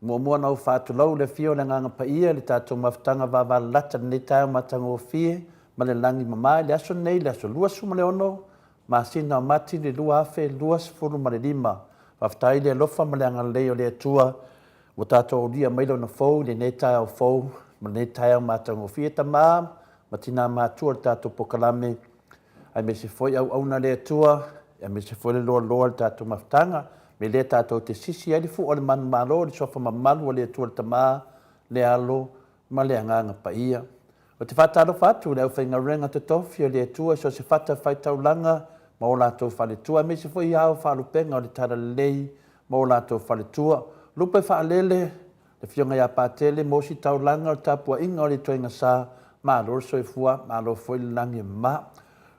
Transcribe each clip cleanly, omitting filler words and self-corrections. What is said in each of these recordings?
Muamua ona ou faatulou le afio o le Agaga Paia i le tatou mafutaga vavalalata i lenei taeao matagofie ma le lagi mama i le aso lenei, le aso 26 masina o Mati le 2025. Faafetai i le alofa ma le agalelei o le Atua ua tatou aulia mai Lona fou i lenei taeao fou ma lenei taeao matagofie. Tama ma tina matua o le tatou pokalame, aemaise foi auauna a le Atua, aemaise foi le loaloa o le tatou mafutaga. Me lea tatou te sisi ai le fua o le manumalo i le suafa mamalu o le Atua le Tama, le Alo ma le Agaga Paia. Ou te faatalofa atu i le aufaigaluega totofi o le Atua i so o se fatafaitaulaga ma o latou faletua, aemaise foi i ao faalupega o le Talalelei ma o latou faletua. Lupe faalele, le Afioga ia Patele mo Ositaulaga o le tapuaiga o le ituaiga sa, malo le soifua, malo foi le lagi e mama.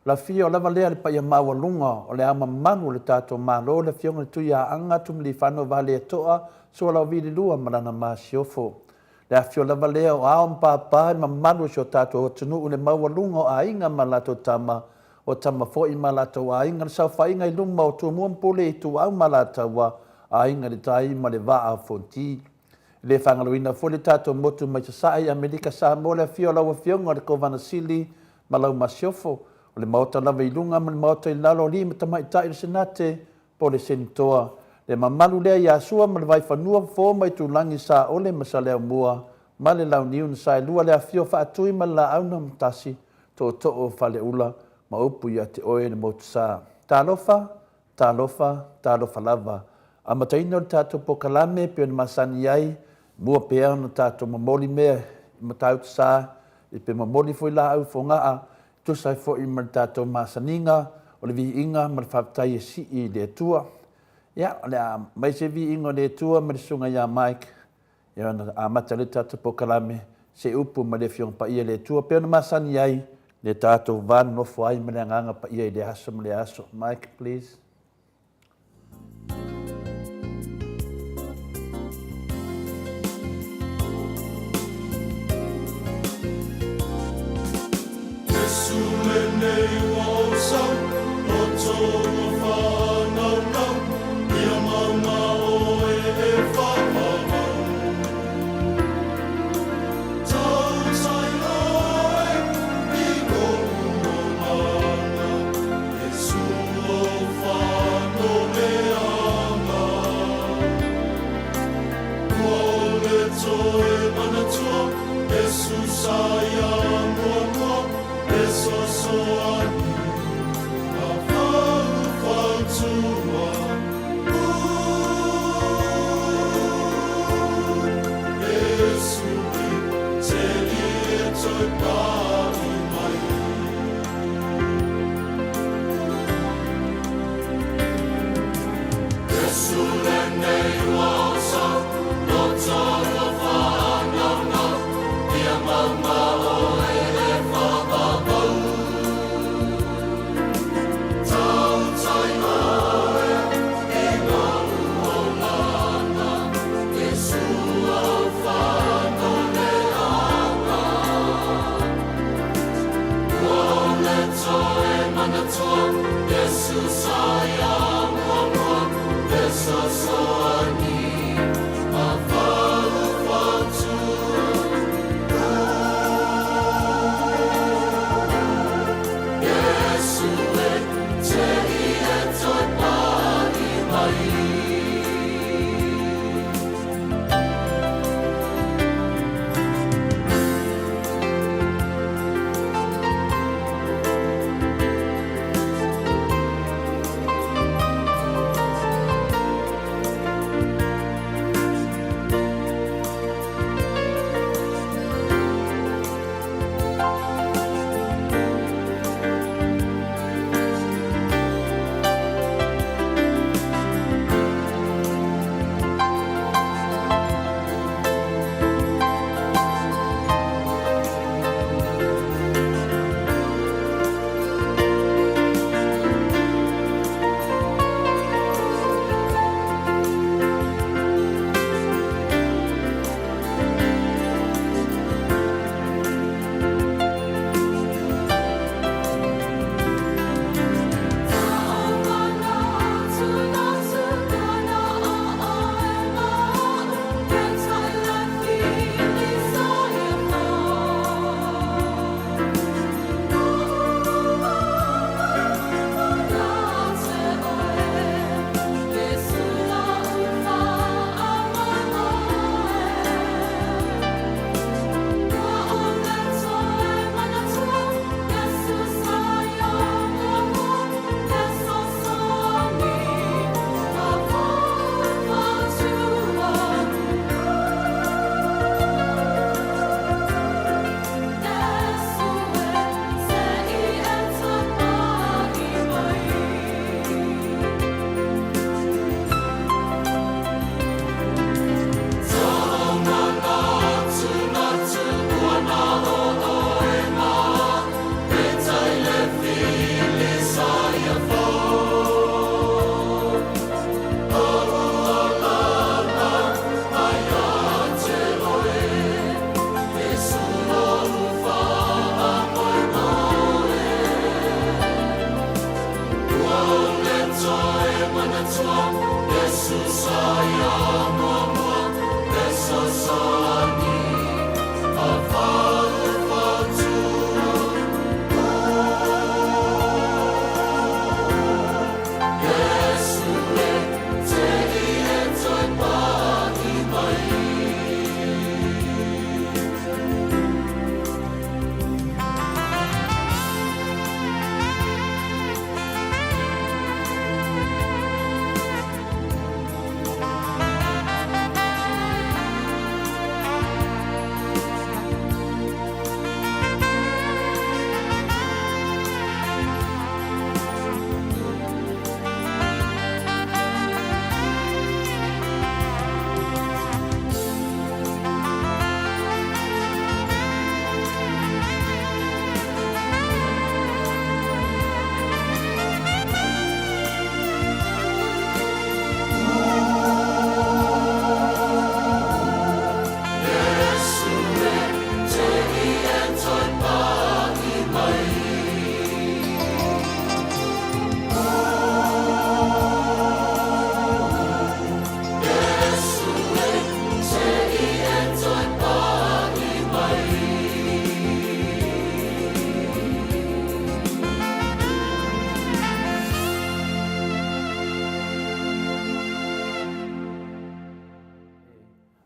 O le afio lava lea le paia maualuga o le Ao Mamalu o le tatou Malo, le Afioga i le Tuiaana Tumiliifano Vaaletoa Sualauvi II ma lana Masiofo. Le afio lava lea o Ao ma Papa i le mamalu o si o tatou atunuu i le maualuga o aiga ma latou tama, o tama foi ma latou aiga, le saofaiga i luma o Tumua ma Pule, Ituau ma Alataua, Aiga i le Tai ma le Vaa o Fonoti. E le faagaloina foi le tatou motu mai Sasae i Amerika Samoa, le afio o lau Afioga o le Kovana Sili ma lau Masiofo, o le Maota lava i luga ma le Maota i lalo, alii ma tamaitai o le Senate po o le Senitoa. Le mamalu lea ia Sua ma le Vaifanua, Fofo ma Itulagi, Saole ma Saleaaumua ma le Launiu na Saelua, le afio o Faatui ma le Laau na Matasi, Tootoo o Faleula ma upu ia te oe le Motusa. Talofa, talofa, talofa lava. Amataina o le tatou pokalame e pei ona masani ai, mua pea ona tatou momoli mea i Matautu Sa, i pe momoli foi laau i Fogaa, e tusa ai foi ma le tatou masaniga o le viiga ma le faafetai e sii i le Atua. Ia, o le a aumai se viiga o le Atua ma le Susuga ia Mike, ia ona amata lea o le tatou pokalame, se upu ma le Afioga Paia le Atua, pei ona masani ai le tatou va nonofo ai ma le Agaga Paia i lea aso ma lea aso. Mike, please. Iesu lenei ua ou sau.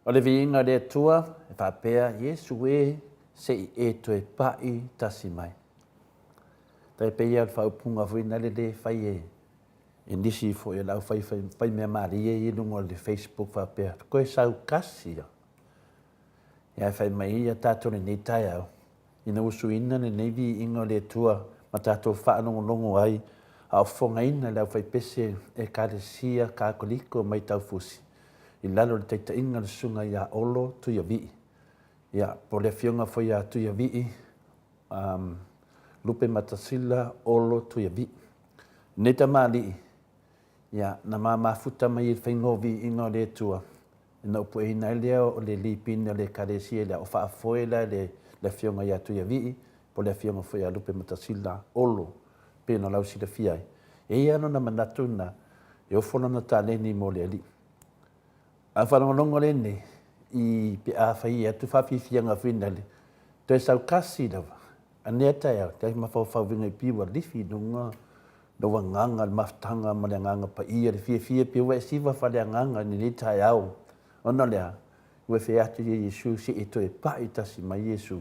O le viiga i le Atua e faapea, Iesu e, se i e toe pa'i tasi mai. Tai pei ia o le faaupuga foi na le le fai e e nisi foi o le aufai fai mea malie i luga o le Facebook faapea, koe sau kasi ia. Ia fai mai ia tatou lenei taeao, ina usuina lenei viiga o le Atua ma tatou faalogologo ai a o fofogaina le aufaipese Ekalesia Katoliko mai Taufusi i lalo o le taitaiga a le Susuga ia Olo Tuiavii. Ia, po o le afioga foi ia Tuiavii, um, Lupematasila Olo Tuiavii. Lenei tamalii, ia, na ma mafuta mai i le faiga o viiga o le Atua, ina upueina ai lea o le lipine o le Ekalesia lea, o faafoe la le, le afioga ia Tuiavii, po o le afioga foi ia Lupematasila Olo, pei ona lausilafia ai. E i ai lona manatu lena, e ofo lana taleni mo le Alii. A o faalogologo lenei i pe a fai atu faafiafiaga foi nale, toe sau kasi lava, anea taeao, tai mafaufau viga i pi ua lifi i luga lou agaga, le mafutaga ma le agaga paia, le fiafia pei ua e siva faaleagaga i lenei taeao. Ona o le a? Ua e fai atu ia Iesu se i e toe pai tasi mai Iesu.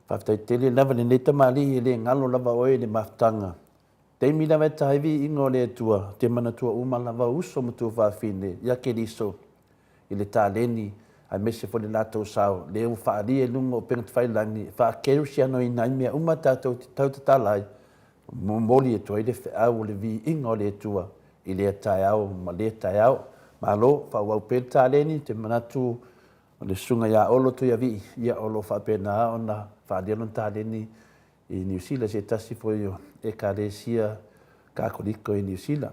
Faafetai tele lava lenei tamalii e le galo lava oe i le mafutaga. Taimi lava e ta ai viiga o le Atua, ou te manatua uma lava uso ma tuafafine ia Keriso i le taleni aemaise foi le latou sao, lea ua faaalia i luga o upega tafailagi e faakerisianoina ai mea uma tatou te tau tatala ai, momoli atu ai le feau o le viiga o le Atua i lea taeao ma lea taeao. Malo, faaauau pea le taleni, ou te manatu o le susuga ia Olo Tuiavii, ia o lo o faapena ona faaalia lona taleni i Niu Sila, se tasi foi o Ekalesia Kakoliko i Niu Sila.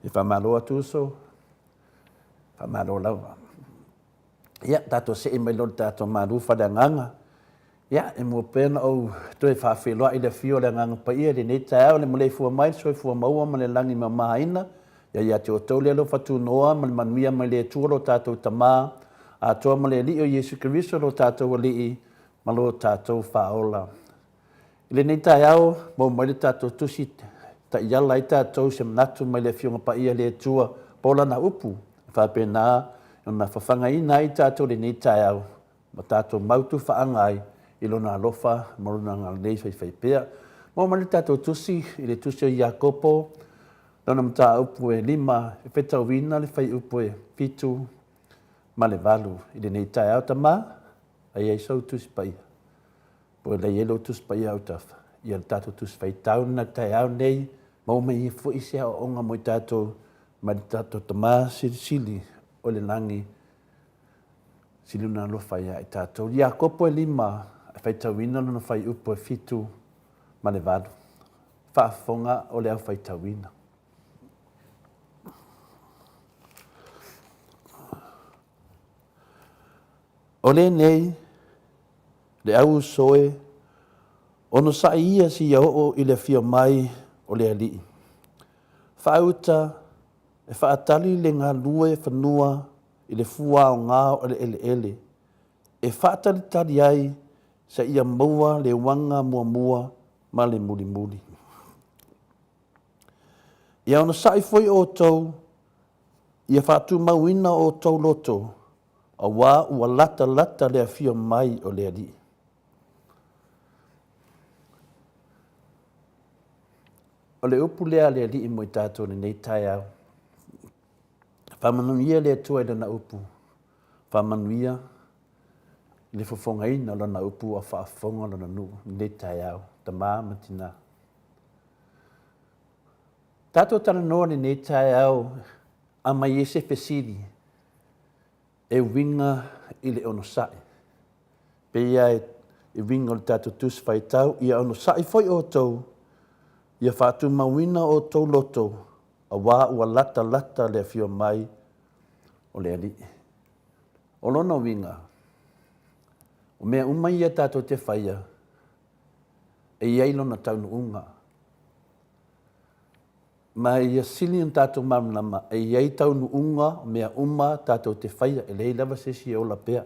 E faamalo atu uso, faamalo lava. Ia, tatou see mai loa i le tatou malu faaleagaga. Ia, e mua pea ona ou toe faafeiloai i le afio o le Agaga Paia i lenei taeao i le maleifua mai, le soifua maua ma le lagi mamaina. Ia ia te outou le alofa tunoa ma le manuia mai le Atua lo tatou Tama atoa ma le Alii o Iesu Keriso lo tatou Alii ma lo tatou Faaola. I lenei taeao, maua mai le tatou tusi taiala ai tatou se manatu mai le Afioga Paia a le Atua po o Lana upu e faapena ona fafagaina ai tatou i lenei taeao ma tatou mautu faaga ai i Lona alofa ma Lona agalelei faifaipea. Maua mai le tatou tusi i le tusi o Iakopo, lona mataupu e 5, e fetauina le fuaiupu e 7 ma le 8 i lenei taeao. Tama, ai ai sou Tusi Paia. Po o lea e i ai lou Tusi Paia autafa, ia le tatou Tusi Faitau lena i le taeao lenei, maua mai ai foi se aoaoga mo i tatou mai le tatou Tama Silisili o le lagi, sili ona alofa ia i tatou. Iakopo e 5, e faitauina lona fuaiupu e 7 ma le 8. Faafofoga o le au faitauina. O lenei, le au uso e, onosai ia seia oo i le afio mai o le Alii. Faauta e faatali le galue fanua i le fuaoga o le eleele, e faatalitali ai seia maua le uaga muamua ma le mulimuli. Ia onosai foi outou ia faatumauina outou loto, auā ua latalata le afio mai o le Alii. O le upu lea a le Alii mo i tatou i lenei taeao. Faamanuia le Atua i Lana upu, faamanuia i le fofogaina o Lana upu a faafofoga Lona nuu i lenei taeao, tama ma tina. Tatou talanoa i lenei taeao, aumai ai se fesili e uiga i le onosai. Pei lava e uiga o le tatou Tusi Faitau, ia onosai foi outou, ia faatumauina outou loto, auā ua latalata le afio mai o le Alii. O lona uiga, o mea uma ia tatou te faia, e i ai lona taunuuga. Ma ia sili ona tatou malamalama, e i ai taunuuga o mea uma tatou te faia, e leai lava se isi e ola pea.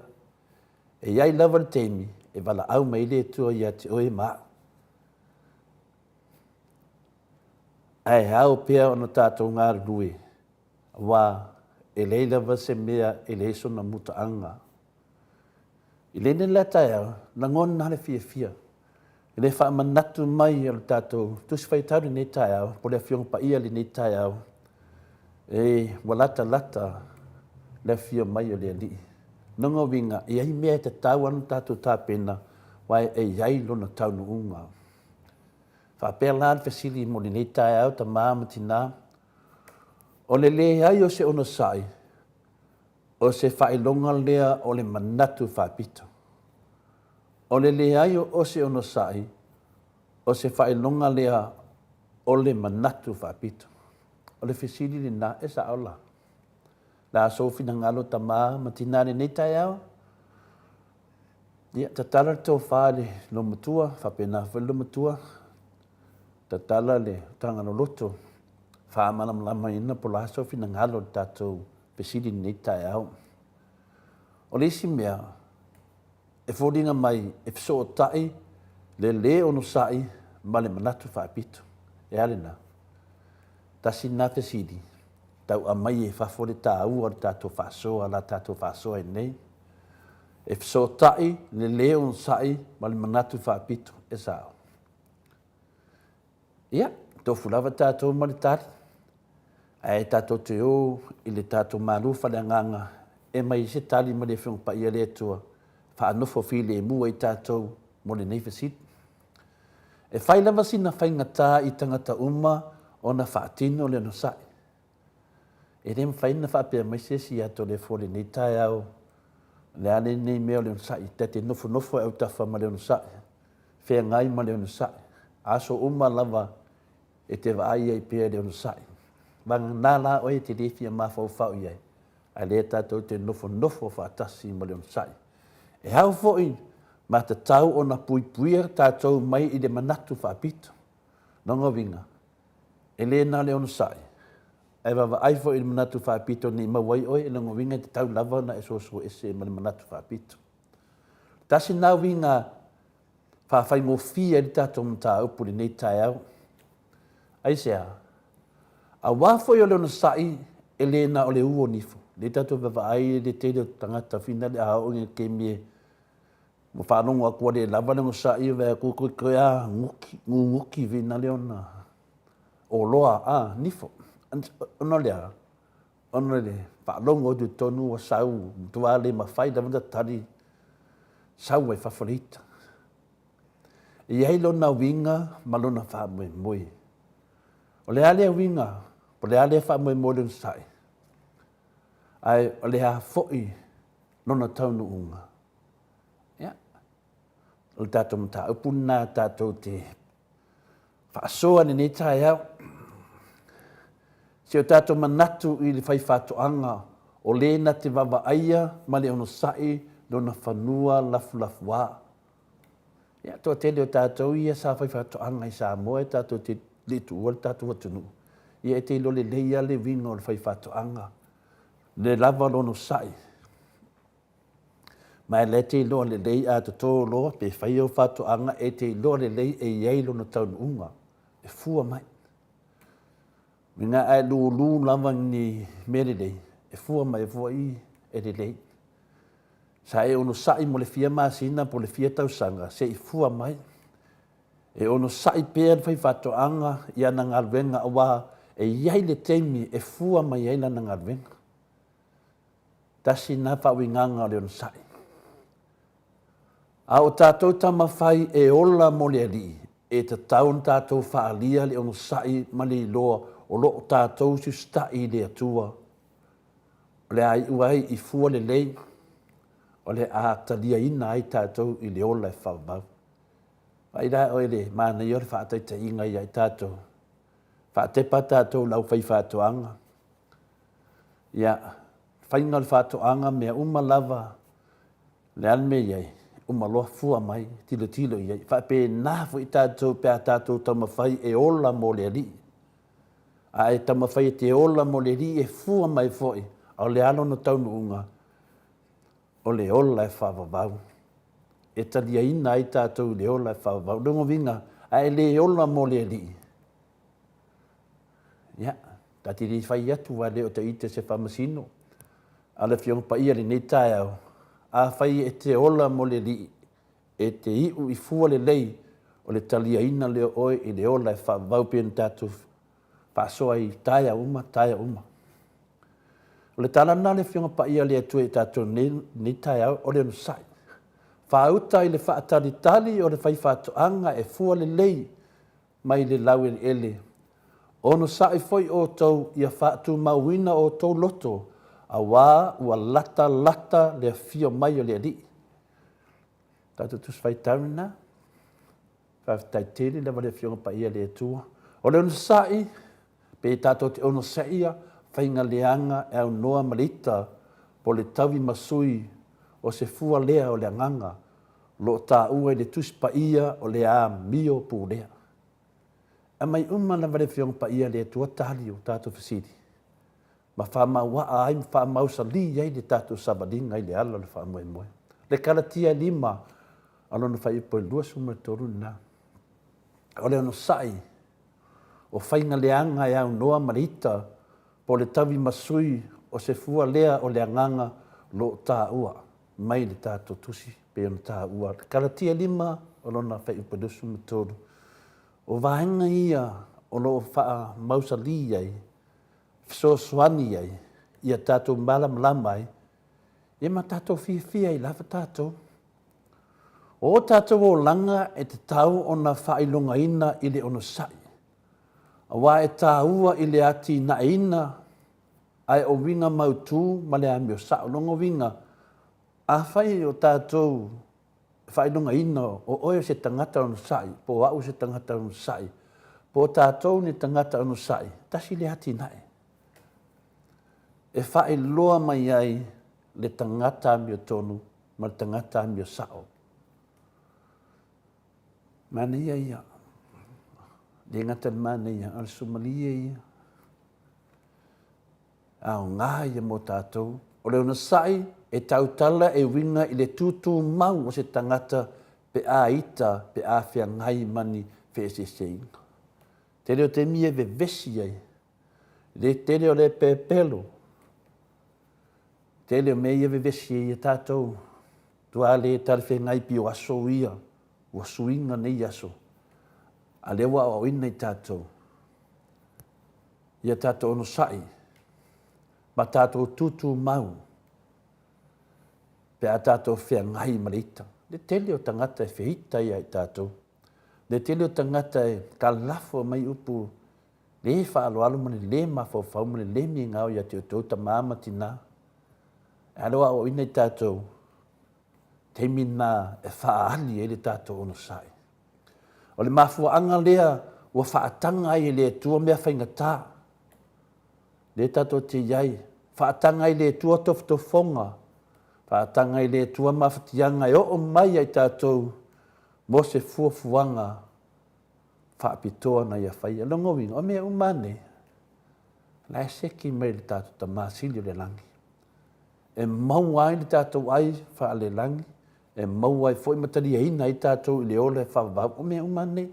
E i ai lava le taimi e valaau mai ai le Atua ia te oe ma au. Ae ao pea ona tatou galulue, aua e leai lava se mea e leai sona mutaaga. I lenei la taeao, lagona lava le fiafia i le faamanatu mai o le tatou Tusi Faitau i lenei taeao, po o le Afioga Paia i lenei taeao, e ua latalata le afio mai o le Alii. Lona uiga, e i ai mea e tatau ona tatou tapena, aua e i ai lona taunuuga. Faapea la le fesili mo lenei taeao, tama ma tina, o le leai o se onosai, O se faailoga lea o le manatu faapito. O le leai o se onosai, o se faailoga lea o le manatu faapito. O le fesili lena, e sao la? Le a sou finagalo tama ma tina i lenei taeao? Ia, tatala le tofa i le loomatua, faapena foi le loomatua. Tatala le utaga loloto, faamalamalamaina po o le a sou finagalo i le tatou fesili i lenei taeao. O le isi mea, e foliga mai e fesootai le lē onosai ma le manatu faapito. E a lena? Tasi lena fesili tau aumai i fafo le taua o le tatou faasoa, la tatou faasoa ai nei. E fesootai le lē onosai ma le manatu faapito. E sao? Ia, tofu lava tatou ma le tali, ae tatou te o i le tatou malu faaleagaga e aumai ai se tali mai le Afioga Paia a le Atua, faanofo filemu ai tatou mo lenei fesili. E fai lava sina faigata i tagata uma ona faatino le onosai. E le mafai ona faapea mai se isi ia Toleafoa i lenei taeao, o le a lenei mea o le onosai, ta te nofonofo i autafa ma le onosai, feagai ma le onosai, aso uma lava e te vaai ai pea i le onosai. Vagana la oe e te le fia mafaufau i ai, a lea tatou te nofonofo faatasi ma le onosai. E ao foi ma tatau ona puipuia tatou mai i le manatu faapito. Lona uiga, e le na o le onosai, ae vaavaai foi i le manatu faapito ne i maua ai oe, lona uiga e tatau lava ona e soso ese ma le manatu faapito. Tasi lena uiga faafaigofie ai le tatou mataupu i lenei taeao. Aisea? Aua foi o le onosai e le na o le u o nifo. Lea tatou vaavaai i le tele o tagata finale a oo ina kemi e ua faalogo atu ua le lava le onosai, vaai atu toe toe a guki, guguki finale ona oloa a nifo. Ona o le a? Ona o le faalogo atu i totonu ua sau, matua le mafai lava ona tali, sau ai fafo le ita. E i ai lona uiga ma lona faamoemoe. O le a lea uiga, o le a lea faamoemoe o le onosai, ae o le a foi lona taunuuga? Ia, o le tatou mataupu lena tatou te faasoa i lenei taeao. Si o tatou manatu i le faifaatoaga o le na te vaavaaia ma le onosai lona fanua lafulafuā. Ia, toatele o tatou ia sa faifaatoaga i Samoa e tatou te le i tuua le tatou atunuu. Ia e te iloa lelei lava le uiga o le faifaatoaga, le lava o le onosai. Ma e la e te iloa lelei a toto loa pe fai au faatoaga e te iloa lelei e i ai lona taunuuga e fua mai. Ina a e lulu lava ni mea lelei, e fua mai foi e lelei. Sa e onosai mo le fia masina po o le fia tausaga se i fua mai. E onosai pea le faifaatoaga i ana galuega aua e i ai le taimi e fua mai ai lana galuega. Tasi lena faauigaga o le onosai. A o tatou tamafai e ola mo le Alii, e tatau ona tatou faaalia le onosai ma le iloa o lo o tatou siusitai i le Atua. O le a iu ai i fua lelei, o le a taliaina ai tatou i le ola e faavavau. Vaai la oe i le manaia o le faataitaiga ia i tatou. Faatepa tatou i le aufaifaatoaga. Ia, faiga o le faatoaga, mea uma lava, le a le mea e i ai, uma loa fua mai, tilotilo i ai. E faapena foi tatou pe a tatou taumafai e ola mo le Alii. A e taumafai e te ola mo le Alii e fua mai foi, a o le a lona taunuuga? O le ola e faavavau. E taliaina ai tatou i le ola e faavavau. O lona uiga, a e le ola mo le Alii, Ia, ta te le fai atu aua e le o ta ita se faamasino. A o le Afioga Paia i lenei taeao, afai e te ola mo le Alii, e te iu i fua lelei o le taliaina lea o oe i le ola e faavavau pei ona tatou faasoa ai i taeao uma, taeao uma. O le tala lena a le Afioga Paia a le Atua i tatou i lenei taeao, o le onosai. Faauta i le faatalitali o le faifaatoaga e fua lelei mai le laueleele. Onosai foi outou ia faatumauina outou loto, auā ua latalata le afio mai o le Alii. Tatou Tusi Faitau lena. Faafetai tele lava le Afioga Paia a le Atua. O le onosai, pe tatou te onosaia faiga leaga e aunoa ma le ita po o le taui ma sui o se fua lea o le agaga o lo o taua i le Tusi Paia o le amio pulea. Aumai uma lava le Afioga Paia a le Atua tali o tatou fesili ma faamauaa ai ma faamausalī ai le tatou savaliga i le ala o le faamoemoe. Le Kalatia e lima a lona fuaiupu e 23 lena. O le onosai o faiga leaga e aunoa ma le ita po o le tavimasui o se fua lea o le agaga o lo o taua mai le tatou tusi pei ona taua. Kalatia 5 o lona fuaiupu e 23. O vaega ia o lo o faamausalī ai, fesoasoani ai ia tatou malamalama ai, ia ma tatou fiafia ai lava tatou. O o tatou olaga e tatau ona faailogaina i le onosai, aua e taua i le atinaeina ae o uiga mautu ma le amio sao. Lona uiga, afai o tatou faailogaina o oe o se tagata onosai, po o au o se tagata onosai, po o tatou ni tagata onosai, tasi lea atinae e faailoa mai ai le tagata amiotonu ma le tagata amio sao. Manaia ia. Le gata i le manaia, a o le sumalie ia. Aoga ia mo tatou. O le onosai e tautala e uiga i le tutumau o se tagata pe a ita, pe a feagai ma ni feeseeseaiga. Tele o taimi e vevesi ai, le tele o le pepelo, tele o mea ia vevesi ai tatou, tua le talafeagai pei o aso ia, ua suiga nei aso, a lea ua aoaoina i tatou, ia tatou onosai ma tatou tutumau pe a tatou feagai ma le ita. Le tele o tagata e feita ia i tatou. Le tele o tagata e kalafo mai upu le faaaloalo ma le lē mafaufau ma le lē migao ia te outou tama ma tina. A lea ua aoaoina i tatou, taimi lena e faaali ai le tatou onosai. O le mafuaaga lea ua faataga ai e le Atua mea faigata. Lea tatou te i ai, faataga ai e le Atua tofotofoga, faataga ai e le Atua mafatiaga e oo mai ia i tatou mo se fuafuaga faapitoa na Ia faia. Lona uiga, o mea uma lava nei, o la e seki mai e le tatou Tama Sili o le lagi, e maua ai le tatou ai faalelagi, e maua ai foi ma taliaina ai tatou i le ola e faavavau. O mea uma lava nei,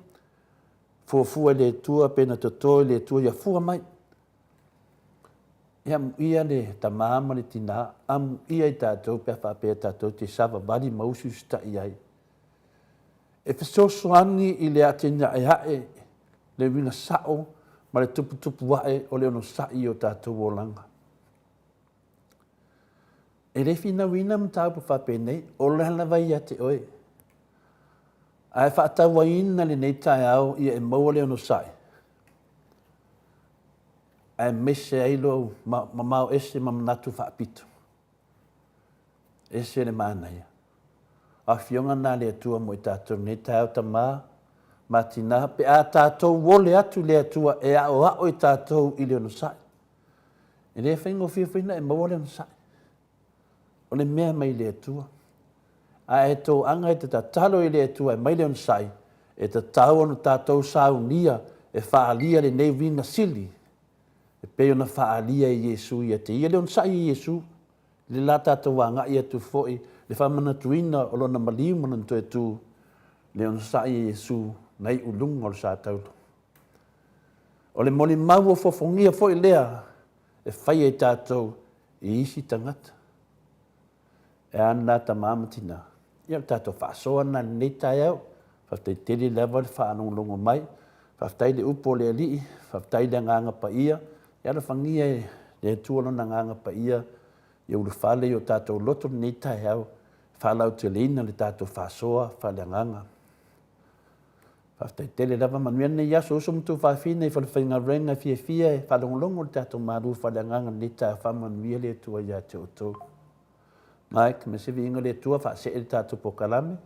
fuafua e le Atua pe na toto e le Atua ia fua mai. Ia amuia le tama ma le tina, amuia i tatou pe a faapea tatou te savavali ma usiusitai ai. E fesoasoani i le atinaeae le uiga sao ma le tuputupu ae o le onosai i o tatou olaga. E le finauina mataupu faapenei, ola lava ia te oe. Ae faatauaina lenei taeao ia e maua le onosai, aemaise ai lou mamao ese ma manatu faapito. Ese le manaia. O afioga na a le Atua mo i tatou nei taeao tama ma tina, pe a tatou ole atu i le Atua e aoao i tatou i le onosai. E le faigofie foi ona e maua le onosai. O le mea mai le Atua. A e toaga e te tatalo i le Atua e mai le onosai, e tatau ona tatou saunia e faaalia lenei uiga sili e pei ona faaalia e Iesu ia te ia. Le onosai e Iesu, le la tatou agai atu foi le faamanatuina o lona maliu ma lona toe tu, le onosai e Iesu na iu luga o le sa taula. O le molimau ofofogia foi lea e faia i tatou i isi tagata. E a lena tama ma tina? Ia o le tatou faasoa lena i lenei taeao. Faafetai tele lava le faalogologo mai. Faafetai le upu o le Alii, faafetai le Agaga Paia. Ia alofagia e le Atua Lona Agaga Paia ia ulufale i o tatou loto lenei taeao, faalauteleina le tatou faasoa faaleagaga. Faafetai tele lava, manuia lenei aso, uso ma tuafafine i falefaigaluega e fiafia e faalogologo i le tatou malu faaleagaga i lenei taeao, faamanuia le Atua ia te outou. Mike, me se viiga o le Atua, faasee le tatou polokalame.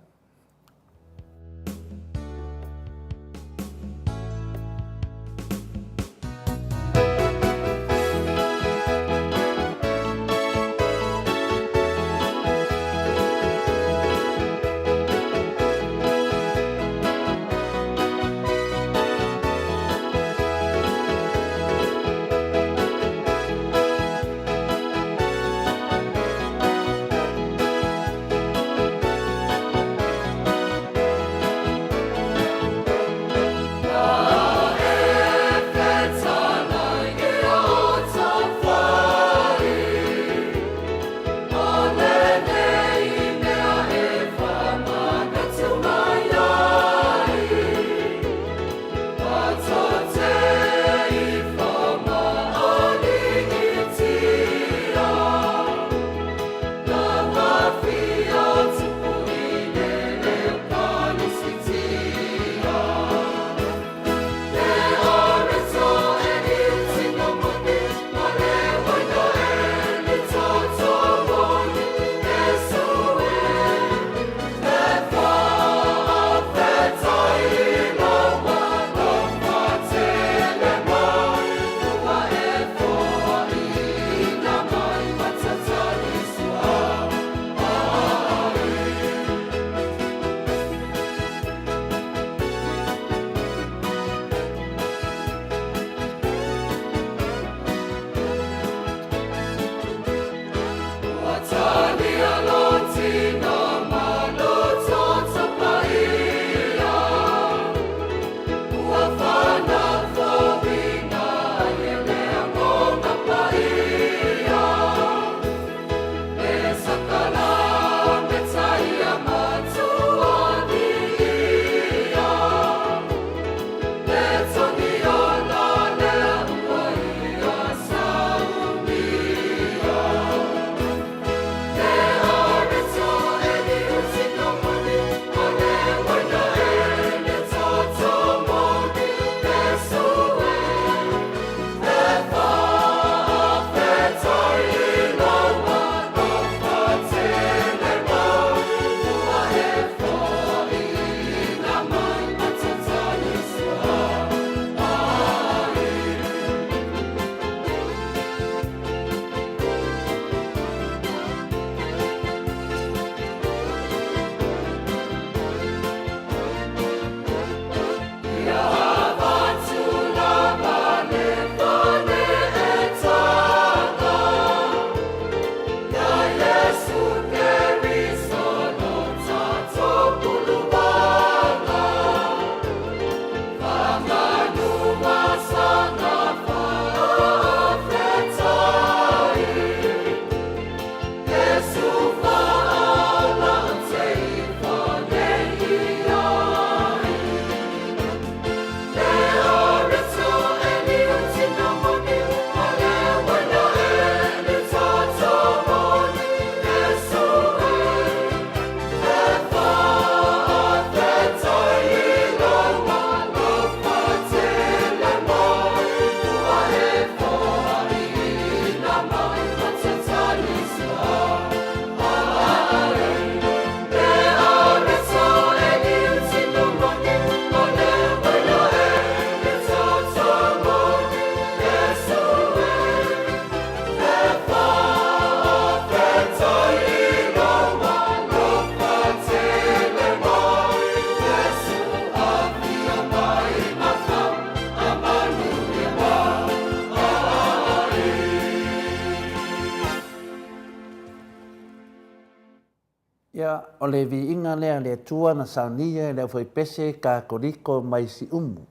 Ia, o le viiga lea a le Atua na saunia e le aufaipese Katoliko mai Siumu.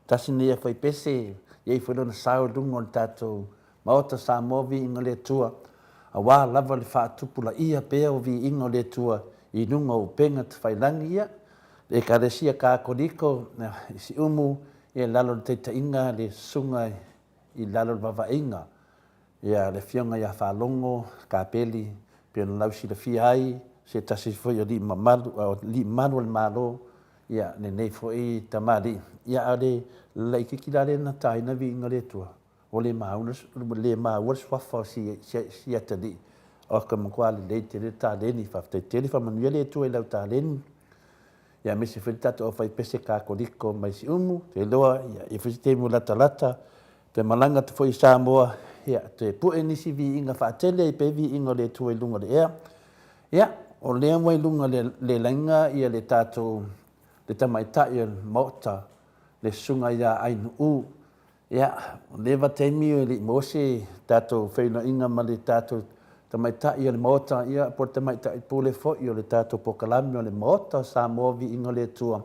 Tasi lenei aufaipese e i ai foi lona sao i luga o le tatou Maota Samoa Viiga o le Atua, aua lava le faatupulaia pea o viiga o le Atua i luga o upega tafailagi. Ia, le Ekalesia Katoliko i Siumu, ia i lalo o le taitaiga a le Susuga i lalo o le vaavaaiga ia le Afioga ia Faalogo Kapeli, pei ona lausilafia ai se tasi foi o alii mamalu, o alii mamalu o le Malo, ia lenei foi tamalii, ia a o le laitiiti la lea na taina viiga o le Atua, ua le maua, le maua le suafa o si, si, si atalii. O ka matua lelei tele le taleni, faafetai tele, faamanuia le Atua i lau taleni. Ia aemaise foi le tatou aufaipese Katoliko mai Siumu, ou te iloa ia i ai foi se taimi ua latalata toe malaga atu foi i Samoa, ia toe pue nisi viiga faatele ai pea viiga o le Atua i luga o le ea. Ia, o lea ua i luga o le laina ia le tatou le tamaitai o le Maota, le Susuga ia Ainuu. Ia, ua leva taimi e le i maua se tatou feiloaiga ma le tatou tamaitai o le Maota, ia, po o le tamaitai pule foi o le tatou polokalame o le Maota o Samoa Viiga o le Atua.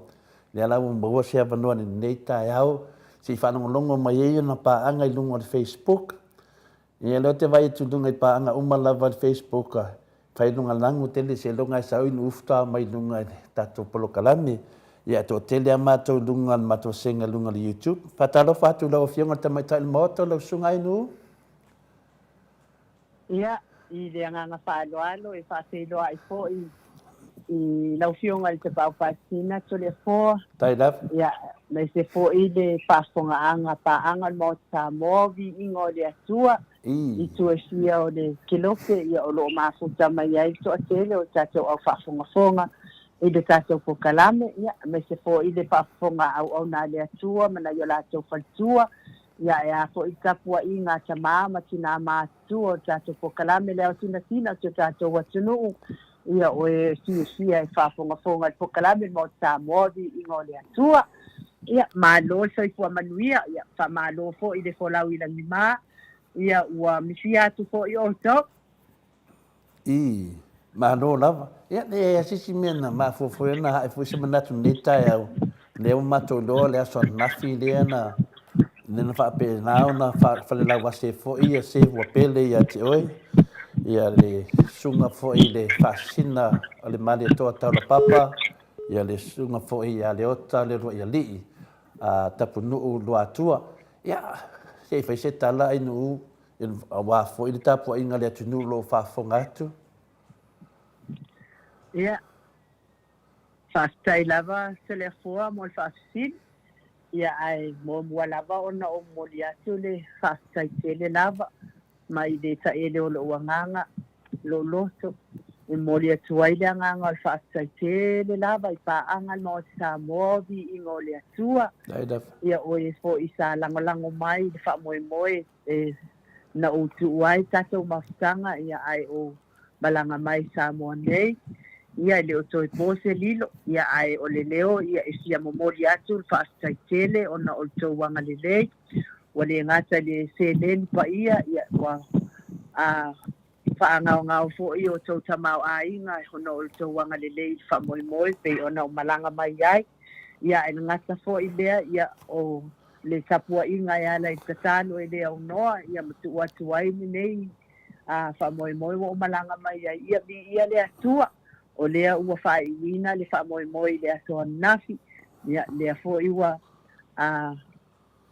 Lea la ua maua se avanoa i lenei taeao se i faalogologo mai ai ona paaga i luga o le Facebook. Ia lea ou te vaai atu i luga i paaga uma lava i le Facebook, fai luga lagu tele seiloga e sau i Nuufu faatoa omai i luga i le tatou polokalame. Ia e toatele lava matou i luga o le matou vasega i luga o le YouTube. Faatalofa atu i lau Afioga i le Tamaitai o le Maota, lau Susuga Ainuu. Ia, i le agaga faaaloalo e faafeiloai foi i lau Afioga i le Tapaau Faasisina Toleafoa. Faafetai lava. Ia, aemaise foi le faafofogaaga paaga o le Maota Samoa, o Viiga o le Atua, i tua e fia o le kelope, ia o lo o mafuta mai ai le toatele o tatou au faafogafoga i le tatou polokalame, ia, aemaise foi le faafofoga a auauna a le Atua ma nai o latou faletua, ia, e a foi le tapuaiga a tama ma tinā matutua o le tatou polokalame, le aotinasina o si o tatou atunuu, ia, o e fiafia e faafogafoga i le polokalame le Maota Samoa, Viiga o le Atua. Ia, malo le soifua manuia, ia, faamalo foi i le folau i lagima, ia, ua misia atu foi outou. Ii, Malo lava. Ia, leai lava se isi mea na mafuafua ai ona ae foi se manatu i lenei taeao, lea ua matou iloa le aso ananafi lea na lea na faapena ona falelauasi ai foi ia se ua pele ia te oe, ia le susuga foi i le Faasisina o le Malietoa Taulapapa, ia le susuga foi ia Leota Leuluaialii a Tapunuu Luatua. Ia, se i fai se tala Ainuu Aua foi le tapuaiga a le atunuu o lo o faafofoga atu. Ia, faafetai lava Toleafoa mo le faafesili. Ia, ae muamua lava ona ou momoli atu le faafetai tele lava mai le taele o lou agaga, lou loto, e momoli atu ai le agaga o le faafetai tele lava i paaga a le Maota Samoa o Viiga o le Atua. Ia, o e foi sa lagolago mai i le faamoemoe e na ou tuu ai tatou mafutaga ia ae ou malaga mai i Samoa nei, ia e le o toe po se lilo, ia ae o le leo ia e fia momoli atu le faafetai tele ona o le tou agalelei, ua le gata i le seleni paia ia ua a faagaogao foi o tou tamaoaiga ona o le tou agalelei i le faamoemoe pei ona ou malaga mai ai, ia ae le gata foi lea ia o le tapuaiga e ala i le tatalo e le aunoa ia ma tuu atu ai lenei faamoemoe ua ou malaga mai ai, ia viia le Atua, o lea ua faaiuina le faamoemoe i le aso ananafi, ia lea foi ua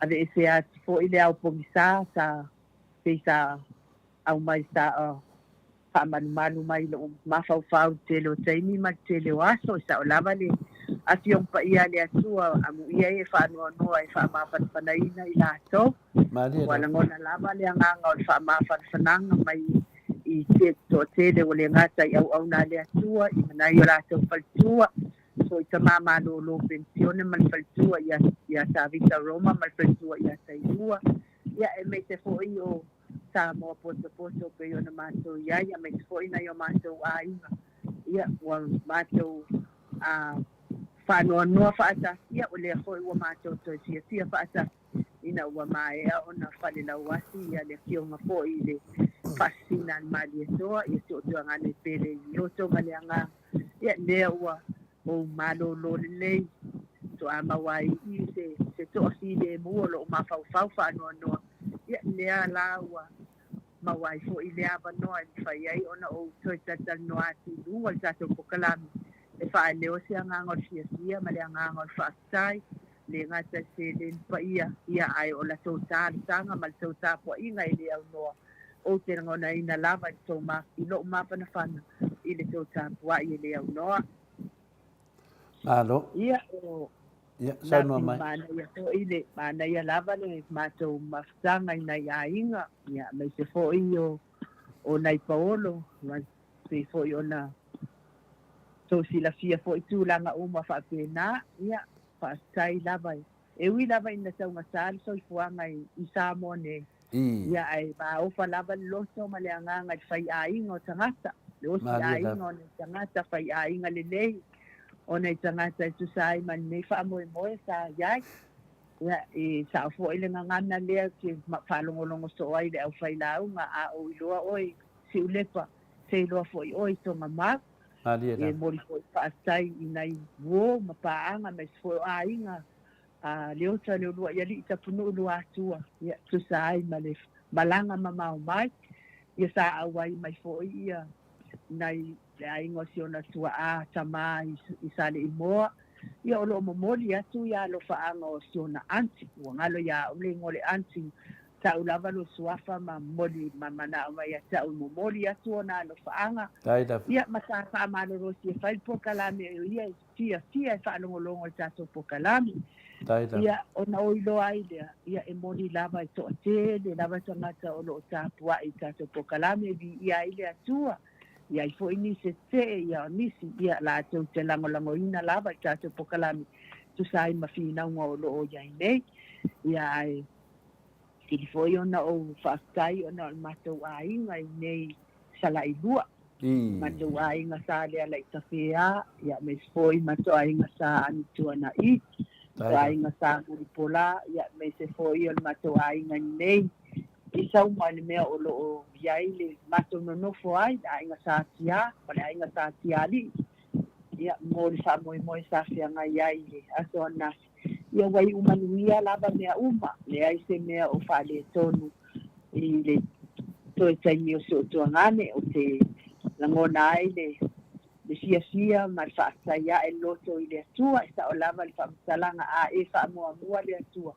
aveesea atu foi le ao pogisa sa pei sa aumai sa faamalumalu mai i lou mafaufau i le tele o taimi ma le tele o aso. E sao lava le Afioga Paia a le Atua, amuia e faanoanoa e faamafanafanaina i latou. Ua lagona lava le agaga o le faamafanafanaga mai i se toatele ua le gata i auauna a le Atua i nai o latou faletua, foi tama malolo penisione ma le faletua ia Tavita Roma ma le faletua ia Tailua, ia aemaise foi o Samoa potopoto pei ona matou i ai, aemaise foi nai o matou aiga, ia, ua matou a faanoanoa faatasi, ia, o lea foi ua matou toe fiafia faatasi ina ua maea ona falelauasi ia le Afioga foi i le faasisina a le Malietoa, ia si ou tuagane pele i loto ma le agaga, ia lea ua ou malōlō lelei, faatoa maua ai i i se, se toafilemu o lou mafaufau faanoanoa, ia lea la ua maua ai foi le avanoa e mafai ai ona ou toe talatalanoa atu i luga o le tatou polokalame e faaleo se agaga o le fiafia ma le agaga o le faafetai, le gata i seleni paia, ia ae o la tou talosaga ma le tou tapuaiga e le aunoa. Ou te lagonaina lava i le tou i lou mafanafana i le tou tapuai e le aunoa. Malo. Ia, o Ia, saunoa mai. Manaia foi le, manaia lava le matou mafutaga i nai aiga, ia, aemaise foi o, o nai paolo, ma pei foi ona tou silafia foi tulaga uma faapena, ia, faafetai lava e ui lava ina taugata le soifuaga i Samoa nei, ia, ae maofa lava le loto ma le agaga i le faiaiga o tagata, le osi aiga o nai tagata, faiaiga lelei o nai tagata e tusa ai ma lenei faamoemoe sa i ai. Ia, e sao foi le gagana lea ou te faalogologo soo ai i le aufailauga, a ou iloa oe Siulepa, se iloa foi oe i Togamau. Malie E momoli foi le faafetai i nai uo ma paaga aemaise foi o aiga a Leota le uluai alii Tapunuu Luatua, ia tusa ai ma le malaga mamao mai, ia sa auai mai foi ia nai le aiga o si ona tuaa tama i Saleimoa, ia o lo o momoli atu ia alofaaga o si ona aunty, ua galo ia au le igoa o le aunty, tau lava lou suafa ma momoli ma manao mai ia te au e momoli atu ona alofaaga, ia ma sa faamalolosi e fai le polokalame o ia e fiafia e faalogologo i le tatou polokalame. Ia ona ou iloa ai lea, ia e moni lava e toatele lava tagata o lo o tapuai i tatou polokalame e viia ai le Atua. I ai foi nisi e tetee, ia o nisi, ia latou te lagolagoina lava i tatou polokalame e tusa ai ma finauga o lo o i ai nei. Ia ae sili foi ona ou faafetai ona o le matou aiga i nei Salailua. Matou aiga sa Lealaitafea, ia aemaise foi matou aiga sa Anituana'i, matou aiga sa Mulipola, ia aemaise foi o le matou aiga i nei i Sauma i le mea o lo o i ai le matou nonofo ai, le aiga sa Tia ma le aiga sa Tialii, ia, mo le faamoemoe sa feagai ai i le aso ananafi. Ia ua iu manuia lava mea uma, leai se mea o faaletonu i le toe taimi o si ou tuagane, ou te lagona ai le le fiafia ma le faafetai ae loto i le Atua, e sao lava le faamatalaga, a e faamuamua le Atua,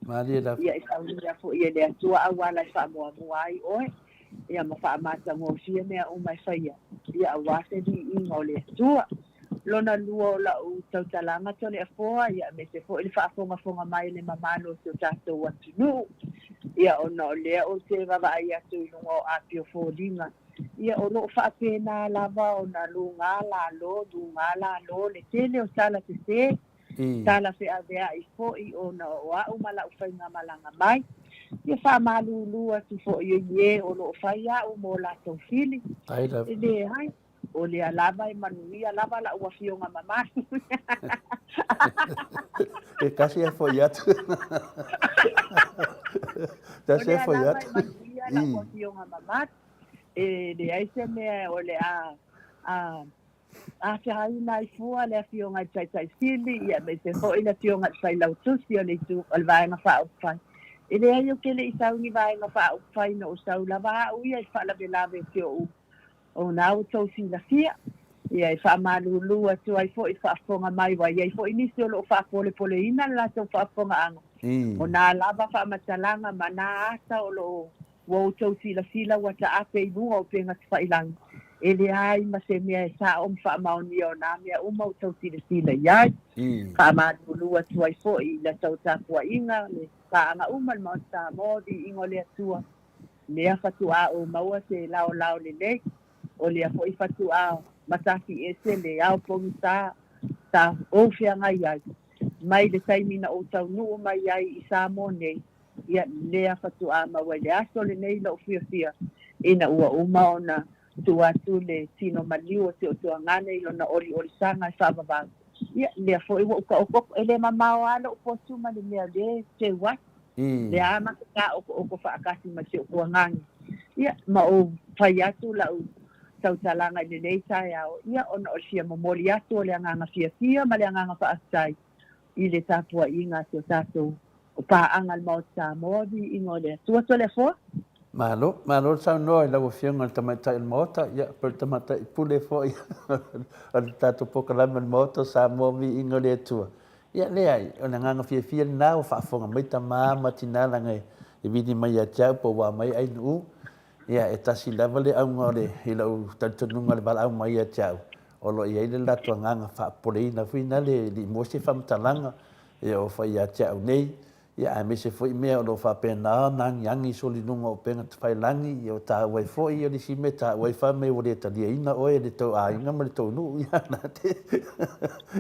ia e saunia foi e le Atua auala e faamuamua ai oe, ia ma faamatagofie mea uma e faia, ia aua se viiga o le Atua. Lona lua o lau tautalaga Toleafoa, ia aemaise foi le faafogafoga mai a le mamalu o si o tatou atunuu, ia ona o lea ou te vaavaai atu i luga o apia foliga, Ia, o lo o faapena lava ona luga lalo, luga lalo le tele o tala sese, tala feaveai foi ona o au ma lau faigamalaga mai. Ia faamalulu atu foi i e o lo o fai au mo latou fili. E leai, o lea lava e manuia lava lau afioga mamalu. E tasi e foi atu. Tasi e foi atu. O lea lava e manuia lau afioga mamalu. E leai se mea o le a afaina ai fua le Afioga i le Taitai Sili, ia aemaise foi le Afioga i le Failautusi o le Itu o le Vaega Faaupufai. E leai ou te le i sau i ni Vaega Faaupufai na ou sau lava au ia i le faalavelave o si ou o na ua tou silafia. Ia e faamalulu atu ai foi i le faafofoga mai ua i ai foi nisi o lo o faapolepoleina le latou faafofogaaga o na lava faamatalaga ma na ata o lo o Ua outou silasila ua taape i luga o upega tafailagi, e leai ma se mea e sao ma faamaonia o nā mea uma ua outou silasila i ai. Faamalulu atu ai foi i la tou tapuaiga, le paaga uma i le Maota Samoa, viiga o le Atua, lea fatuā ou maua se laolao lelei, o lea foi fatuā matafi ese le ao pogisa sa ou feagai ai, mai le taimi na ou taunuu mai ai i Samoa nei, Ia, lea faatoa maua i le aso lenei lou fiafia ina ua uma ona tuu atu le tino maliu o si ou tuagane i lona oliolisaga e faavavau. Ia, lea foi ua ou taototo, e le mamao lava lou potu ma le mea o lea e teu atu. Lea lava matou taotooto faatasi ma si ou tuagane. Ia, ma ou fai atu lau tautalaga i lenei taeao, ia, ona o le fia momoli atu o le agaga fiafia ma le agaga faafetai i le tapuaiga a si o tatou paaga le Maota Samoa, viiga o le Atua. Toleafoa. Malo, malo le saunoa i lau Afioga i le Tamaitai o le Maota, ia, po o le Tamaitai Pule foi o le tatou polokalame o le Maota o Samoa, viiga o le Atua. Ia, leai, o le agaga fiafia lena ua faafofoga mai tama ma tina leaga e vili mai ia te au po ua aumai ainuu. Ia, e tasi lava le auga o le, i lou talitonuga o le valaau mai ia te au, o lo o i ai le latou agaga faapopoleina foi lea e le i maua se faamatalaga e oo foi ia te au nei. Ia, aemaise foi mea o lo o faapena ona agiagi soli i luga o upega tafailagi, ia ua taua ai foi, o le isi mea e taua ai fai mai ua le taliaina oe e le tou aiga ma le tou nuu, ia na te,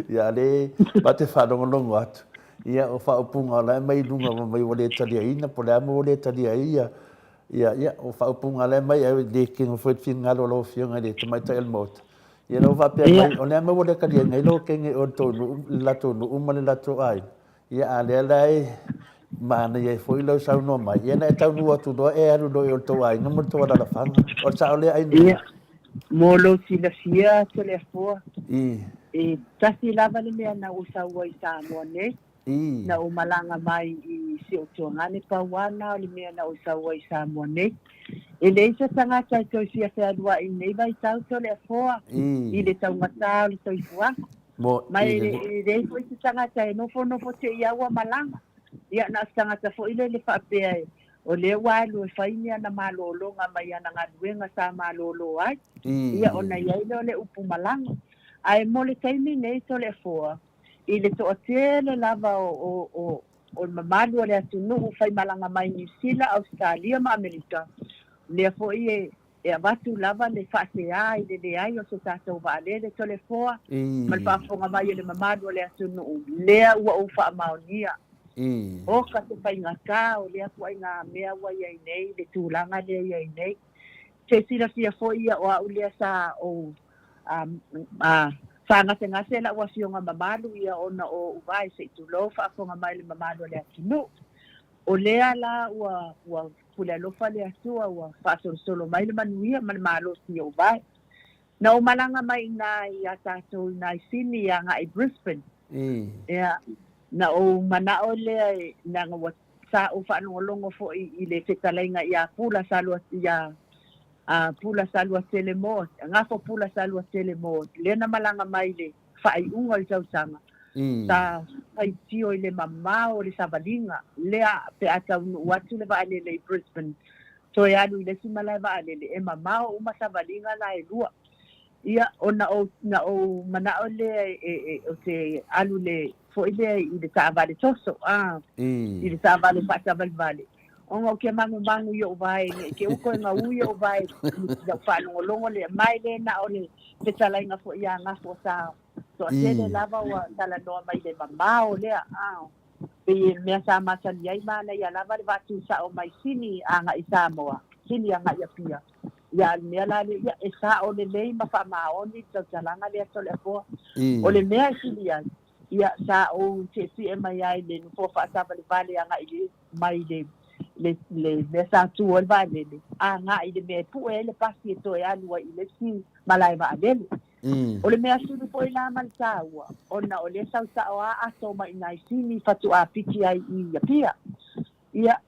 ia a le ma te faalogologo atu, ia o faaupuga o la e aumai i luga fai mai ua le taliaina, po o le a mea ua le talia ai ia, ia, ia, o faaupuga la e aumai ae le keno foi le finagalo o lau Afioga i le Tamaitai o le Maota. Ia la ua faapea mai, o le a mea ua le taliaina ai lou kene i o i le tou nuu, le latou nuu ma le latou aiga? Ia, a lea la e manaia ai foi lau saunoa mai, ia na e taunuu atu loa e alu loa i o i le tou aiga ma le tou alaalafaga. O le sao lea Ainuu? Ia, mo lou silafia Toleafoa, e tasi lava le mea na ou sau ai i Samoa nei, na ou malaga mai i si ou tuagane, pau lava lena o le mea na ou sau ai i Samoa nei. E leai se tagata e toe fia fealuai i lenei vaitau Toleafoa i le taugata o le soifuaga. Ma e leai foi se tagata e nofonofo te i a ua malaga. Ia, na o se tagata foi lele faapea e, o lea ua alu e fai ni ana malologa mai ana galuega sa malolo ai, ia ona i ai lea o le upu malaga. Ae mo le taimi nei Toleafoa, i le toatele lava o, o, o, o le mamalu o le atunuu faimalaga mai Niu Sila, Ausetalia ma Amerika, lea foi e, E avatu lava le faasea i le leai o se tatou vaalele Toleafoa ma le faafofoga mai a le mamalu o le atunuu, lea ua ou faamaonia. Oka se faigata o lea ituaiga mea ua i ai nei, le tulaga lea e i ai nei. Se silafia foi ia o au lea sa ou sa gasegase lau afioga mamalu ia ona o ou vae se i tulou faafofoga mai le mamalu o le atunuu. O lea la ua ua pule alofa le Atua ua faasolosolo mai le manuia ma le malosi i ou vae. Na ou malaga mai iina ia tatou iina i Sydney agai i Brisbane. Ia, na ou manao lea e, leaga ua sa ou faalogologo foi i le fetalaiga ia Pula Salua, ia Pula Saluafele Moore, Gafo Pula Saluafele Moore, lea na malaga mai i le faaiuga o le tausaga, sa faitio i le mamao o le savaliga lea pe a taunuu atu le vaalele i Brisbane, toe alu i le isi malae vaalele, e mamao uma savaliga la e lua. Ia, ona ou, na ou manao lea e, e, e, ou te alu le, foi lea i le taavale toso, a, i le taavale faatavalevale, ona ou te magumagu i ou vae, ne i te i ua toe gaui ou vae i lau faalogologo lea, ma e le na o le fetalaiga foi ia Gafo sa toatele lava ua talanoa mai i le mamao lea, a, pei e mea sa masani ai manaia lava le vaatusao mai Sini agai i Samoa, Sini agai Apia. Ia, a o le mea la lea, ia, e sao lelei ma faamaoni le tautalaga lea Toleafoa. O le mea e sili ai, ia, sa ou tietie mai ai i le nofoa faataavalevale agai i mai le, le, le mea sa tu ai le vaalele, agai i le mea e pue ai le pasi e toe alu ai i le isi malae vaalele. O le mea sili foi la ma le taua, ona o lea sau sao a ato mai i nai Sini faatoa piki ai i Apia. Ia,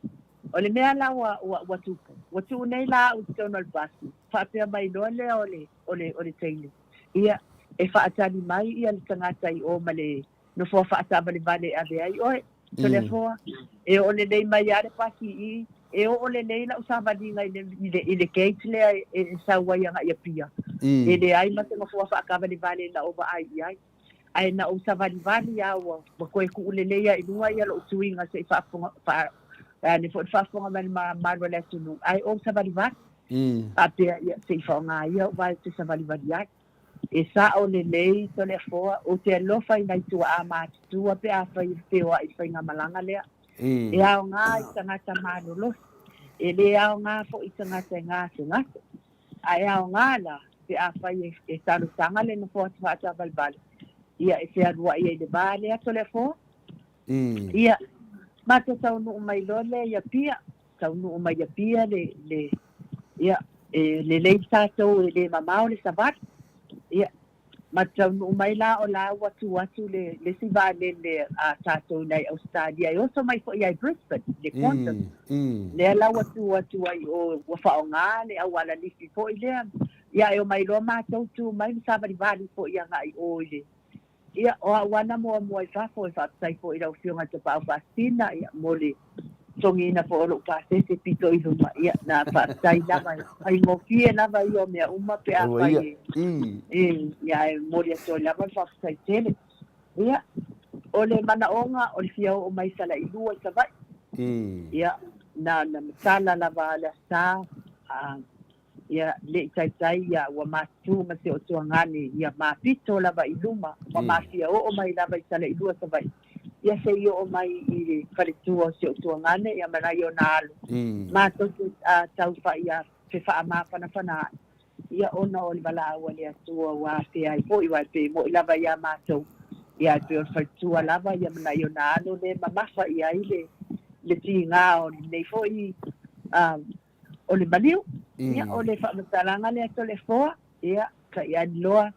o le mea la ua, ua, ua tupu, ua tuu nei la au i totonu o le pasi, faapea mai loa lea o le, o le, o le teine, ia, e faatali mai ia le tagata i o ma le nofoa faataavalevale e ave ai oe. Toleafoa, e oo lelei mai lava le pasi i i, e oo lelei lau savaliga i le, i le, i le gate lea e, e sau ai agai Apia. E leai ma se nofoa faataavalevale na ou vaai i ai. Ae na ou savalivali lava ua, ua toe tuu lelei lava i luga ia lou tuiga se i faafofoga, faa, vaeane foi le faafofoga mai le mamalu o le atunuu, ae ou savalivali. Faapea, ia, se i faaaoga ia ou vae ou te savalivali ai. E sao lelei Toleafoa, ou te alofa i nai tuaa matutua pe afai e feoai i le faigamalaga lea. E aoga i tagata malolosi, e le aoga foi i tagata e gasegase. Ae aoga la pe afai e talosaga le nofoa faataavalevale, ia e fealuai ai i le va lea Toleafoa. Ia, matou taunuu mai loa lea i Apia, taunuu mai Apia le, le, Ia, e lelei tatou e le mamao le savali. Ia, ma taunuu mai la o la ua tu atu le le isi vaalele a tatou i nai Ausetalia e oso mai foi i Brisbane, le Qantas. Lea la ua tu atu ai i o ua faaaoga le auala lifi foi lea. Ia e omai loa matou tu mai ma savalivali foi agai i o i le Ia, o au lava na muamua i fafo, e faafetai foi i lau Afioga i le Tapaau Faasisina, ia, mo le totogiina foi o lou pasese pito i luma. Ia, na faafetai lava, e faigofie lava ia o mea uma pe afai e, e, ia, ae momoli atu ai lava le faafetai tele. Ia, o le manaoga, o le fia oo mai Salailua i Savaii. Ia, na ona matala lava a le Aso Sa, a, Ia, le i taitai ia ua matutu ma se otuagane ia mapito lava i luma, ma mafia oo mai lava i Salailua Savaii, ia se i oo mai i le faletua o si otuagane ia ma nai ona alo, matou te tau fai a fefaamafanafana ae, ia ona o le valaau a le Atua ua afea ai foi, aua e pei mo'i lava iā matou, ia e pei o le faletua lava ia ma nai ona alo le mamafa i ai le le tiga o lenei foi o le maliu. Ia, o le faamatalaga lea Toleafoa, ia, Taianiloa,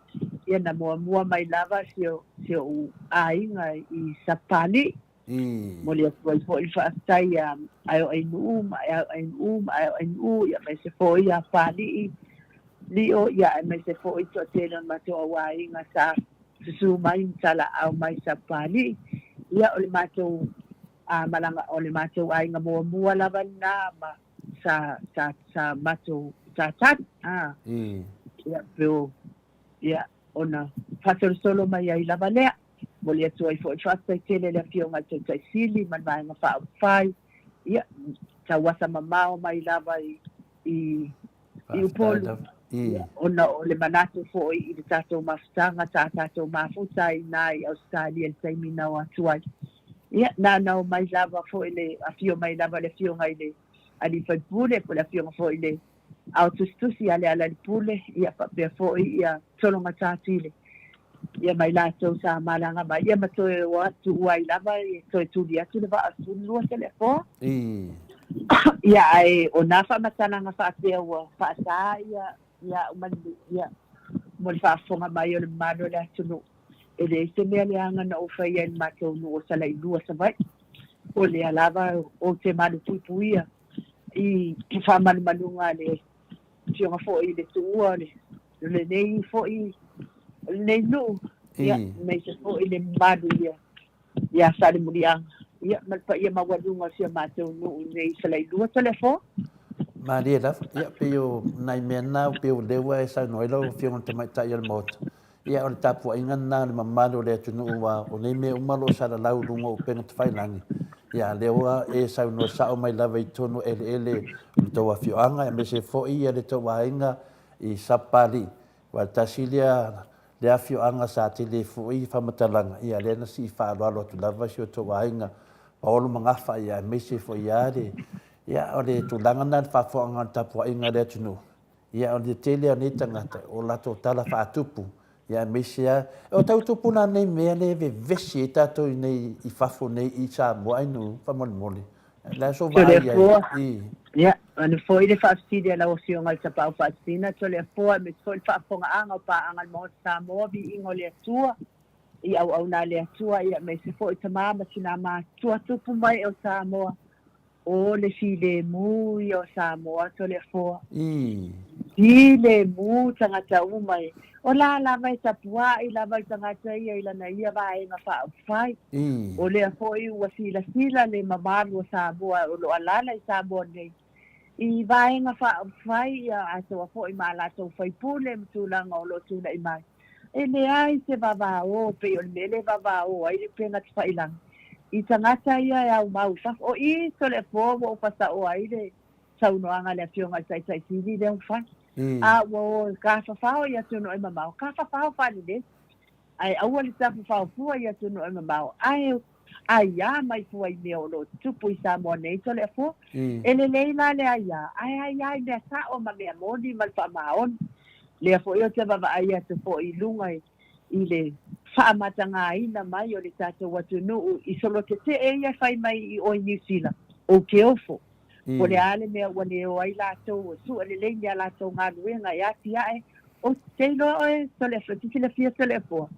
ia na muamua mai lava si o, si o'u aiga i Sapapalii. Momoli atu ai foi le faafetai iā Aeoainuu ma Aeoainuu ma Aeoainuu, ia aemaise foi ia Papalii Lio, ia aemaise foi toatele o le matou au aiga sa susu mai ma talaau mai Sapapalii. Ia, o le matou A malaga, o le matou aiga muamua lava lena ma sa, sa, sa matou tatali, a. Ia, pe o, ia, ona faasolosolo mai ai lava lea. Momoli atu ai foi le faafetai tele i le Afioga i le Taitai Sili ma le Vaega Faaupufai, ia, tauasa mamao mai lava i, i, i Upolu, ia, ona o le manatu foi i le tatou mafutaga sa tatou mafuta ai i ina i Ausetalia i le taimi na o atu ai. Ia, na ona omai lava foi le, afio mai lava le Afioga i le Alii Faipule po o le Afioga foi i le Ao Tusitusi ia Lealailepule, ia faapea foi ia Tologatatile, ia ma i latou sa malaga mai, ia ma toe o atu ai lava e toe tuli atu le vaa o le 12 Toleafoa. Ia, ae o nā faamatalaga faapea ua faasa ia ia au ma le, ia, mo le faafofoga mai o le mamalu o le atunuu, e leai se mea leaga na ou faia i le matou nuu o Salailua, Savaii. O lea lava ou te malupuipuia i faamalumaluga a le Afioga foi i le Tuua o le lenei foi o lenei nuu, ia, aemaise foi le mamalu ia ia Salemuliaga, ia, ma le paia maualuga o si o matou nuu i nei i Salailua. Toleafoa. Malie lava. Ia, pei o nai mea na, pei o lea ua e saunoa ai lau Afioga i le Tamaitai o le Maota. Ia, o le tapuaiga lena a le mamalu o le atunuu aua o nei mea uma o lo o salalau i luga o upega tafailagi. Ia, a o lea ua e saunoa sao mai lava i totonu o eleele o le tou afioaga aemaise foi le tou aiga i Sapapalii. Aua o le tasi lea lea afioaga sa tele foi faamatalaga, ia lea na sii faaaloalo atu lava si o tou aiga paolo ma gafa, ia aemaise foi lava le, ia o le tulaga lena i le faafofoga o le tapuaiga a le atunuu. Ia o le tele o nei tagata, o latou tala faatupu, ia aemaise lava, o tau tupu la nei mea lea e vevesi ai tatou i nei i fafo nei i Samoa ai nuu, faamolemole. O le a sou vaai i ai? I. Ia, anu foi le faafesili a lau Afioga i le Tapaau Faasisina, Toleafoa, aemaise foi le faafofogaaga o paaga a le Maota Samoa, viiga o le Atua, i auauna a le Atua, ia aemaise foi tama ma tina matutua tupu mai o Samoa. O le filemu ia o Samoa Toleafoa. I. Filemu tagata uma e. O la lava e tapua'i lava le tagata ia i lana ia vaega faaupufai. I. O lea foi ua silasila le mamalu o Samoa o lo o alaala i Samoa nei i vaega faaupufai ia atoa foi ma a latou faipule ma tulaga o lo o tula'i mai. E leai se vavao pei o le mea lea e vavao ai le upega tafailagi i tagata ia e aumau i fafo. O i Toleafoa ua ou fasaoa ai le saunoaga a le Afioga i le Taitai Sili lea ua fai. A ua o e tafafao i atunuu e mamao, tafafao faalelei, ae aua le tafafao fua i atunuu e mamao, ae aiā mai fua i mea o lo o tutupu i Samoa nei, Toleafoa. E lelei la le aiā, ae aiā i mea sao ma mea moni ma le faamaoni. Lea foi ou te vaavaai atu foi i luga i le faamatagaina mai o le tatou atunuu i solotetee ia e fai mai i o i Niu Sila, ou te ofo. Po o le a le mea ua le o ai latou e sue lelei ni a latou galuega e atiae. Ou te iloa oe Toleafoa, e te silafia Toleafoa?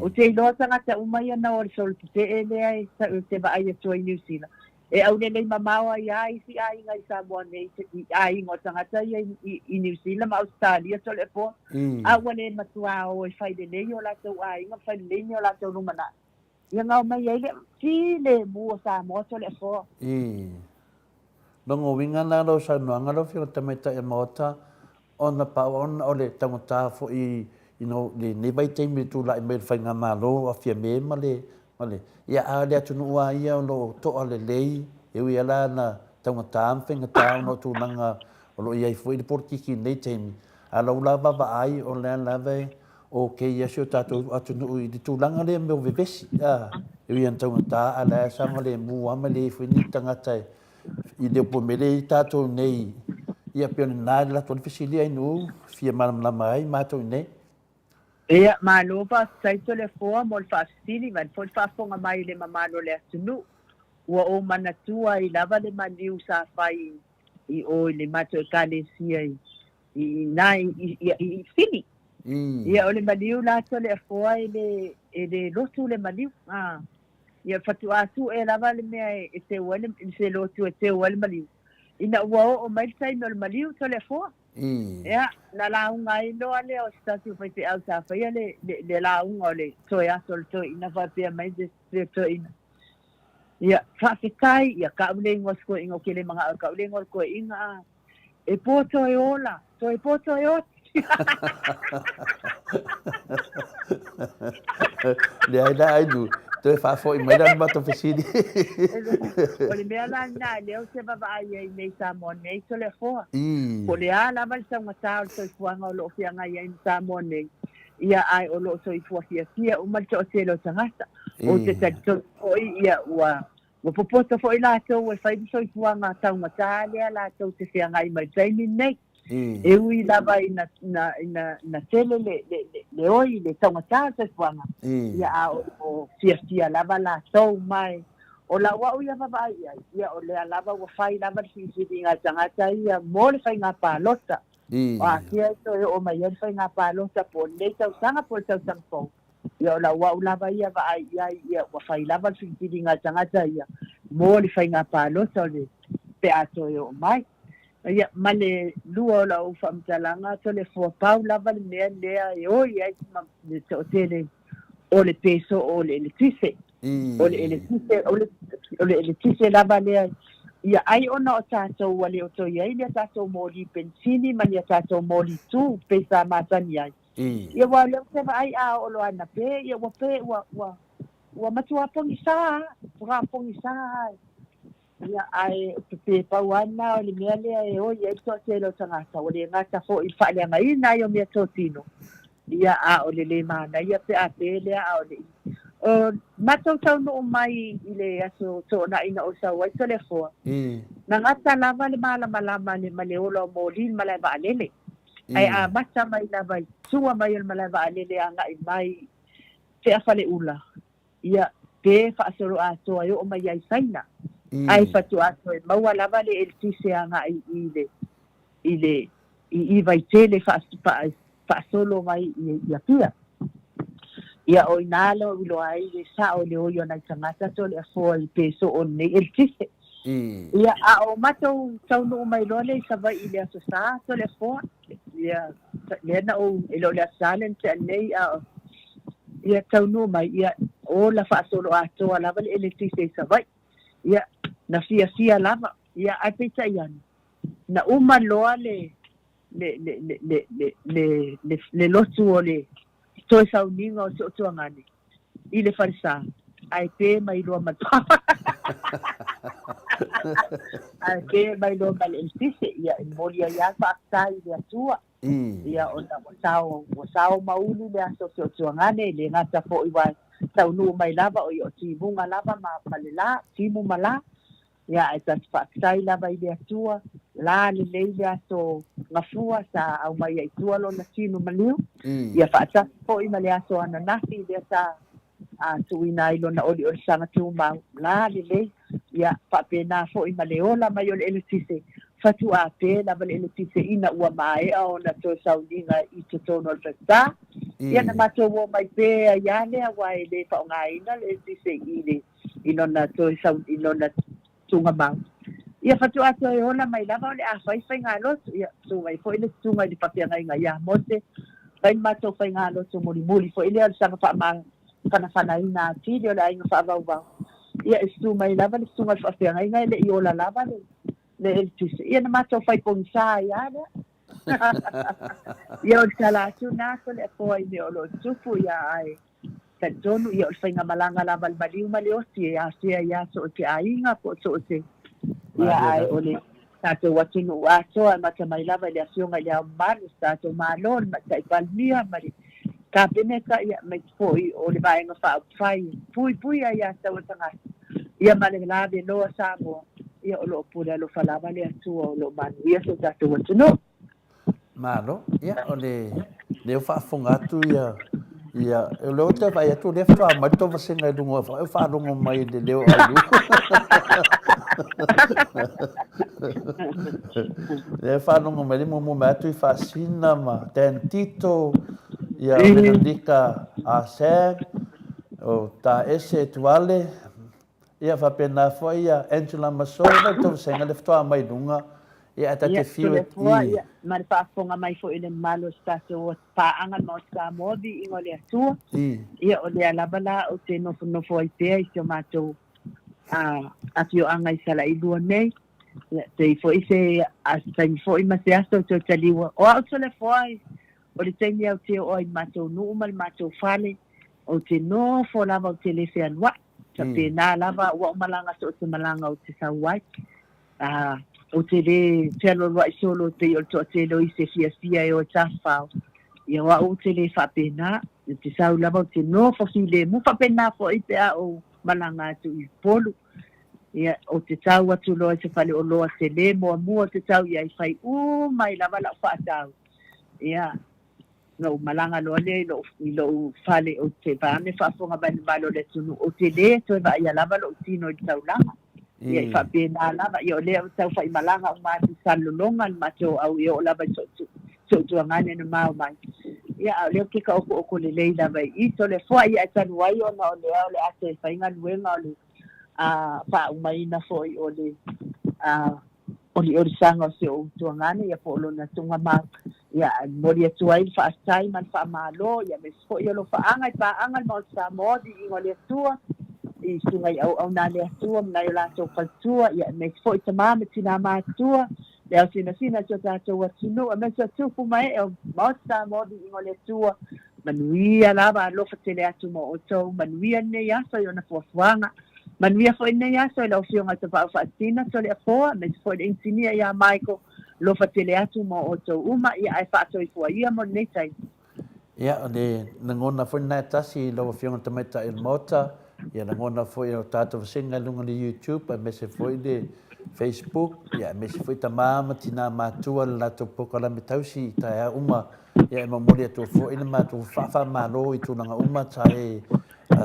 Ou te iloa tagata uma ia na o i le solo tetee lea ou te vaai atu ai i Niu Sila, e aulelei mamao ai lava isi aiga i Samoa nei i aiga o tagata ia i Niu Sila ma Ausetalia Toleafoa, a ua le matuā o e fai lelei o latou aiga ma fai lelei ni o latou lumanai. Ia na omai ai le filemu o Samoa Toleafoa. I lona uiga la lau saunoaga lau Afioga i le Tamaitai o le Maota, ona pau ona o le taugata foi i lenei vaitaimi i le tulai mai o le Faigamalo o Fiame ma le, ma le, ia a o le atunuu lava ia o lo o toa lelei, e ui lava la ina taugata ma faigata ona o tulaga o lo o i ai foi le polokiki i lenei taimi, a o lau la vaavaai o lea lava e ok a si o tatou atunuu i le tulaga lea mea o vevesi, a, e ui ina taugata a o la e saogalemu lava ma leai foi ni tagata e i le upu mea lea i tatou nei, ia pei o lena e latou le fesili ai nu fia malamalama ai matou i nei. Ia, malo faafetai Toleafoa mo le faafesili vae foi le faafofoga mai i le mamalu o le atunuu. Ua ou manatua ai lava le maliu sa fai i o i le matou Ekalesia i i ina i Fili. Ia, o le maliu la Toleafoa e le e le lotu le maliu. A. Ia, faatoa sue lava le mea e teu ai le, se lotu e teu ai le maliu. Ina ua oo mai le taimi o le maliu Toleafoa. Ia, na lauga ai loa lea o se tasi o faifeau sa faia le, le, le lauga o le toe aso o le toeaina faapea mai le toeaina. Ia, faafetai, ia kau le igoa o se toeaina, ou te le manao e kau le igoa o le toeaina, a. E po toe ola, toe po toe oti. Leai la Ainu, toe faafoi mai la le matou fesili. O le mea la lena lea ou te vaavaai ai nei i Samoa nei, Toleafoa. Po o le a lava le taugata o le soifuaga o lo o feagai ai ma Samoa nei, ia ae o lo o soifua fiafia uma le toatele o tagata. Ou te talitonu foi ia ua Ua popoto foi latou e fai le soifuaga taugata lea latou te feagai mai taimi lenei. E ui lava ina, ina, ina, ina tele le, le, le, le oi, le taugata o le soifuaga, ia a o, o fiafia lava latou mai. O lau au ia vaavaai i ai, ia o lea lava ua fai lava le filifiliga a tagata ia mo le faiga palota. O afea e toe oo mai ai le faiga palota po o lenei tausaga po o le tausaga fou. Ia o lau au lava ia vaai i ai, ia ua fai lava le filifiliga a le tagata ia mo le faiga palota o le pe a toe oo mai. Ia, ma le lua o lau faamatalaga, Toleafoa, pau lava le mea lea e oi ai le toatele o le pe soo o le eletise. O le eletise, o le, o le eletise lava lea ia ai ona o tatou ua le o toe i ai ni a tatou moli penisini ma ni a tatou moli tū pei sa masani ai. Ia aua o lea ou te vaai a oo loa ana pe, ia ua pe, ua, ua, ua matua pogisa lava, matua pogisa lava. Ia, ae pe pau lava lena o le mea lea e oi ai le toatele o tagata, ua le gata foi i le faaleagaina ai o meatotino, ia, a o le lē manaia pe a pe lea a o le i. O matou taunuu mai i le aso Toonai na ou sau ai Toleafoa, na gata lava le malamalama ma le ola o moli i le malae vaalele. Ae amata mai lava i tua mai o le malae vaalele agai mai i Feafaleula, ia, pe faasoloatoa e oo mai ai Saina, ae faatoa toe maua lava le eletise agai i le, i le, i i Vaitele faasolo mai i Apia. Ia, o i ina lea ua iloa ai le sao i le oi o nai tagata Toleafoa i pe soo lenei eletise. Ia, a o matou taunuu mai loa lea i Savaii i le Aso Sa, Toleafoa, ia, lea na ou, e le o le Aso Sa lea na tea nei, a o, ia, taunuu mai, ia, ola faasoloatoa lava le eletise i Savaii. Ia, na fiafia lava, ia, ae peitai ane, na uma loa le, le, le, le, le, le, le, le, le lotu o le toe sauniga o si ou tuagane i le falesa, ae pe mai loa ma le ae pe mai loa ma le eletise, ia e momoli ai lava le faafetai i le Atua, ia ona ua sao, ua sao ma uli le aso o si ou tuagane, e le gata foi ua taunuu mai lava, o ia o timuga lava ma, ma le la, timu ma la, Ia, ae tatou faafetai lava i le Atua, la lelei le aso Gafua sa aumai ai i tua lona tino maliu, ia faatasi foi ma le aso ananafi lea sa tuuina ai lona oliolisaga tumau, la lelei. Ia, faapena foi ma le ola mai o le eletise, faatoa pe lava le eletise ina ua maea ona toe sauniga i totonu o le falesa. Ia, na matou omai pea ai lava lea aua e le faaaogaina le eletise i le i lona toe i lona tuugamau. Ia faatoa toe ola mai lava o le a fai faigalotu. Ia, susu mai foi le susuga i le faafeagaiga ia Mose, fai le matou faigalotu mulimuli foi lea o le saga faamafanafanaina atili o le aiga faavauvau. Ia, e susu mai lava le susuga i le faafeagaiga e le i ola lava le le eletise. Ia, na matou fai pogisa ai lava lea. Ia, o le tala atu lena Toleafoa i mea o lo o tupu, ia ae Talitonu, ia o le faigamalaga lava a le maliu ma le oti e afea ai so o se aiga po o so o se, ia ae o le tatou atunuu atoa e amata mai lava i le Afioga i Le Ao Mamalu o se tatou Malo, le Tamaitai Palemia ma le Kapeneta, ia aemaise foi o le Vaega Faaupufai e puipui ai ia tatau a tagata, ia ma le laveloa Samoa, ia o lo o pule alofa lava le Atua o lo o manuia si o tatou atunuu. Malo. Ia, o le, lea ua faafofoga atu ia, ia, o lea ou te vaai atu o lea faatoa aumai le tou vasega i luga, e faalogo mai i le leo o Ailu. Lea e faalogo mai le muamua mai atu i Faasina ma Dan Tito, ia o Veronica Asag, o Taese Tuale, Ia faapena foi ia Angela Masoe ma le tou vasega lea faatoa aumai i luga, ia ae ta te fiu e Toleafoa, ia, ma le faafofoga mai foi i le mamalu o se tatou paaga le Maota Samoa, viiga o le Atua. Ia, o lea lava la ou te nofonofo ai pea i si o matou afioaga i Salailua nei. Ia, pei foi se taimi foi ma se aso toe taliua. O au Toleafoa, o le taimi ou te oo ai i le matou nuu ma le matou fale, Ou te nofo lava ou te le fealuai. Faapena lava ua ou malaga so o se malaga ou te sau ai. Ā, ou te le fealualuai solo e pei o le toatele o isi e fiafia e o e tafafao. Ia o au ou te le faapena. Ou te sau lava ou te nofo filemu. Faapena foi pe a ou malaga atu i Upolu. Ia, ou te tau atu loa i se faleoloa tele muamua ou te tau i ai, fai uma ai lava lau faatau. Ia, Ona ou malaga loa lea i lou, i lou fale, ou te vaeane faafofoga mai le mamalu o le atunuu, ou te lē toe vaaia lava lou tino i le taulaga. Ia, i faapena lava, ia o lea ua tau faimalaga uma atu i Salelologa le matou au e oo lava i so'u, so'u tuagane na mao mai. Ia, a o lea ou te taokooko lelei lava i i Toleafoa, ia ae talu ai ona o lea o le a toe fai galuega o le a faaumaina foi o le a oliolisaga o si ou tuagane ia po o lona tuugamau. Ia, e momoli atu ai le faafetai ma le faamalo, ia aemaise foi o alofaaga i paaga le Maota Samoa, viiga o le Atua, i susuga i auauna a le Atua ma nai o latou faletua, ia aemaise foi tama ma tina matutua, le ao sinasina o si o tatou atunuu, aemaise o tupu ma ee o Maota Samoa, viiga o le Atua, Manuia lava, alofa tele atu mo outou. Manuia lenei aso i ona fuafuaga. Manuia foi lenei aso i lau Afioga i le Tapaau Faasina, Toleafoa, aemaise foi le Inisinia ia Michael. Alofa tele atu mo outou uma, ia ae faasoifua ia mo lenei taimi. Ia, o le lagona foi lena e tasi i lau Afioga i le Tamaitai o le Maota, ia lagona foi o tatou vasega i luga o le YouTube aemaise foi le Facebook, ia aemaise foi tama ma tina matua le latou polokalame tausi i taeao uma. Ia e momoli atu foi le matou faafaamalo i tulaga uma sa e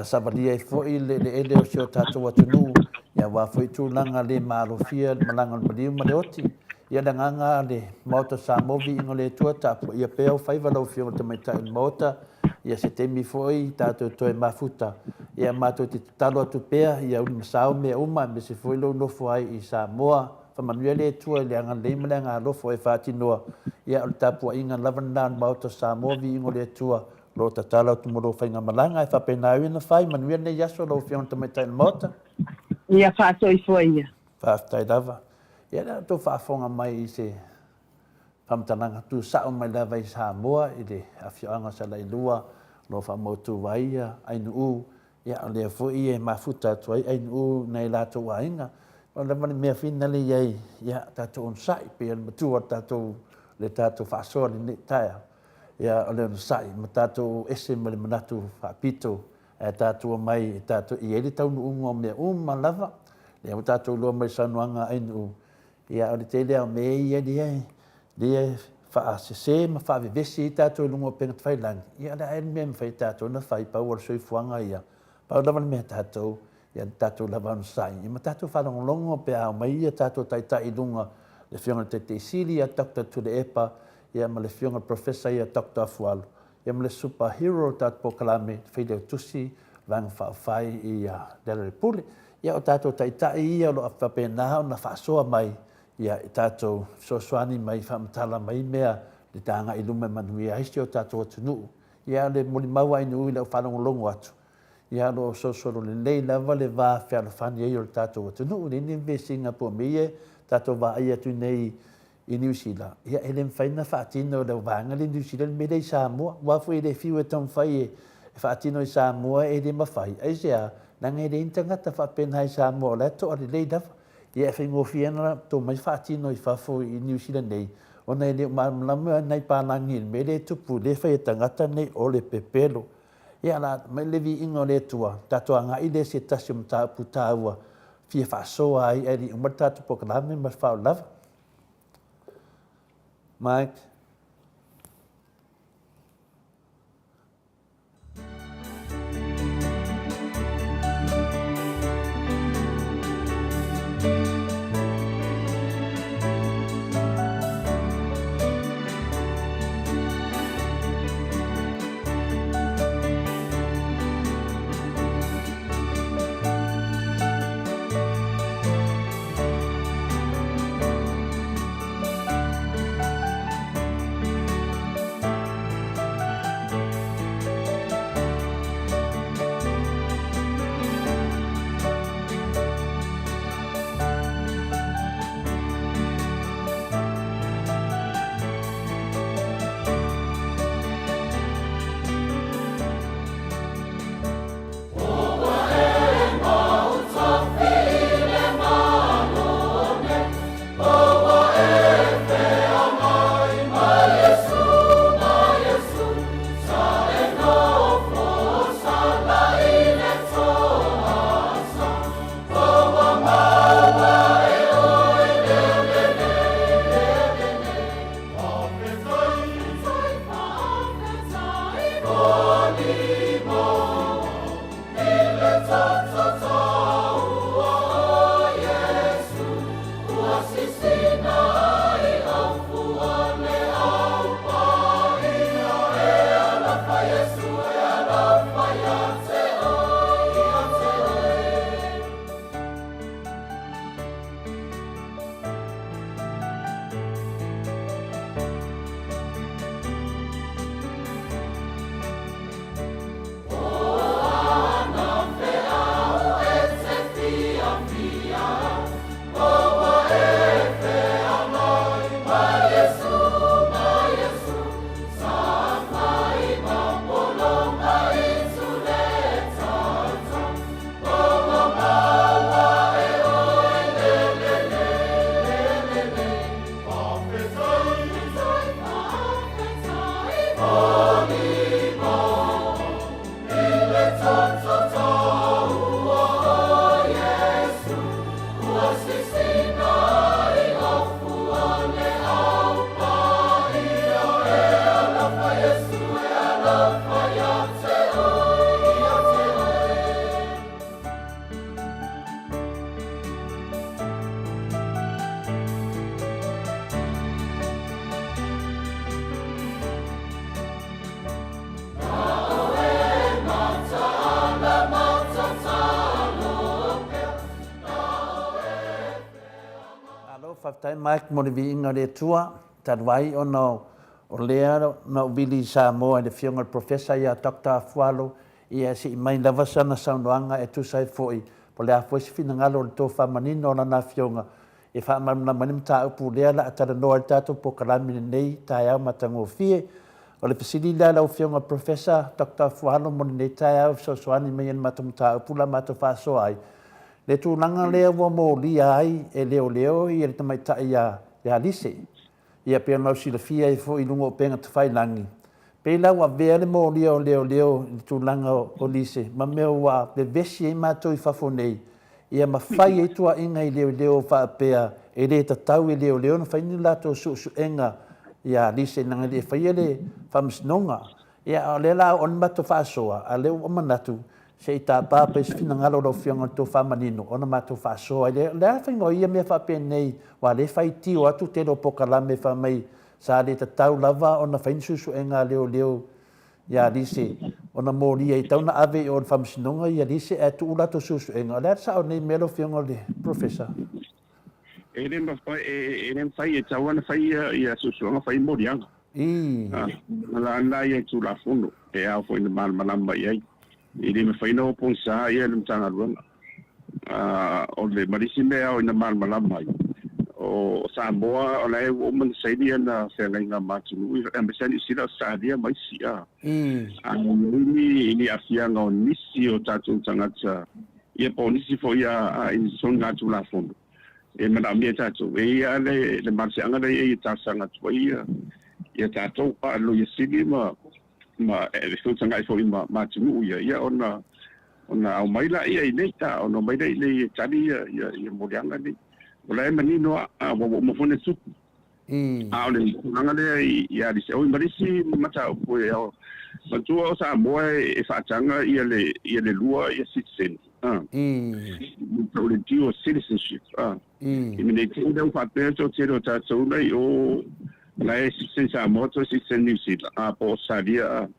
savalia ai foi le eleele o si o tatou atunuu, ia aua foi tulaga le maalofia le malaga o le maliu ma le oti. Ia le agaga a le Maota o Samoa, viiga o le Atua, tapuaia pea ou faiva lau Afioga i le Tamaitai o le Maota, ia se taimi foi tatou toe mafuta, ia matou te tatalo atu pea ia ulimasao mea uma aemaise foi lou nofo ai i Samoa. Faamanuia le Atua i le agalelei ma le agaalofa o e faatinoa. Ia, o le tapuaiga lava lena a le Maota o Samoa, viiga o le Atua, o lo o tatalo atu mo lou faigamalaga. E faapena ai ona fai. Manuia lenei aso lau Afioga i le Tamaitai o le Maota. Ia faasoifua ia. Faafetai lava. Ia, lea ua outou faafofoga mai i se faamatalaga tuusao mai lava i Samoa i le afioaga o Salailua, o lo o faamautu ai Ainuu Ia, o lea foi e mafuta atu ai Ainuu i nai latou aiga. O lava le mea fina lea i ai, ia, tatou onosai, pei o le matua o le tatou, le tatou faasoa i lenei taeao. Ia, o le onosai ma tatou ese ma le manatu faapito, ae tatou omai e tatou, e i ai le taunuuga o mea uma lava. Lea ua tatou iloa mai i saunoaga a Ainuu, ia, o le tele lava o mea ia lea, lea e faasese ma faavevesi ai tatou i luga o upega tafailagi, ia o le a ea le mea e mafai e tatou ona fai, pau o le soifuaga ia, pau lava le mea tatou, Ia tatou lava onosai ia ma tatou faalogologo pe a omai ia tatou taitai i luga, le Afioga i le Taitai Sili ia Doctor Tuilaepa ia ma le Afioga i le Professor ia Doctor Afualo ia ma le Super Hero o le tatou polokalame, le Failautusi o le Vaega Faaupufai ia Lealailepule. Ia o tatou taitai ia o lo o faapena ona faasoa mai ia i tatou fesoasoani mai, faamatala mai mea i le agai i luma e manuia ai si o tatou atunuu. Ia o le molimau lava inu i lau faalogologo atu, Ia o lo o solosolo lelei lava le va fealofani ai o le tatou atunuu, e leai ni vesiga po o mea ia tatou vaai atu nei i Niu Sila, ia e le mafai ona faatino e le vaega lea i Niu Sila le mea lea i Samoa. Aua foi e le fiu e taumafai e faatino i Samoa e le mafai. Aisea? Leaga e leai ni tagata faapena i Samoa o la e to'a lelei lava. Ia e faigofie ona tou omai faatino i fafo i Niu Sila nei, ona e le o malamalama nai palagi i le mea lea e tupu, lea e fai e tagata nei o le pepelo. Ia, la mai le viiga o le Atua, tatou agai lea i se tasi o mataupu taua fia faasoa ai ae le i uma le tatou polokalame ma le faaolaolava. Mike. Malo faafetai Mike mo le viiga o le Atua talu ai ona o lea na ou vili i Samoa i le afioga i le Professor ia Doctor Afualo ia se i mai lava sana saunoaga e tusa ai foi po o le a foi se finagalo o le tofa manino o lana afioga e faamalamalama ai le mataupu lea o le a talanoa ai le tatou polokalame i lenei taeao matagofie. O le fesili lea lau Afioga Professor Doctor Afualo mo lenei taeao e fesoasoani mai i le matou mataupu la matou faasoa ai. Le tulaga lea ua molia ai e leoleo ia le tamaitai ia Lise. Ia pei ona silafia ai foi i luga o upega tafailagi, pei la ua avea le molia o leoleo i le tulaga o Lise ma mea ua vevesi ai matou i fafo nei, ia ma fai ai tuuaiga i leoleo faapea e le tatau i leoleo ona fai ni latou suesuega ia Lise leaga e le i faia le faamasinoga. Ia a o lea la a oo le matou faasoa, a o lea ua manatu. Se i tāpā pea se finagalo o lau Afioga i le tofa manino ona matou faasoa ai lea. O le a le faiga o ia mea faapenei aua o lea e faitio atu tele o polokalame fai mai sa le tatau lava ona fai ni suesuega a leoleo ia Lise ona molia e tatau ona ave i o i le Faamasinoga ia Lise ae tuu latou suesuega. O le a le sao o lenei mea lau Afioga i le Professor? E le mafai, e le mafai e tatau ona fai ia suesuega fai moliaga. Ii. O la ia Tulafono e ao foi ona malamalama i ai. E le mafai ona o pogisa ia le Matagaluega. O le ma le isi mea e ao ina malamalama ai, o Samoa o la e ua uma ona saini ana feagaiga ma atunuu aemaise lava Niu Sila, Ausetalia ma isi. A i ai ni aafiaga o nisi o tatou tagata ia po o nisi foi a i soligatulafono e manaomia e tatou, e i ai lava le malosiaga lea e i ai e talosaga atu ai ia tatou a le Loia Sili ma e feutagai foi ma atunuu ia, ia ona ona aumai laia i inei, ona omai lea i inei e tali ia moliaga nei. O la e manino lava, ua uma foi ona tupu. A o le tulaga lea i Alisi, oi ma le isi mataupu e ao, manatua o Samoa e faataga ia le lua citizen, o le dual citizenship. I mea nei lea ua faapea le toatele o tatou la i o la e citizen Samoa toe citizen New Zealand po o Australia,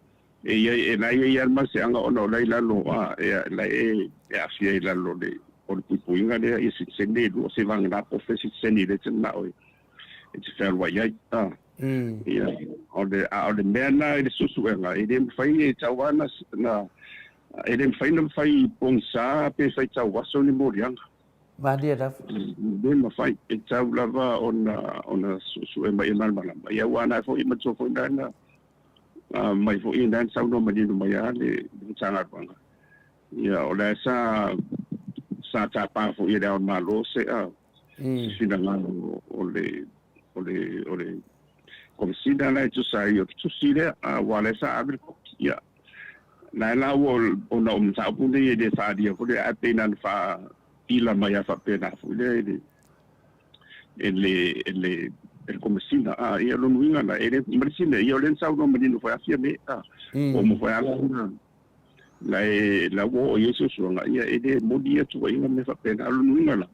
e i ai, e la e i ai lava le malosiaga ona o la e i lalo, la e aafia i lalo o le puipuiga lea ia citizen nei e lua, seivagana po o fea citizen i le te manao e te fealuai ai. Ia, o le, a o le mea lena i le suesuega, e le mafai e tatau lava na, e le mafai ona fai pogisa pe fai tauaso ni moliaga. Malie lava. E le mafai, e tatau lava ona suesue mai e malamalama. Ia aua na foi matua foi na mai foi na saunoa manino mai lava le Matagaluega. Ia o lea sa tapa foi e le Ao o le Malo se finagalo o le Komesina la e tusa ai o le tusi lea, aua o lea sa ave le kopi. Ia na la ua ona o mataupu nei e le faaalia foi lea, ae pei na ona faaila mai lava faapena foi lea e le Komesina. Ia o lona uiga la, e le ma le isi mea, ia o lea na saunoa manino foi Afia nei, ua uma foi lava la e la ua oo i ai suesuega, ia e le moni ia tuuaiga ma mea faapena. O lona uiga la,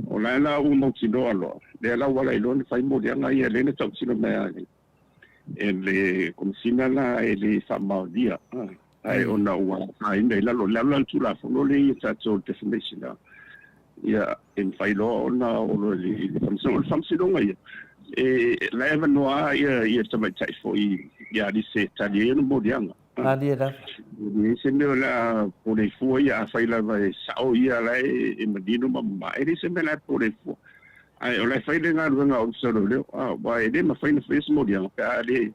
o la e la ua mautinoa loa, lea la ua ala ai loa ona fai moliaga ia lea na tautino mai lava e le Komesina la e le faamaonia, ae ona ua afaina i lalo, lalo la le Tulafono lea ia tatou defamation, ia e mafai loa ona oo loa i le Faamasinoga. O le Faamasinoga ia, e la e avanoa lava ia tamaitai foi ia Alise e tali ai ona moliaga. Malie lava. E leai se mea o le a pole fua ia, afai lava e sao ia la e manino ma mama, e leai se mea o le a pole fua. Ae o la e fai le galuega a Ofisa o Leoleo, aua e le mafai ona faia se moliaga pe a le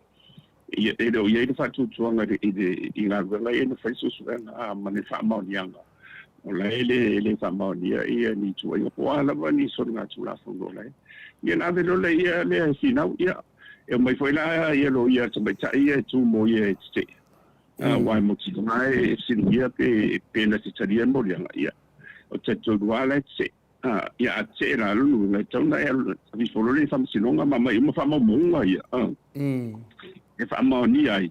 e le o i ai le faatuatuaga i galuega ia na fai suesuega ma le faamaoniaga. O la e le faamaonia ia ni tuuaiga po o a lava ni soligatulafono o la e. Ia ona ave loa lea lea e finau, ia e omai foi la ia loia tamaitai ia e tu mo ia e tetee. Aua e mautinoa e fesiligia pe na te talia le moliaga, ia o te talitonu lava la e tetee. Ia a tetee la lona uiga e tatau ona e alu ifo loa lea i faamasinoga ma aumai uma faamaumauga ia e faamaonia ai,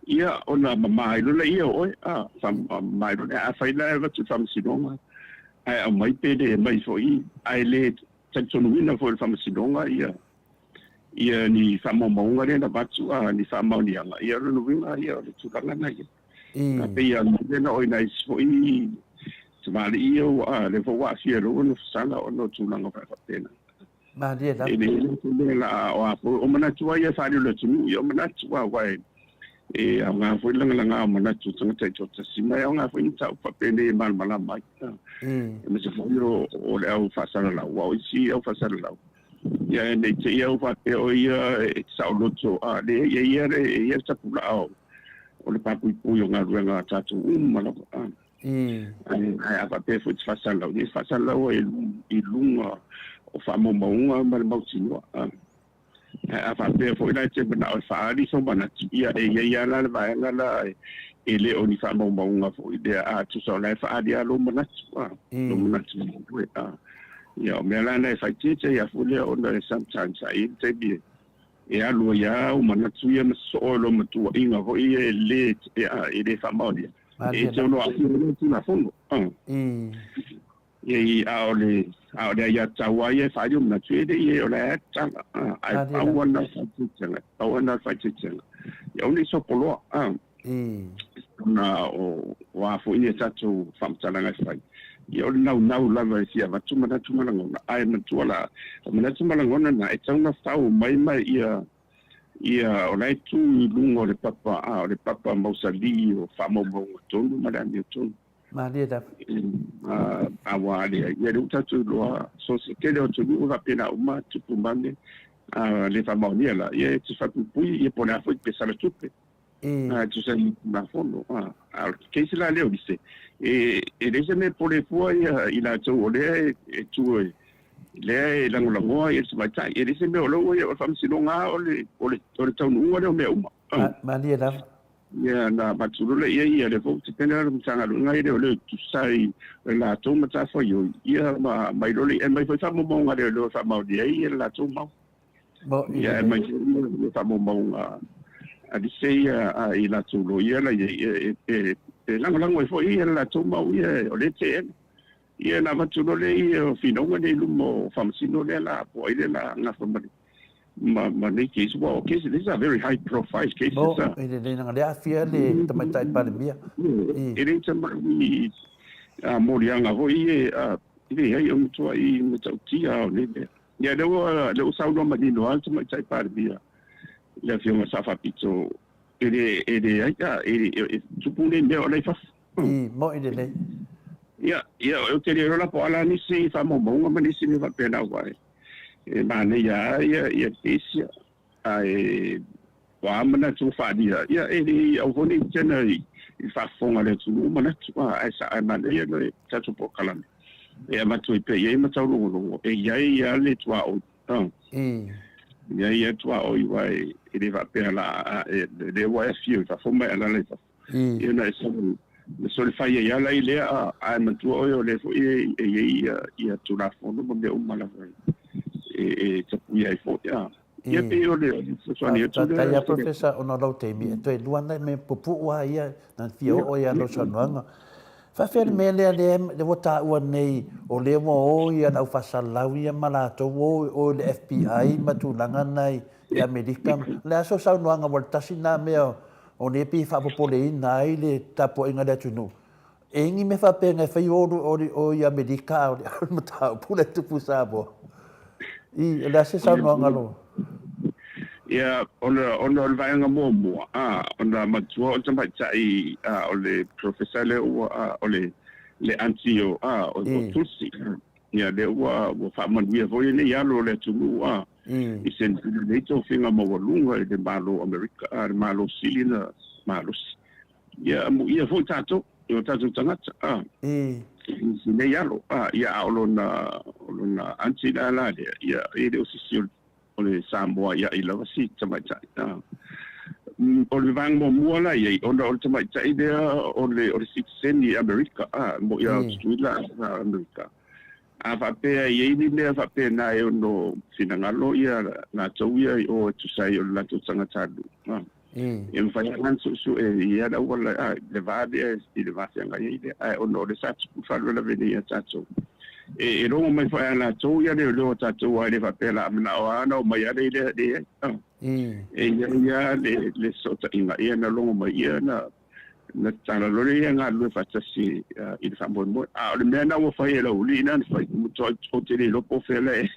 ia ona mama ai loa lea o oe, faamama ai loa lea. Afai la e avatu i le faamasinoga ae aumai pe le aumai foi ae le talitonuina foi e le faamasinoga ia ni faamaumauga lea na avatu, ni faamaoniaga, ia o lona uiga ia o le tulaga lena ia. A pei lava ona oo i nai isi foi tamalii ia ua lea foi ua aafia i lou nofosala ona o tulaga faapena. Malie lava. E le se mea la o a foi o manatu ai e faali o le atunuu, ia o manatu aua e aoga foi le lagalaga o manatu o tagata taitoatasi, ma e aoga foi ni mataupu faapenei e malamalama ai. Aemaise foi o le au faasalalau, aua o isi au faasalalau, ia ne i te i au faapea o ia e te saoloto, a leai, e i ai le tapulaa o le papuipui o galuega a tatou uma lava. Ae a faapea foi e te faasalalau, ia e faasalalau ai i luga o faamaumauga ma le mautinoa. Ae a faapea foi la e te manao e faaali sou manatu, ia e i ai lava la le vaega la e le o ni faamaumauga foi lea, a tusa o la e faaali lava lou manatu, lou manatu foi. Ia o mea la na e faaitiitia ia foi lea ona e sometimes a i ai le taimi e alu ai lava ou manatu ia ma sosoo i lou matuaiga foi ia e le faamaonia. E te ono aafia ai le Tulafono. Ia, a o le, a o le aiatatau lava ia e faaali o manatu, e le i o la e tatala, ae pau lava lena o le faaeteetega, pau lava lena o le faaeteetega, ia aua ne i sopoloa, ona o a foi ni a tatou faamatalaga e fai, ia o le naunau lava e fia avatu manatu ma lagona, ae manatua la, o manatu ma lagona na e tatau ona fau mai ma ia ia o la e tu i luga o le papa, a o le papa mausali o faamaumauga tonu ma le amiotonu. Malie lava. Aua le, ia lea ua tatou iloa, so se tele o atunuu e faapena uma, tupu mane, a le faamaonia la, ia e te falepuipui, ia po o le a foi pe sala tupe, e tusa ai ma le Tulafono. A o le case la lea o Lise, e leai se mea e pole fua ia i latou o lea e tu e, lea e lagolagoa ia le tamaitai, e leai se mea o la ua ia, o le Faamasinoga lava o le, o le taunuuga lea o mea uma. Malie lava. Ia, na avatu loa lea i ai, ia lea foi ua tapena le Matagaluega ia o lea e tusa ai le latou matafaioi, ia ma aumai loa lea, e aumai foi faamaumauga a leoleo e faamaonia ai le latou mau. Ia, e aumai foi faamaumauga a Lise ia i latou loia la i ai, e lagolago ai foi le latou mau ia o lea e teena. Ia, na avatu loa lea ia o finauga nei i luma o Faamasino lea la, po o ai lea la gafa ma le ma ma nei case, aua o case, these are very high profile cases. Mo, e lelei leaga lea aafia le Tamaitai Palemia. E le tamai moliaga foi e leai o matuai matautia o nei mea. Ia lea ua lea ua saunoa manino lava le Tamaitai Palemia, le Afioga Sa Faapito, e le e leai e tupu nei mea o la i fafo. I, mo'i lelei. Ia, ia ou te le iloa la po o a la nisi faamaumauga ma nisi mea faapena aua e E manaia lava ia ia case ia, ae o a manatu ua faaalia, ia e le aua foi ne i tena i le faafofoga a le atunuu manatu, ae sa ae manaia le tatou polokalame e avatu ai pea i ai mataulogologo e i ai lava le tuaoi, e i ai lava tuaoi aua e le faapea la lea ua e afio i fafo ma e alaala i fafo. Ia na e soli fai ai ala i lea, ae matua oe o lea foi e i ai ia Tulafono ma mea uma lava e tapuia ai foi. Ia pei o le fesoasoani atu lea. Faafetai lava Professor ona o lou taimi, e toe lua nai mea pupuu lava ia na fia oo ai lau saunoaga. Faafefea le mea lea lea ua taua nei o lea ua o ia le aufaasalalau ia ma latou ua o i le FBI ma tulaga na i Amerika. O le a se saunoaga ua le tasi lena mea O lea pei e faapopoleina ai le tapuaiga a le atunuu, e i ai ni mea faapena e fai o i Amerika a o le mataupu la e tupu i Samoa. I, o le a se saunoaga lou? Ia, ona, ona o le vaega muamua, a, ona matua o le tamaitai, a, o le professor lea ua, a, o le, le aunty o, a, o, o Tulsi, ia, lea ua, ua faamanuia foi lenei alo o le atunuu, a, i se lenei tofiga maualuga i le Malo o Amerika, a le Malo sili na malosi. Ia, amuia foi tatou, i o tatou tagata, a, i lenei alo, a, ia, a o lona, o lona aunty la la lea, ia, e le o se isi o le Samoa ia i lava si tamaitai, a. O le vaega muamua la i ai, ona o le tamaitai lea o le, o le citizen i Amerika, a, mo ia Tutuila a Amerika. A faapea e i ai ni mea faapena e ono finagalo ia latou ia i o e tusa ai o le latou tagatanuu, e mafai lava ona suesue i ia le auala, le va lea i le va feagai ai lea. Ae ona o lea sa tupu le faalavelave nei ia tatou, e logo mai foi ia latou ia leoleo a tatou, ae le faapea o le a manao lava ona omai lava lea leai. E i ai lava le fesootaiga ia na logo mai ia na Na tatala loa lea ia galulue faatasi i le faamoemoe. A o le mea lena ua fai e Laauli na na fai, matua ou te le iloa po o fea la e.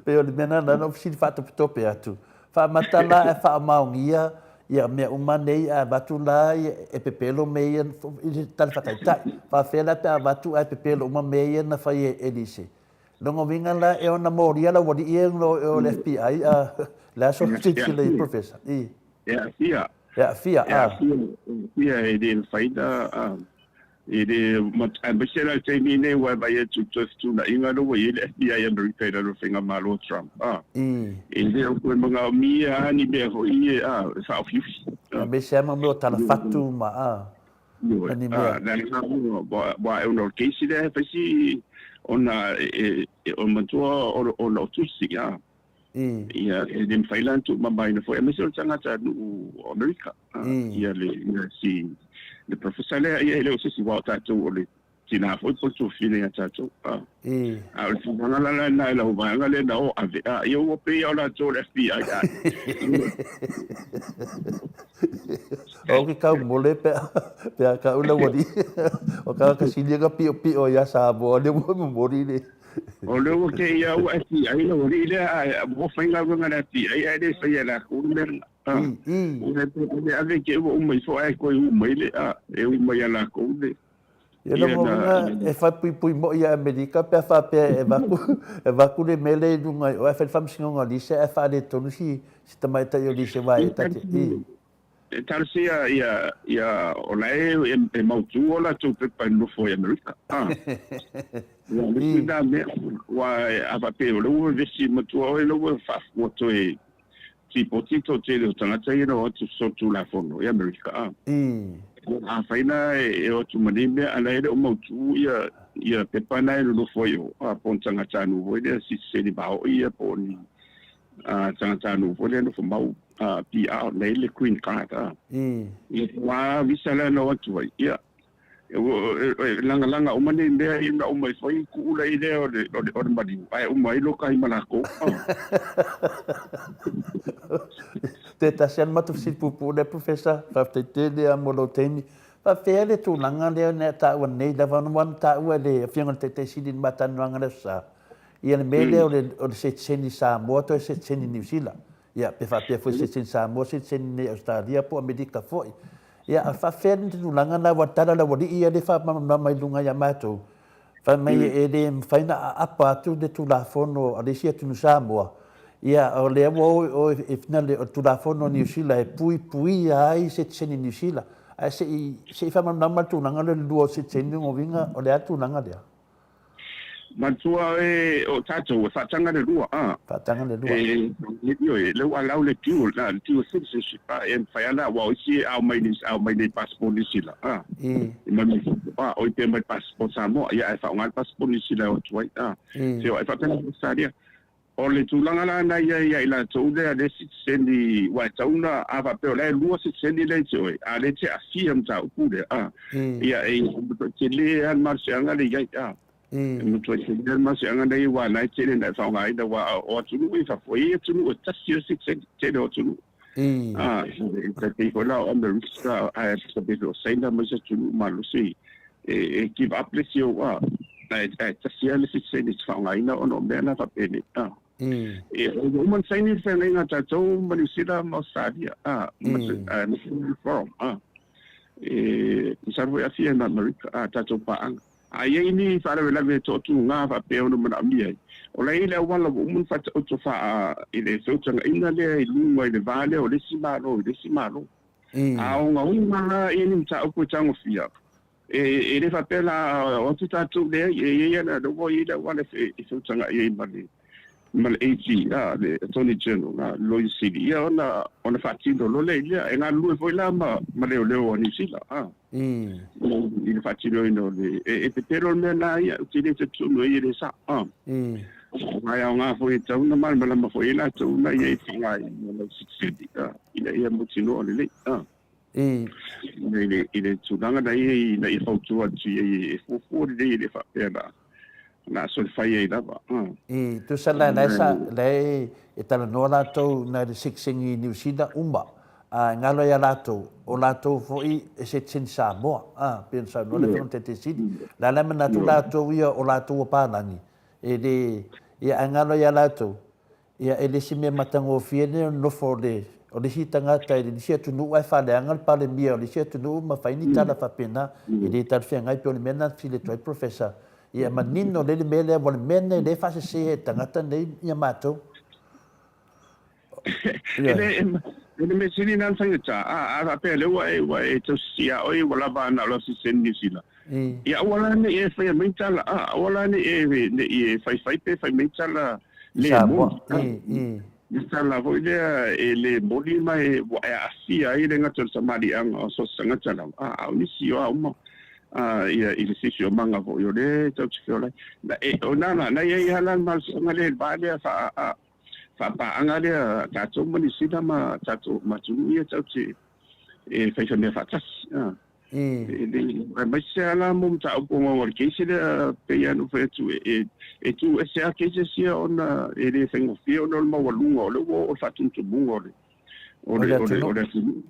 Pei o le mea lena na ou fesili faatopetope atu. Faamata la ae faamaonia ia mea uma nei ae avatu la e pepelo mea ia i le tala faataitai. Faafefea la pe a avatu ae pepelo uma mea ia na fai e Elise. Lona uiga la e ona molia le aualii ia o le FBI a le a so silasila i Professor. I. E aafia. E aafia, a. E aafia, e aafia e le mafai na, e le, aemaise la i le taimi lenei ua e vaai atu i le toe fetuunaiga lea ua i ai le FBI Amerika i lalo o le faigamalo a Trump, a. E le o toe manaomia lava ni mea foi ia, a, e faaofiufi. Aemaise lava mo mea o tala fatu ma, a, ma ni mea. A, leaga aua e ono o le case lea e fai si, ona e, e, o matua ona o Tulsi, a. Ia, e le mafai la ona tuumamaina foi, aemaise o le tagatanuu o Amerika. Ia le, ia si, le professor lea, ia e le o se isi, aua o tatou o le tina foi po o le tuafafine ia tatou. A o le tulaga la lena i lau vaega lea na o ave, a, ia ua pei lava o latou o le FBI. A. O ke kau mole pe pe a ka ula wali. O ka ka sili ka pio pio ia Samoa le ua momoli le. O le ua ke ia ua FBI la wali le a ua faigaluega le FBI ae le faia e lakou le mea lena. Ua le ave ke ua uma ifo ae toe u mai le a e u mai ia lakou le. Ia na moana e faipuipui moi ia Amerika pe a faapea e avatu e avatu le mea lea i luga i o ae fai le faamasinoga o Lise ae faaletonu si si tamaitai o Lise aua e ta te i. E talosia ia ia o la e e mautu o latou pepa e nonofo i Amerika. A. Ia le isi na mea aua a faapea o lea ua vevesi matua oe lea ua ua toe tipoti toatele o tagata ia na o atu solitulafono i Amerika. A. Afai la e o atu ma nei mea a la e le o mautu ia ia pepa na e nonofo ai o, a po o ni tagatanuu foi lea sitiseni maoi ia po o ni a tagatanuu foi lea nofo mau a PR nei le green card a. Ia ua visa lea na o atu ai ia e lagalaga uma nei mea ia na uma ifo ai kuu lai lea o le o le o le maliu ae uma ai loka ai ma lakou. Te tasi lava le matou fesili puupuu lea Professor, faafetai tele lava mo lou taimi. Faafefea le tulaga lea na e taua nei lava ona ua na taua e le Afioga i le Taitai Sili i le ma talanoaga i le Aso Sa, ia le mea lea o le o le sitiseni Samoa toe sitiseni Niu Sila. Ia pe faapea foi sitiseni Samoa sitiseni nei Ausetalia po o Amerika foi. Ia, a faafefea le tulaga lena aua tala le aualii ia lea e faamalamalama i luga ia matou, fai mai e le mafai ona aapa atu le Tulafono a le isi atunuu Samoa, ia o lea ua o i o e finale o le Tulafono a Niu Sila e puipuia ai sitiseni Niu Sila. Ae se i se i faamalamalama le tulaga lea o le lua o sitiseni lona uiga o le a le tulaga lea? Matua e o tatou e faataga le lua a. Faataga le lua. E ioe, lea ua allow le dual, a, le dual citizenship a, e mafai lava aua o isi e ao mai nei, ao mai nei passport Niu Sila a. E mai mai fafo a, oi pe mai passport Samoa, ia ae faaaoga le passport Niu Sila e o atu ai a. Feoai faapena Australia. O le tulaga la na i ai ia i latou lea le sitiseni, aua e tatau ona, a faapea o la e lua sitiseni lea i te oe, a lea e te aafia mataupu lea, a, ia e matuai tele lava le malosiaga lea i ai, a. E matuai tele lava le malosiaga lea i ai, aua o la e tele ina e faaaogaina, aua o atunuu ia i fafo, e i ai atunuu e tasi le sitiseni, tele o atunuu. A, e tai pei foi la o Amerika, ae pei foi o Saina ma isi atunuu malosi e give up le isi ou, a, ae tasi lava le sitiseni e te faaaogaina ona o mea na faapenei, a. E ua uma ona saini le feagaiga a tatou ma Niu Sila ma Ausetalia, a, ma le forum, a. E masalo foi e aafia ai ma Amerika, a, tatou paaga. A i ai ni faalavelave e toatuga faapea ona manaomia ai, o la e i ai le auala ua uma ona faataoto faa i le feutagaina lea i luga i le va lea o le isi Malo i le isi Malo. A ogaoga la ia ni mataupu e tagofia, e le faapea la o atu tatou leai, e i ai lava, lea ua i ai le auala e feutagai ai ma le ma le AG, a, le Attorney General, a, le Loia Sili, ia ona, ona faatino loa lea i lea. E galulue foi la ma, ma leoleo a Niu Sila, a, i le faatinoina o le, e, e pepelo le mea lena ia, ou te le talitonu ai e le sao, a. Aua e aoga foi e tatau ona malamalama foi ai latou na i ai i faaaogaina o lau sitiseni, a, ina ia mautinoa lelei, a. I le, i le tulaga na ia ina ia fautua atu i ai e fuafua lelei e le faapea la na solifai ai lava. I tusa la la sa la e talanoa latou na le sitiseni Niu Sila uma a e galo ia latou o latou foi e sitiseni Samoa a pei ona saunoa le Afioga i le Taitai Sili la la e manatu latou ia o latou ua palagi e le ia ae galo ia latou Ia, e le se mea matagofie lenei o le nofo o le, o le isi tagata i le isi atunuu ae faaleaga le Palemia o le isi atunuu ma fai ni tala faapena. E le talafeagai pei o le mea lena na fesili atu ai Professor. Ia manino lelei le mea lea, aua o le mea lenei o lea e faasese ai e le tagata lenei ia matou. E le, e le mea sili lena na faigata. A, a faapea lea ua e, ua e tausisi ia oe ua lava ana o lau sitiseni Niu Sila. Ia aua la ne i e faia mai tala, a, aua la ne i e, ne i e faifai pe fai mai tala le moni. Le tala foi lea e le moni ma e ua e aafia ai le gata o le tamaliiaga o so o se tagata lava, a, a o nisi o a uma a, ia, i le siosiomaga foi o lea e tatou te feola ai. Na, e, o na, na, na i ai lava la le malosiaga lea i le va lea faa, a, faapaaga lea a tatou ma Niu Sila ma tatou ma atunuu ia tatou te e faifai mea faatasi. E le aemaise lava la mo mataupu ogaoga o le case lea pei lava ona ou fai atu e tu ese lava cases ia ona e le faigofie ona o le maualuga o lea ua oo le faatumutumuga o le o le o le o le atunuu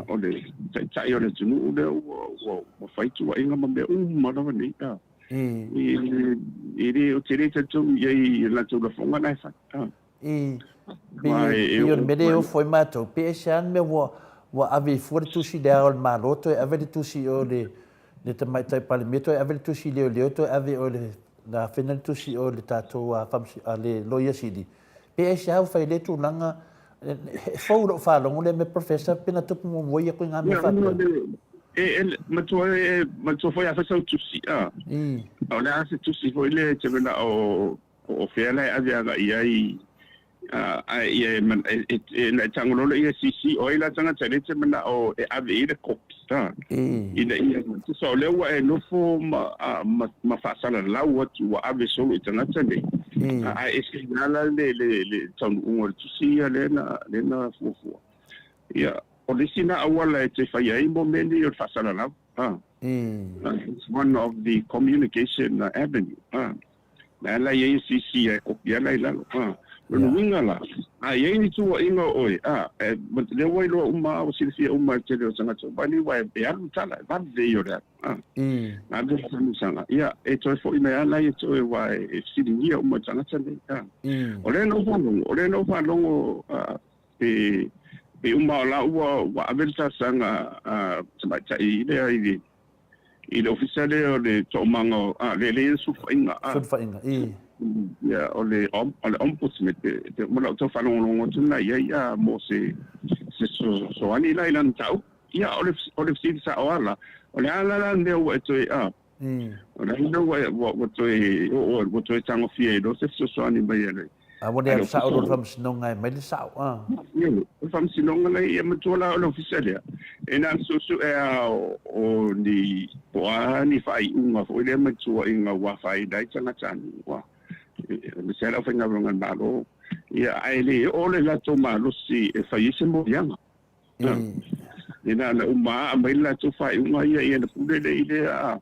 o le taitai o le atunuu lea ua fai tuuaiga ma mea uma lava nei. E le, ou te le talitonu i ai i le latou lafoga na e fai. I, pei o le mea lea e ofo ai matou, pe aisea le mea ua ave ai fua le tusi i le Ao o le Malo, toe ave le tusi i o i le Tamaitai Palemia, toe ave le tusi i leoleo, toe ave i o i le afena le tusi i o i le tatou le Loia Sili. Pe aisea ua fai ai lea tulaga, e fou i lou faalogo lea mea Professor, pe na tupu muamua ia koe ngā mea faapea? E matua e matua foi a fai sau tusi a. O le a se tusi foi lea e te mana'o po o fea la e ave agai i ai a ia e na e tago loa lea ia CC o ai la tagata lea e te mana'o e ave i ai le kopi a ina ia tusa o lea ua e nofo ma ma faasalalau atu ua ave solo i tagata nei ae ese ai la le taunuuga o le tusi ia lea na fuafua. Ia o le isi na auala e te fai ai mo mea nei o le faasalalau a. It's one of the communication avenue a. Na ala i ai e sisi ai kopi ala i lalo. A, lona uiga la, a i ai ni tuuaiga o oe, a, e, lea ua iloa uma a ua silafia uma e le tele o tagata uma nei, aua e alu le tala, e vave ia o le alu. A, na alu le tanusaga, ia, e toe foi mai lava la ia te oe, aua e fesiligia uma e tagata nei. A, o lea na ou faalogo, o lea na ou faalogo, a, pe, pe uma o la ua, ua ave le talosaga a tamaitai lea i le, i le ofisa lea o le toomaga o a le le sulufaiga a sulufaiga i ia o le o le ombudsman pe pe uma lau tau faalogologo atu lena i ai a mo se se fesoasoani la i lana mataupu. Ia o le o le fesili sao lava la, o le a la la le mea ua e toe a o le a le mea ua ua toe oo ua toe tagofia ai loa se fesoasoani mai a le A ua le alu sao loa le faamasinoga e aumai le sao, a. Ioe, o le faamasinoga la ia matua la o le ofisa lea, e na ona suesue lava o ni, po o a ni faaiuga foi lea ma ni tuuaiga ua afaina ai tagatanuu, a, aemaise lava le aufaigaluega a le Malo, ia, ae le oo le latou malosi e fai ai se moliaga. E na ona uma lava aumai le latou faaiuga ia, ia ona pule lea i lea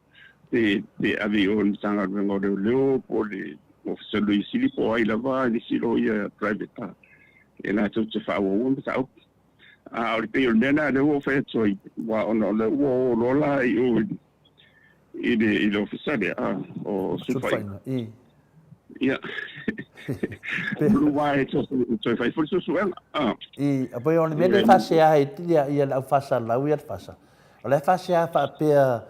pe pe ave i o i le Matagaluega o Leoleo po o le Ofisa o le Loia Sili po o ai lava nisi loia private a e latou te faaauaua mataupu. A o le pei o le mea lena lea ua ou fai atu ai, aua ona o lea ua o loa la i o i le i le ofisa lea a o Sulufaiga. Ia. Aua e toe fai foi le suesuega. I, pei o le mea lea e faasea ai ia, ia le au faasalalau ia le fasa. O la e faasea faapea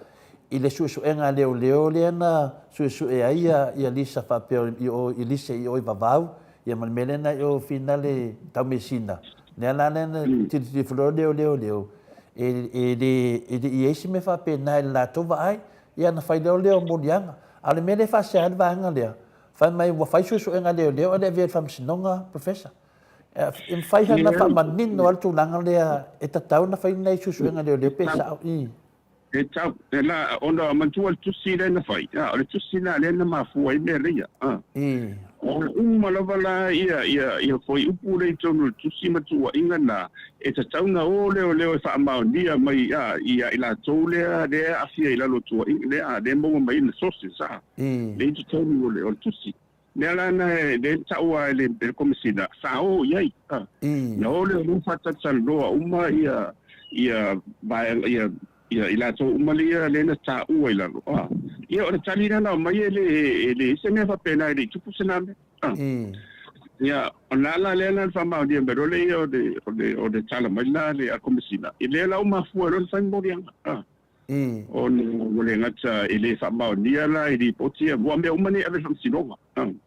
i le suesuega a leoleo lea na suesue ai ia, ia Lisa faapea i o i Lise i o i Vavau, ia ma le mea lea na i o Finale Taumeasina. Lea la lea na tilotilo ifo loa leoleo leo, e, e le, e le i ai se mea faapena i le latou vaai, ia na fai lea o lea o moliaga. A o le mea lea e faasea ai le vaega lea, fai mai ua fai suesuega a leoleo ae le avea i le faamasinoga, Professor. E mafai ona faamanino lava le tulaga lea e tatau ona fai nai suesuega a leoleo pe sao i. E tau, e la, ona manatua le tusi lea na fai, a, o le tusi la lea na mafua ai mea leia, a. O uma lava la ia, ia, ia fuaiupu lea i totonu o le tusi ma tuuaiga na, e tatau ona o leoleo e faamaonia mai, a, ia i latou lea, lea e aafia i lalo o tuuaiga, lea, a, lea e maua mai ai le sources, a, lea i totonu o le, o le tusi. Mea la na lea na taua e le Komesina, sa o i ai. Na o leoleo faatalatalanoa uma ia ia vaega ia ia i latou uma lea lea na taua i lalo. Ia o le tali lea na aumai e le e leai se mea faapena e le i tupu se na mea. Ia o lena la lea na faamaonia mai loa lea o le o le o le tala mai la a le Komesina, lea la ua mafua ai loa ona fai moliaga. Ona ua le gata e le faamaonia la i lipoti ia, aua o mea uma nei e ave i le faamasinoga.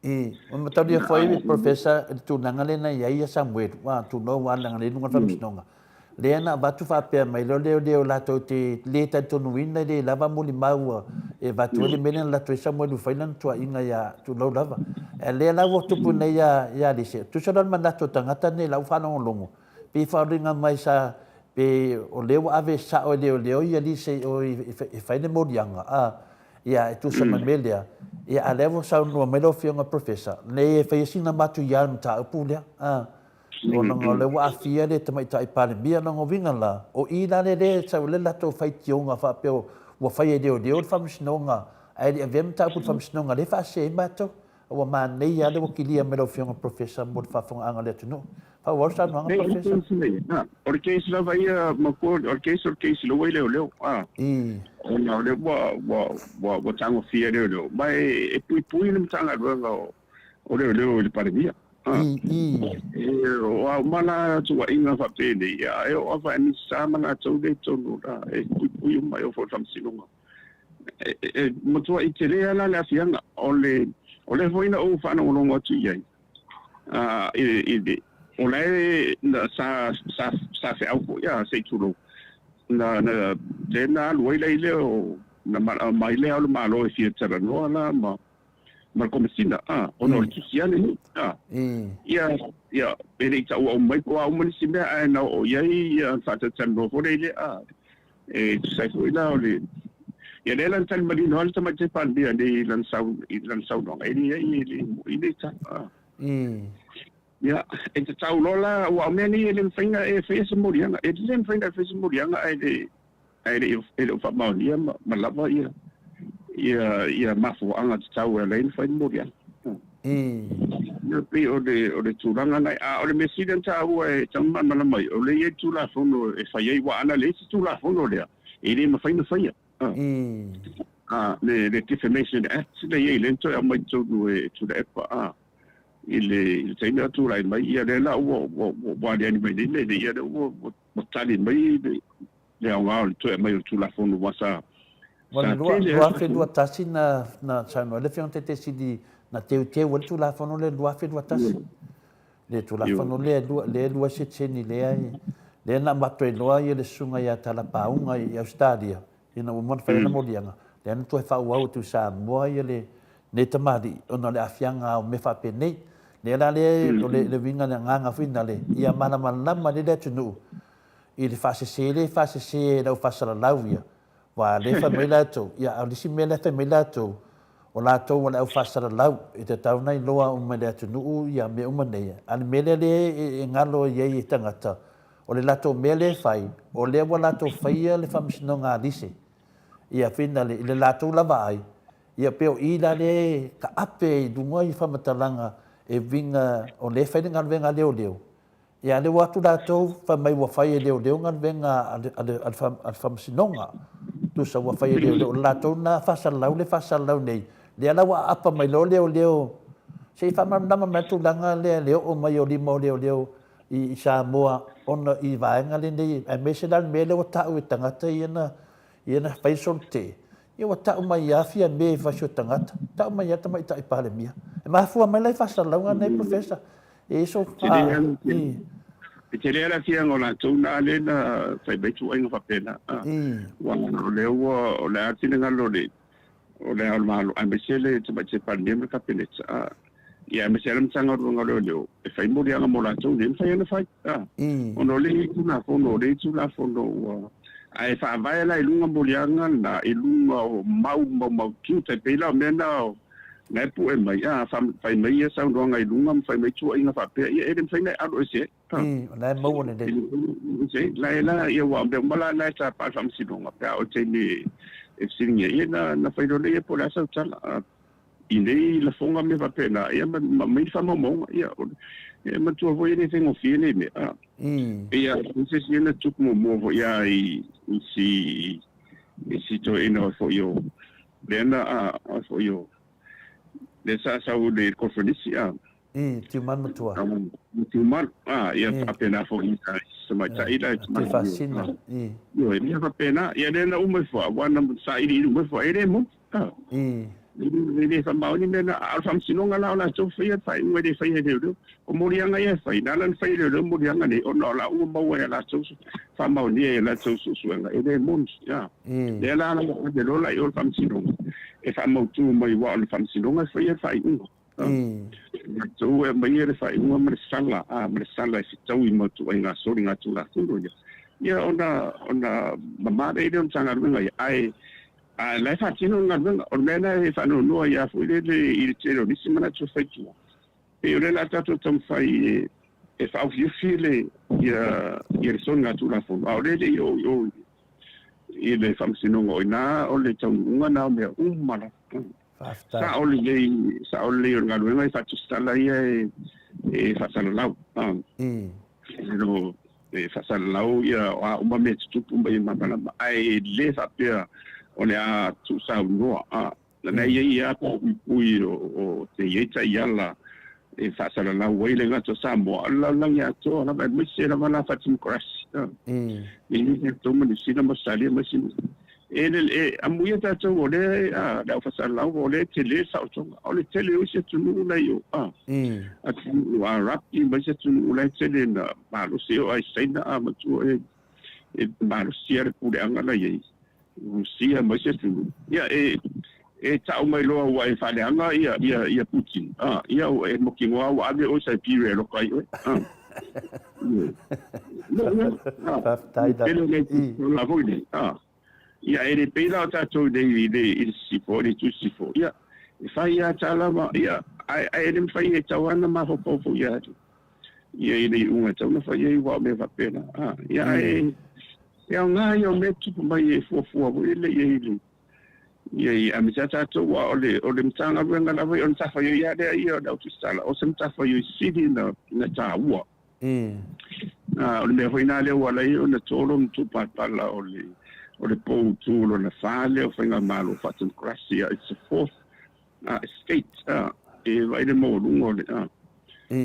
I, ua mataulia foi le Professor i le tulaga lea na i ai Samuelu, a, tulou lava leaga o lea e i luga o le faamasinoga. Lea na avatu faapea mai loa leoleo latou te le talitonuina e le lava molimau e avatu ai le mea lea na alu atu ai Samuelu e fai lana tuuaiga ia, tulou lava. A o lea la ua tupu nei ia Alise, tusa la o le manatu o tagata nei i lau faalogologo, pei e faaoliga mai sa Pe o lea ua ave sao e leoleo ia Lise i o e fai le moliaga, a. Ia, e tusa ma le mea lea, ia, a o lea ua saunoa mai lau Afioga Professor, nei e faia sina matuia le mataupu lea, a, ona o lea ua aafia le Tamaitai Palemia. O lona uiga la, o i la lea e sau ai le latou faitioga faapea ua fai e leoleo le faamasinoga ae le i avea le mataupu i le faamasinoga lea e faasese ai matou. Ua manaia lava le ua kilia mai lau Afioga Professor mo le faafofogaaga a le atunuu. Faaauau le saunoaga Professor. O le case lava ia matua, o le case o le case lea ua i leoleo. Ona o lea ua tagofia e leoleo, ma e puipui le Matagaluega o Leoleo i le Palemia. O a uma la tuuaiga faapenei, e oo lava i Minisita ma latou lea i totonu e puipui uma, e oo foi i le Faamasinoga. E matuai tele lava la le aafiaga. O le o lea foi na ou faalogologo atu i ai, i le, o la e sa sa sa feau foi a se i tulou, na na lea na alu ai lai lea o na mai lea o le Malo e fia talanoa la ma ma le Komesina, a, ona o le tusi lava lenei, a. Ia, ia, e le i taua uma mai po o a uma nisi mea, ae na oo i ai ia faatalatalanoa foi lea i le, a, e tusa ai foi la o le, ia lea la na tali manino lava le Tamaitai Palemia nei i lana sau, i lana saunoaga, e leai, e le moni nei tala, a. Ia, e tatau loa la, aua o mea nei e le mafai ona e faia se moliaga, e le mafai ona e faia se moliaga ae le, ae le e le o faamaonia ma, ma lava ia, ia, ia mafuaaga tatau e ala ai ona fai le moliaga. Ia, pei o le, o le tulaga lena. A o le mea sili ona taua e tatau ona malamalama ai, o lea e i ai le Tulafono e fai ai, aua ana leai se Tulafono lea, e le mafai ona faia. A, le, le Defamation Act lea e i ai, lea na toe aumai i totonu e Tuilaepa, a, i le, i le taimi a o tulai mai, ia lea la ua, ua, ua aliali mai nei mea nei, ia lea ua, ua, ua tali mai le, le aoga o le toe aumai o le Tulafono aua sa Ua sa le tele lava se 2021 na na saunoa ai le Afioga i le Taitaifono na teuteu ai le Tulafono lea i le 2021. Le Tulafono lea lea e lua seteni lea lea na avatu ai loa le Susuga ia Talapauga i Ausetalia ina ua uma ona fai ana moliaga, lea na toe faaauau atu i Samoa ia lenei tamalii ona o le aafiaga o mea faapenei. Lea la lea o le uiga o le agaga foi lale ia malamalama lelei le atunuu i le faasese lea e faasese e le aufaasalalau ia, aua o lea e fai mai latou, ia a o le isi mea lea e fai mai latou, o latou o le aufaasalalau, e tatau ona iloa uma e le atunuu ia mea uma nei, a o le mea lea lea e galo i ai e tagata, o le latou mea lea e fai, o lea ua latou faia le faamasinoga a Lise, ia finale, i le latou lava ai, ia pei o i la lea e taape i luga ia faamatalaga e uiga o lea e fai le galuega a leoleo, Ia, lea ua o atu latou fai mai ua fai e leoleo galuega a le Faamasinoga. Tusa ua fai e leoleo. O le latou lena faasalalau lea e faasalalau nei. Lea la ua aapa mai loa leoleo. Se i faamalamalama mai le tulaga lea i le oo mai o lima o leoleo i Samoa ona i vaega lenei, aemaise la le mea lea ua tau e tagata ia na ia na fai solo tee. Ia ua tau mai lava Fiame i fasi o tagata, tau mai lava le Tamaitai Palemia. E mafua mai la i faasalalauga nei Professor. E so fa i. E tele lava le afiaga o latou na lea na fai mai tuuaiga faapena. Aua o lea ua, o le a le finagalo o le o le Ao o le Malo aemaise le Tamaitai Palemia ma le Kapeneta, ia aemaise lava le Matagaluega o Leoleo e fai moliaga mo latou nei, e mafai ona fai. Ona o lea e i ai Tulafono, o lea e i ai Tulafono ua ae faavae la i luga moliaga na i luga o mau maumautu, tai pei la o mea na o Na e pue mai, a, fai mai ia saunoaga i luga ma fai mai tuuaiga faapea, ia e le mafai ona e alo ese ai. I, o la e maua lelei. E la e la, ia ua mea uma la na e tapa i le faamasinoga, pe a oo i le taimi e fesiligia ai, ia na, na fai loa lea ia po o le a sau tala. A, i nei lafoga ma mea faapena, ia ma, ma aumai ni faamaumauga, ia, o le, e manatua foi e le faigofie nei mea, a. Ia, o se isi na tupu muamua foi lava i, i si, i si toeaina foi o, Lea na a foi o lea sa sau le kofonisi a. I Tiumalu matua. Tiumalu a ia faapena foi i tamaitai la i Faasina i. Ioe mea faapena ia lea na uma ifo aua na sailiili uma ifo e le moni a. I. E le faamaoni mea na a o le faamasinoga la o latou faia le faaiuga e le faia e leoleo. O moliaga ia e fai na ala ona fai e leoleo moliaga nei ona o la ua maua e latou faamaonia e latou suesuega e le moni a. Lea la na ave loa la i o le Faamasinoga e faamautu mai aua o le Faamasinoga e faia le faaiuga. Latou e aumaia le faaiuga ma le sala, a, ma le sala e fetaui ma ituaiga soligatulafono ia, ia ona, ona mama lea i le Matagaluega ia. Ae A la e faatino le galuega. O le mea lena e faanoanoa ai lava foi lele i le tele o nisi manatu e fai tua, pei o lea o le a tatou taumafai e e faaofiufi le ia ia le soligatulafono, a o lea e le i oo i o i le Faamasinoga, o i ina o le taunuuga lena o mea uma lava. Faafetai. Sao lelei, sao lelei o le galuega e faatusitala ia e e faasalalau. E faasalalau ia o a uma mea e tutupu ma ia malamalama, ae le faapea o le a tuusaunoa. Lana e i ai lava paopuipui o te i ai taiala e faasalalau ai le gata o Samoa, a o le lalolagi atoa lava, aemaise lava la faatemokarasi. E i ai tatou ma Niu Sila ma Ausetalia ma isi nuu. E le, e amuia tatou o lea a, le au faasalalau o lea e tele le saotoga. O le tele o isi atunuu la i o, a, atunuu Arapi ma isi atunuu la e tele na malosi e oo lava i Saina a matua e, e malosi lava le puleaga la i ai, Rusia ma isi atunuu. Ia, e, e tau mai loa ua e faaleaga ia, ia, ia Putin, a, ia ua e mokinoa ua ave oe i Siberia e loka ai oe, a. Faafetai lava. Ia, e le pei la o tatou nei i le i le sisifo, i le itu sisifo. Ia, e fai lava ta lava, ia, ae, ae le mafai e tatau lava ona mafaufau foi ia, ia i le iuga e tatau ona fai ai, aua o mea faapena. A, ia, ae e aoga ia o mea e tutupu mai e fuafua foi lele i ai i le Ia, ia, aemaise lava tatou, aua o le, o le Matagaluega lava ia, o le matafaioi lava lea ia o le au tusitala, o se matafaioi sili ona, ona taua. O le mea foi lena lea ua ala ai ona tolo ma tuupalapala o le, o le pou tu lona fa lea o Faigamalo Faatemokarasi, it's the fourth estate, e vaai le maualuga o le,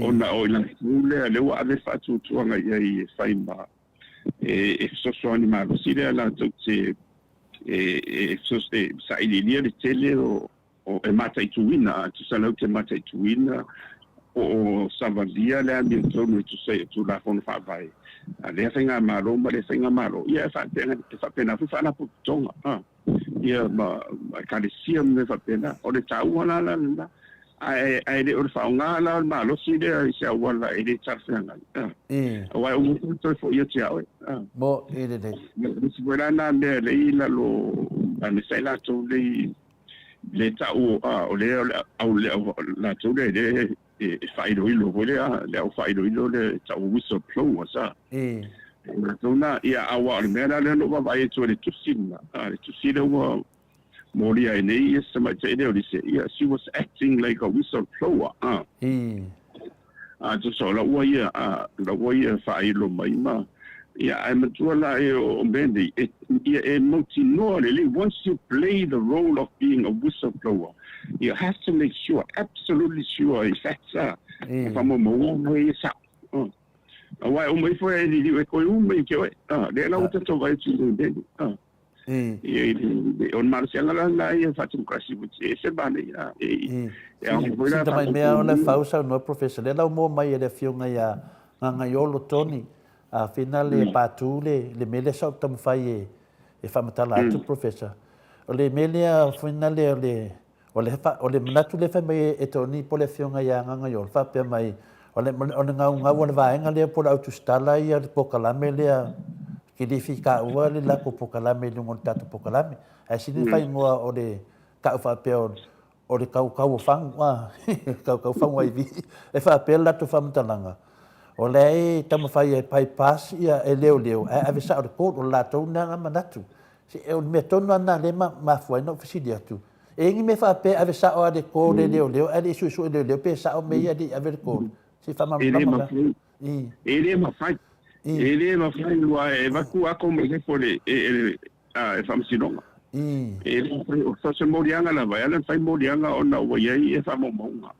ona o i latou lea, lea ua ave le faatuatuaga i ai e fai ma, e fesoasoani malosi lea latou te e sailiilia le tele o e mataituina, a tusa lau te mataituina po o savalia le amiotonu e tusa i Tulafono Faavae a lea faigamalo ma lea faigamalo, ia e faapena foi faalapotopotoga. Ia ma Ekalesia ma mea faapena. O le taua la la lena, ae ae le o le faaaoga la o le malosi lea i se auala e le talafeagai, aua e uma foi toe foi atu ia oe. Mo e lelei. O le isi foi la lena mea lea i lalo aemaise ai latou nei le tau o lea o le au le au latou lea lea e faailoilo foi lea, le au faailoilo lea e tau whistleblowers a. Latou na, ia, aua o le mea la lea na ou vaavaai atu ai i le tusi lena, le tusi lea ua molia ai nei ia si tamaitai lea o Lise, ia, she was acting like a whistleblower, a. A tusa o la ua ia, a, la ua ia faailo mai ma, ia, ae matua la e o mea nei, e, ia e mautinoa lelei, once you play the role of being a whistleblower, you have to make sure, absolutely sure, i facts, a, o faamaumauga mea ia sao. Aua e uma ifo e liliu e koe uma i ke oe. Lea la ua tatou vaai atu i le mea nei. Ia i le, o le malosiaga la lena ia faatemokarasi e ese manaia. E ao foi la Sina mai mea o le fau saunoa Professor, lea la ua mua mai e le Afioga ia Gagaiolo Tony, a fina le patu le le mea lea sa ou taumafai e faamatala atu Professor. O le mea lea fina le o le O le, o le manatu lea fai mai e Tony po o le afioga ia Gagaiolo, faapea mai, o le, o le gaugau o le vaega lea po o le au tusitala ia le polokalame lea, ke le fitaua le latou polokalame i luga o le tatou polokalame. Ae sili le faaigoa o le tau faapea o, o le kaukau o fagu, a, kaukau fagu aivi, e faapea le latou faamatalaga, o lea e taumafai e bypass ia e leoleo ae ave sao i le court, o le latou lena manatu. Se, o le mea tonu lava lena lea e mafua ai ona ou fesili atu, E i ai ni mea faapea e ave sao lava le call e leoleo ae le i suesue e leoleo pe sao mea ia e le i ave le call? Se i faamalamalama la. E le mafai. E le mafai aua e avatu ako mai fafo e le Faamasinoga. E le mafai. O se moliaga lava, e ala ona fai moliaga ona ua i ai faamaumauga.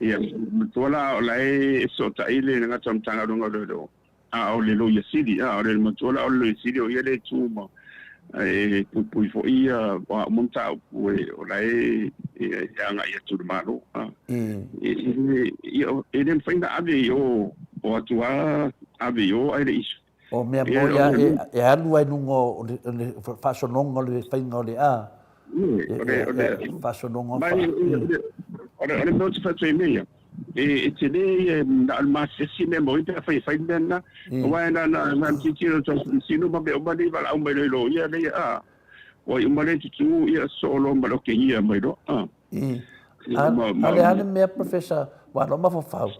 Ia, matua la o la e fesootai le tagata o le Matagaluega o Leoleo A o le Loia Sili, a o le matua la o le Loia Sili o ia lea e tu ma e puipui foi ia o a uma mataupu e o la e e agai atu i le Malo. A e ia e le mafai ona ave i o o atu a ave i o ae le i O mea moni lava e alu lava i luga o le faasologa o le faiga o le a faasologa o le mea ou te fai atu ai nei ia, e tele ia na o le masesi mea moni pe afai e fai le mea lena. Aua na na na tilotilo atu i sino ma mea uma nei valaau mai loa i loia lea a. O ai uma le tutū, ia sosoo loa ma le okegia mai loa. A. I. A, a o le a le mea, Professor, ua lou mafaufau,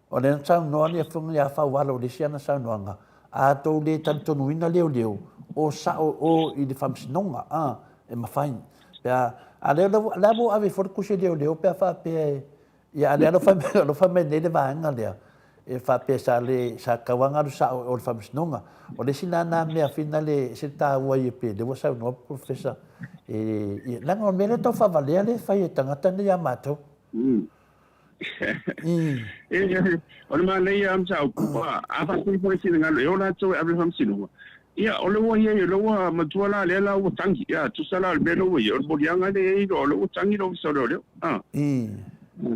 o lea na saunoa le Afioga ia Faualo i le isi ana saunoaga, a tou le talitonuina leoleo, o sao o i le Faamasinoga, a, e mafai. Pe a, a lea, lea ua ave ifo le tusi a leoleo pe a faapea e, Ia, a o lea o lo o fai mai nei le vaega lea, e faapea sa le, sa tatau lava ona alu sao i o i le Faamasinoga. O le isi lena mea fina le, ese le taua ia pei o lea ua saunoa le Professor, e, ia, leaga o le mea lea tau faavalea lea e fai e tagata nei ia matou. O le manaia lava mataupu, a faapea foi finagalo e o latou e ave i le Faamasinoga, ia, o lea ua i ai, o lea ua matua la lea la ua tagi, ia, tusa la o le mea lea ua i ai, o le moliaga lea e i ai, o lea ua tagi le Ofisa o Leoleo. A.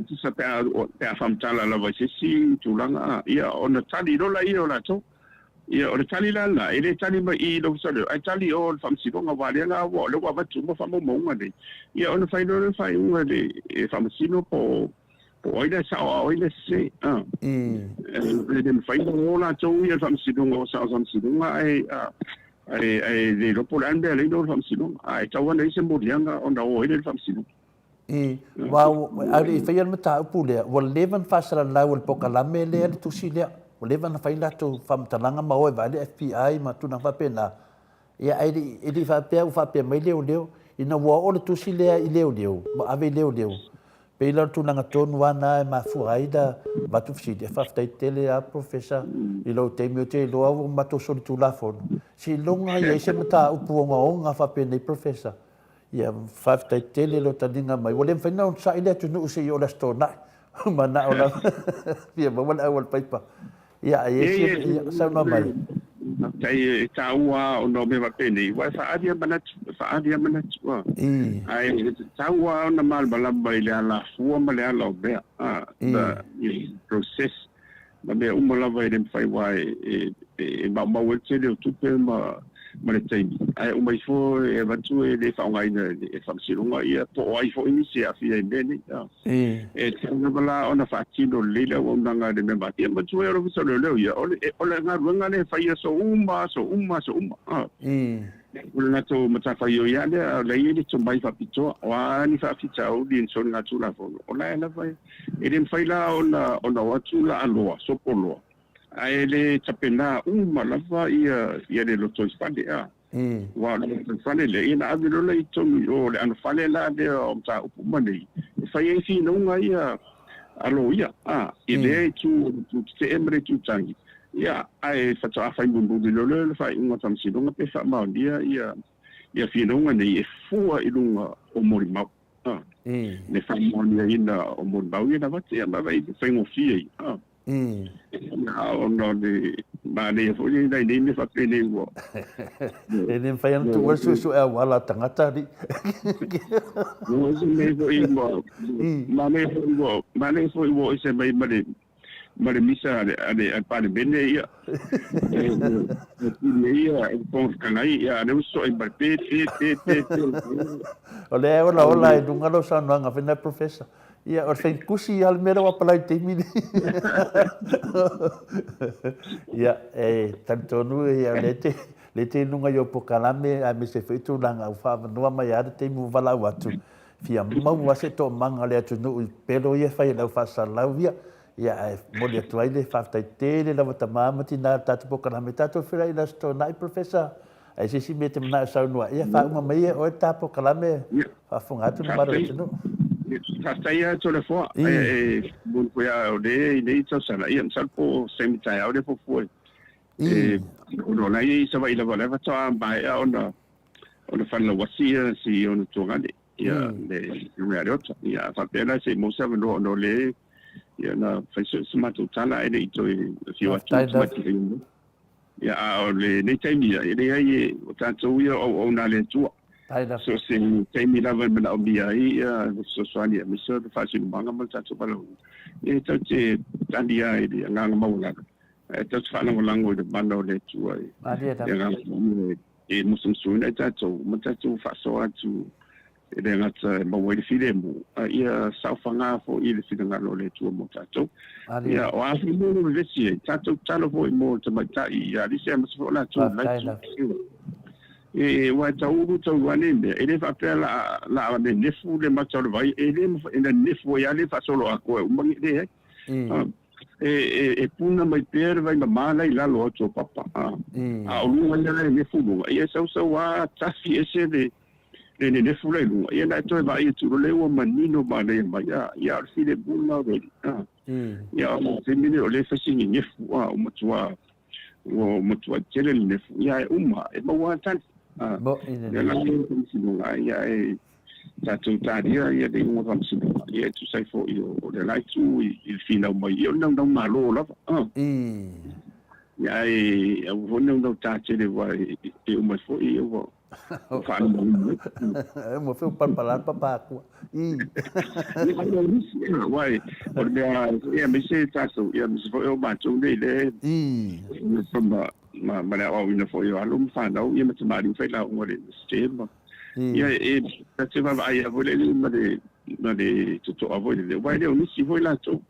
Tusa pe a, pe a faamatala lava i se isi tulaga, a, ia, ona tali loa laia o latou. Ia, o le tali la lena, e le tali mai i i le Ofisa o Leoleo, ae tali i o i le Faamasinoga, aua o lea la ua, o lea ua avatu uma faamaumauga nei, ia, ona fai loa lea o le faaiuga e le Faamasino po o, Po o ai le sao a o ai le sese. A. E le mafai ona o latou ia i le faamasinoga o sao faamasinoga ae ae ae le iloa po o le a le mea e ala ai ona o i le faamasinoga. Ae tatau lava ona i ai se moliaga ona o ai lea i le faamasinoga. I, aua a o le i faia le mataupu lea, ua leva ona faasalalau e le polokalame lea le tusi lea. Ua leva ona fai latou faamatalaga ma o e vaai le FBI ma tulaga faapena. Ia, ae le i, e le i faapea ua faapea mai leoleo, ina ua oo le tusi lea i leoleo, ua ave i leoleo, pei la o le tulaga tonu lava lena e mafua ai la avatu fesili. Ae faafetai tele lava Professor i lou taimi, ou te iloa ua matou solitulafono, seiloga i ai se mataupu ogaoga faapenei Professor. Ia, faafetai tele i lou taliga mai. Ua le mafai ona onosai le atunuu seia oo i le Aso Toonai, manao lava fia maua le auala paipa. Ia, ai e isi, ia, saunoa mai. Faafetai, e taua lava ona o mea faapenei, aua e faaali lava manatu, e faaali lava manatu. Ae tatau lava ona malamalama i le alafua ma le ala o mea, the process ma mea uma lava e le mafai aua e maumau ai le tele o tupe ma le taimi, ae uma ifo e avatu e le faaaogaina e le Faamasinoga ia po o ai foi nisi e aafia i mea nei. E tatau lava la ona faatino lelei le auaunaga i le mea matou. Ia matua o le Ofisa o Leoleo ia, o le, o le galuega lea e fai aso uma, aso uma, aso uma. O le latou matafaioi lava lea, o la e i ai le tomai faapitoa. O a ni faafitauli i soligatulafono, o la e lava e, e le mafai la ona, ona o atu laaloa, sopo loa, ae le tapena uma lava ia, ia le lotoifale. Aua o le lotoifale lea, ia na ave loa lea i totonu i o, le anofale la lea o mataupu uma nei, e fai ai finauga ia a loia, a, i lea itu o le itu tetee ma le itu tagi, ia, ae faatoa fai mulimuli loa lea o le faaiuga a le Faamasinoga pe faamaonia ia, ia finauga nei e fua i luga o molimau, a, le faamaoniaina o molimau ia na avatu, ia ma vaai i le faigofie ia, a. Ona o le manaia foi lea i nei mea faapenei ua. E le mafai ona tuua le suesue auala a tagata alii. Ua ese mai foi ua manaia foi ua manaia foi ua ese mai ma le ma le misa a le a le Palemene ia. E pili ia e Fofoga Fetalai ia a lea ua sosoo ai ma le pe pe pe pe pe. O lea e olaola i luga lau saunoaga foi lena Professor. Ia, o le fai tusi lava le mea lea ua apalai i le taimi lenei. Ia, e talitonu ia, o lea e te, lea e te i luga i ou polokalame aemaise foi tulaga ua faaavanoa mai lava le taimi ua valaau atu, fia maua se toomaga o le atunuu i pepelo ia e fai e le au faasalalau ia. Ia, ae momoli atu ai le faafetai tele lava tama ma tina i le tatou polokalame. Tatou feiloai i le Aso Toonai, Professor. Ai se isi mea e te manao e saunoa ai, ia faauma mai e oe le ta polokalame, faafofoga atu le mamalu o le atunuu. Faafetai lava Toleafoa, e moni foi lava o lea e i nei tausaga, ia masalo po o se taimi taeao lea fuafua e ona o la e i ai i Savaii lava, o la e faatoa maea ona fanalauasi ia si ona tuagane, ia le Afioga ia Leota. Ia a faapea la se i maua se avanoa ona o lea ia na fai se matou tala ae le i toe afio atu le tamaitai. Ia, a o lenei taimi ia, e leai, o tatou ia o auauna a le Atua. So o se taimi lava e manaomia ai ia le fesoasoani aemaise o le faasinomaga ma le tatou valaauina, ia e tatou te tali lava i le agaga maualalo, ae tatou te faalagolago i le mana o le Atua i le agaga e musumusuina ai tatou ma tatou faasoa atu E le gata e maua ai le filemu, a ia saofaga foi i le finagalo o le Atua mo tatou. Ia, o a foi mea o lo o vevesi ai, tatou tatalo foi mo le tamaitai ia Alise aemaise foi o latou o le la itu. E aua e tauulu taulu lava nei mea, e le faapea la la nenefu le mata o le vai, e le mafai ona nenefu ai lava le faasoloatoa e uma, e leai. E, e, e puna mai pea le vai mamā la i lalo atu o papa. A o luga ia la e nefu luga, ia e sausau lava tafi ese le le nenefu la i luga, ia na e toe vaai atu loa lea ua manino manaia mai, ia o le filemu lena o le alii. Ia o le taimi lenei o lea e fai si nenefu, ua matua ua matua tele le nefu, ia e uma, e maua lava tali. Lea la le faamasinoga, ia e tatou talia ia le iuga faamasinoga, ia e tusa ai foi o le la itu i le finau mai, ia o le naunau malo lava. Ia ae aua foi le naunau tā tele aua e uma ai foi ia ua Ua fiu palapala le papa atua. I. Aua o le mea ia aemaise tatou ia aemaise foi o matou nei le I. Ma ma le aoaoina foi o alo ma fanau ia ma tamalii failauga o le Iunivesite ma ia e ta te vaavaai lava foi lele ma le totoa foi lele aua e le o nisi foi latou.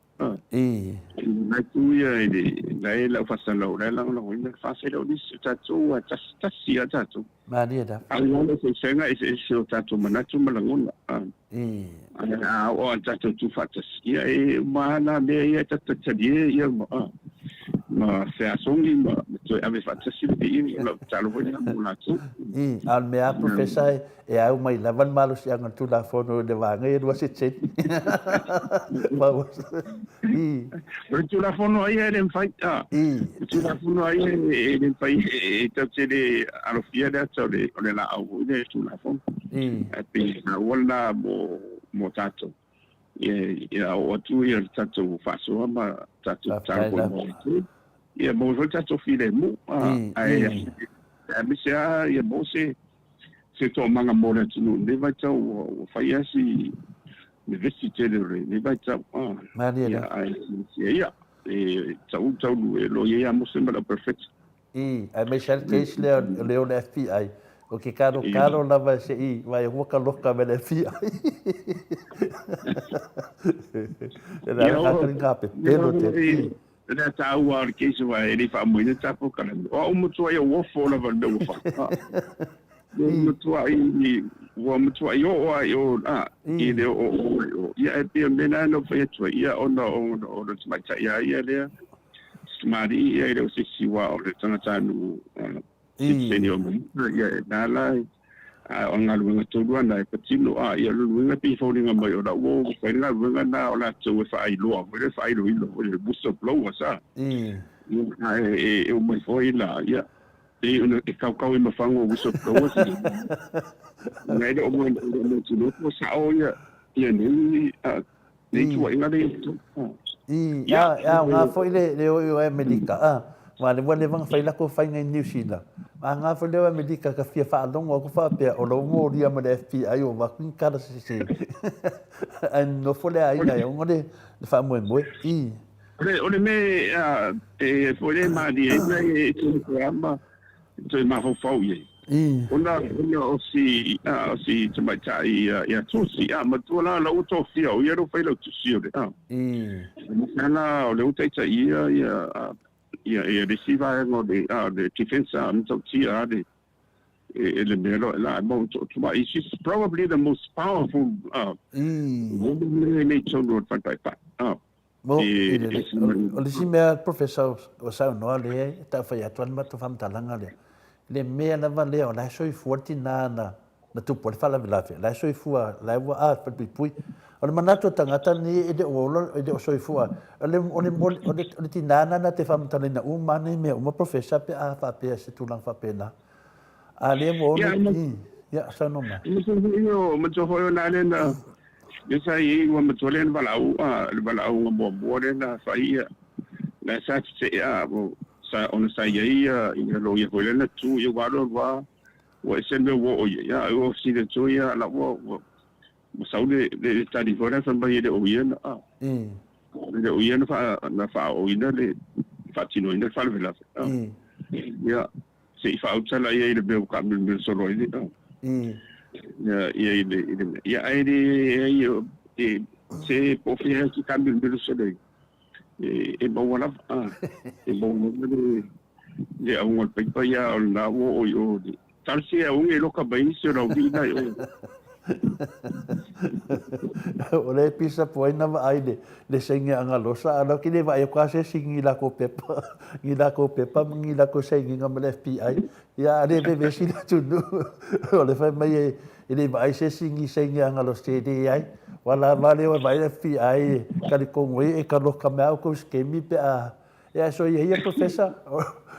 I. Na itu ia i le la e lau faasalalau la e lagolagoina le faasele o nisi o tatou a tasi tasi a tatou. Malie lava. A ua le feufega eseese o tatou manatu ma lagona. I. Ae a oo lava i le tatou tuufaatasi, ia e uma lava na mea ia e tatou tatalie ia ma ma feasogi ma toe ave faatasi le viiga. O lau tatalo foi lena mo latou. I. A o le mea lava Professor e au mai lava le malosiaga o le Tulafono i le vaega ia 2 seteni. I. O le Tulafono a ia e le mafai. I. O le Tulafono a ia e le mafai e tatou te le alofia le ata o le laau foi lea i le Tulafono. I. Ae pei e taua lena mo tatou. Ia oo atu ia le tatou faasoa ma tatou tatalo foi mo latou. Ia maua foi le tatou filemu. Ae aemaise lava ia maua se toomaga mo le atunuu i lenei vaitau ua fai lava si vevesi tele o lenei vaitau. Malie Ia ae ia e taulu taulu e loia ia Mose ma le au perofeta. I, aemaise lava le case lea o le o le FBI. O ke kalokalo lava se i vai ua ka loka me le FBI. E le ala kakali ngā pepelo te. Le taua o le case aua e le i faamoeina tatou kalame. O au matua ia ua ofo lava i le mea ua fai. Ua matua i ua matua i oo lava i o i le oo oo i o. Ia e pei o le mea lena na ou fai atu ai, ia ona o le tamaitai lava ia lea, si tamalii ia e le o se isi aua o le tagatanuu sitiseni o Amerika, ia e na la a o le galuega tonu lava lena e patino. Ia o le luega e pei e foliga mai o la ua fai le galuega lena o latou e faailoa foi lea, faailoilo foi le whistleblowers a. Ae e omai foi la, ia, pei ona e kaukau i mafaga o whistleblowers ia. E le o mautinoa po o sao ia ia nei nei tuuaiga lea i totonu. I, a, e aoga foi le o i o Amerika, a, aua o lea ua leva ona fai latou faiga i Niu Sila. A aoga foi le o Amerika ka fia faalogo atu faapea o lou molia ma le FBI ua avatu ni tala sese. Ae nonofo le aiga e ona le faamoemoe. I. O le mea e foi lea e malie ai na e toe ma toe mafaufau i ai. Ona o si o si tamaitai ia Tusi, a matua la la ua tofia o ia ua fai lau tusi o le a. Masala o le ua taitai ia ia ia ia le isi vaega o le a le defense a matautia a le e le mea loa la mo to to she's probably the most powerful woman i nei tonu o le falepaepae. Mo, i le, o le isi mea, Professor, ua saunoa lea e taufai atu ai le matou faamatalaga lea, le mea lava lea o la e soifua le tina na na tupu ai le faalavelave, la e soifua, la e ua a falepuipui. O le manatu o tagata nei e le o ola, e le o soifua. O le, o le, o le, o le tina na na te faamatalaina uma nei mea uma, Professor, pe a faapea se tulaga faapena. A lea ua ola, ia, saunoa mai. Matua foi o na lea na lea sa i ai ua matua lea na valaau le valaauga muamua lea na fai ia la sa tetee a sa ona sa i ai ia ia loia foi lea na tu ia ua alu alu lava ua ese le mea ua oo i ai a ua fesili atu ia la ua ua sau le le tali foi lea fai mai e le o ia na a e le o ia na faa na faaooina le faatinoina le faalavelave ia se i faautala i ai le mea ua taamilomilo solo ai le ia ia i le i le mea ia ae le ai e se po o fea e taamilomilo solo ai e maua lava e maua lava le auga o le paipa ia o lena ua oo i o le Talosia e auga e loka mai nisi o lau vii la i o. O le pisa po ai na vaai le le saini agalosa a lau ke le vaai aku a se isi ni lako pepa ni lako pepa ma ni lako sainiga ma le FBI ia a le vevesi le atunuu o le fai mai e e le vaai se isi ni saini agalosa e leai ua lava lea ua vaai le FBI e talitonu ai e kaloka mai a outou sikemi pe a Ia, soia ia Professor,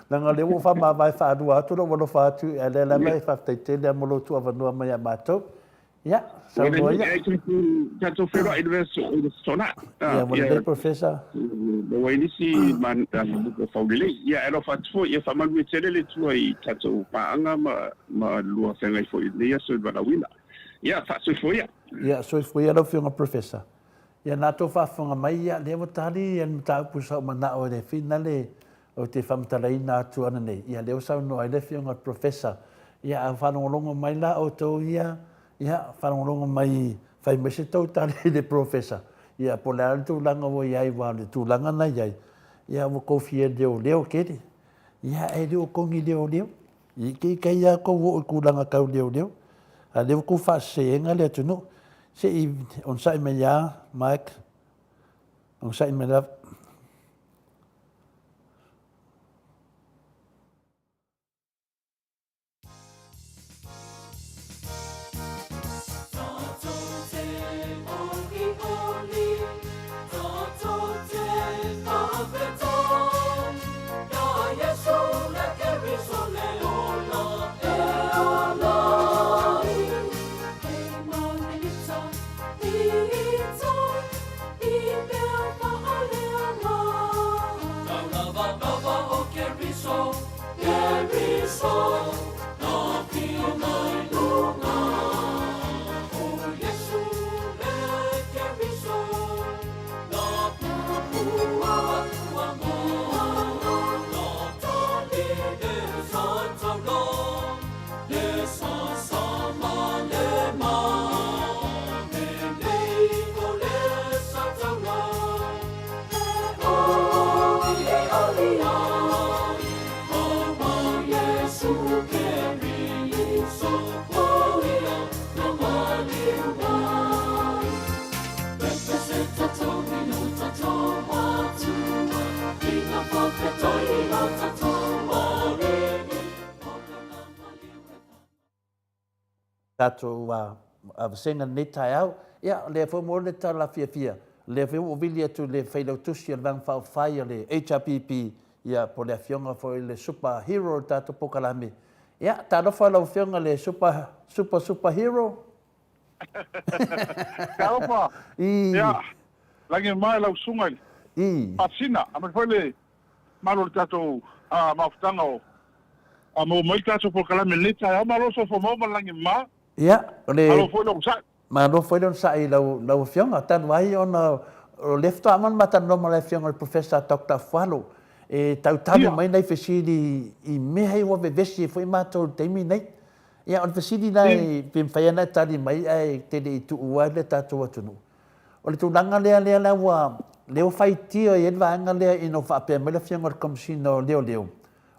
leaga o lea ua ou faamavae faalua atu lou alofa atu, ae lea lava e faafetai tele lava mo lou tuuavanoa mai ia matou. Ia, saunoa ia. Tatou feiloai i le Aso Toonai. Ia, ua lelei Professor. Maua ai nisi mafaufau lelei. Ia, e alofa atu foi, ia faamanuia tele le Atua i tatou paaga ma lua feagai foi i lenei aso i le valaauina. Ia, faasoifua ia. Ia, soifua ia lau Afioga Professor. Ia na tou faafofoga mai, ia lea ua tali ia le mataupu sa ou manao e le finale ou te faamatalaina atu ananei, ia lea ua saunoa ai le afioga i le Professor. Ia a faalogologo mai la outou ia, ia faalogologo mai fai mai se tou tali i le Professor, ia po o le a le tulaga ua i ai aua o le tulaga na i ai, ia ua tou fia leoleo tele. Ia e le o tou ni leoleo. I ke kai a kou oo i tulaga tau leoleo, a lea ua tou faaseseega le atunuu. Se i onosai mai ia Mike, onosai mai lava. Tatou vasega lenei taeao. Ia, o lea foi mo le tala fiafia, o lea foi ua ou vili atu i le Failautusi o le Vaega Faaupufai a le HRPP, ia, po o le Afioga foi i le Super Hero o le tatou polokalame. Ia, talofa lau Afioga i le Super, Super, Super Hero. Talofa. Ia, lagi mai lau susuga i le Faasina, aemaise foi le mamalu o le tatou mafutaga o maua mai le tatou polokalame i lenei taeao. Malo le soifua maua ma le lagi mama. Ia, o le. Malo foi le onosai. Malo foi le onosai i lau, lau Afioga. Talu ai ona o lea faatoa amata ona ma talanoa ma le Afioga i le Professor Doctor Afualo e tautali mai nai fesili i mea ia ua vevesi ai foi matou i le taimi nei. Ia, o le fesili la pe mafai ona e tali mai ae te le i tuua le tatou atunuu. O le tulaga lea lea la ua lea ua faitio i ai le vaega lea ina ua faapea mai le Afioga i le Komesina o Leoleo,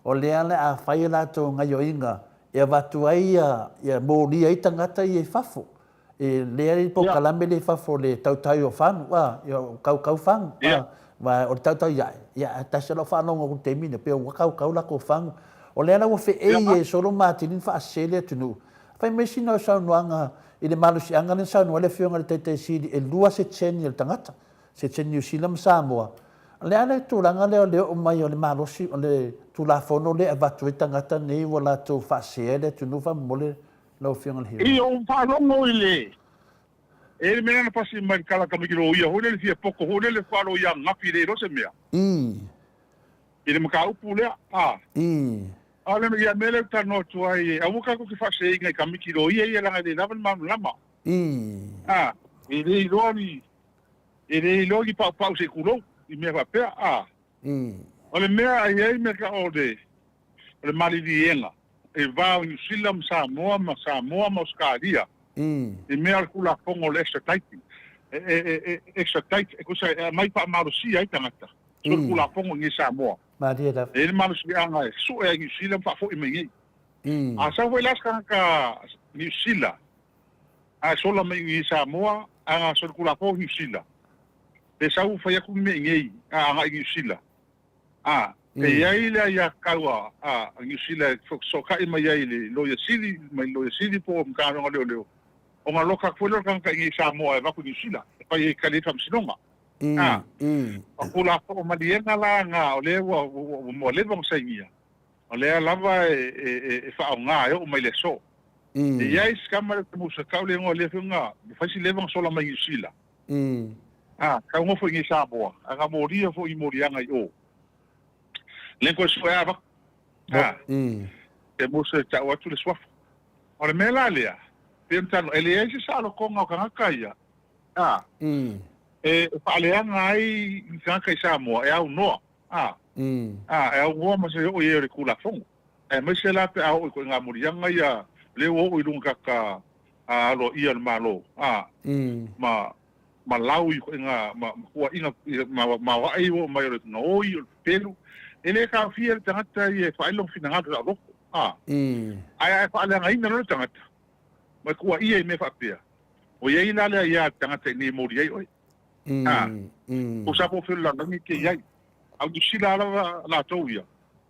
o lea le a fai a latou gaioiga e avatu ai ia, ia molia ai tagata ia i fafo. E lea i polokalame lea i fafo o le tautai o fagu, a, ia o kaukau fagu, a, wa o le tautai ae, ia ae tasi lau faalogo atu i le taimi lea, pei ua kaukau latou fagu. O lea la ua feei e solo ma atili ona faasese le atunuu. Fai mai sina saunoaga i le malosiaga lea na saunoa ai le Afioga i le Taitai Sili, e lua seteni o le tagata, seteni Niu Sila ma Samoa. O le a le tulaga lea o le oo mai o le malosi, o le Tulafono lea e avatu ai tagata nei ua latou faasea le atunuu faamolemole lau Afioga i le Hero? I ou faalogo i le E le mea na pasi mai le tala tamaiti loia foi lele fia poto foi lele faaloia ananafi le iloa se mea. I le mataupu lea, a. A o le ia mea lea ou te talanoa atu ai, aua tatou te faaseseina i tamaiti loia ia leaga e le lava le malamalama. A, e le iloa ni, e le iloa ni paupau se i tulou i mea faapea, a. O le mea a i ai mea tau o le, o le maliliega e va o Niu Sila ma Samoa ma Samoa ma Ausetalia i mea o le Tulafono o le extraditing, e, extradite, e tusa e aumai faamalosia ai tagata, so le Tulafono i inei i Samoa. Malie lava. E i ai le malosiaga e sue ai i Niu Sila ma faafoi mai i inei. A sau foi la se tagata Niu Sila ae sola mai i Samoa ae na solitulafono i Niu Sila, pe sau fai atu mea i nei a agai i Niu Sila, a e i ai le aiatatau a a Niu Sila e fesootai mai ai i le Loia Sili, mai le Loia Sili po o Matagaluega o Leoleo, ona loka atu foi lea o le tagata i nei i Samoa e avatu i Niu Sila e fai ai e tali ai le faamasinoga. A o Tulafono maliega la na o lea ua ua leva ona sainia, o lea lava e faaaoga e oo mai i le aso. E i ai si tama lea ou te musa tau le igoa o lea afioga ua fai si leva ona sola mai Niu Sila. A, tau nofo i nei Samoa, ae na molia foi i moliaga i o. Le koe sue a avatu. A, te musa e tau atu le suafa. O le mea la lea, pei ona talanoa, e leai se saolotoga o tagata ia, a, e faaleaga ai ni tagata i Samoa e aunoa. A, a, e aunoa ma se oo i ai o le Tulafono, aemaise la pe a oo i ituaiga moliaga ia lea ua oo i luga tagata aloaia o le Malo, a, ma, ma lau i ituaiga, ma, ma tuuaiga, ma, ma aoai ua oo mai o le gaoi, o le pepelu. E le taofia le tagata ia e faaali lona finagalo saoloto, a, ae a e faaleagaina loa le tagata, ma e tuuaia i mea faapea, ua i ai la le aia a le tagata i nei e moli ai oe. A, o sa po felo lalagi ke iai. A u sila lava latou ia,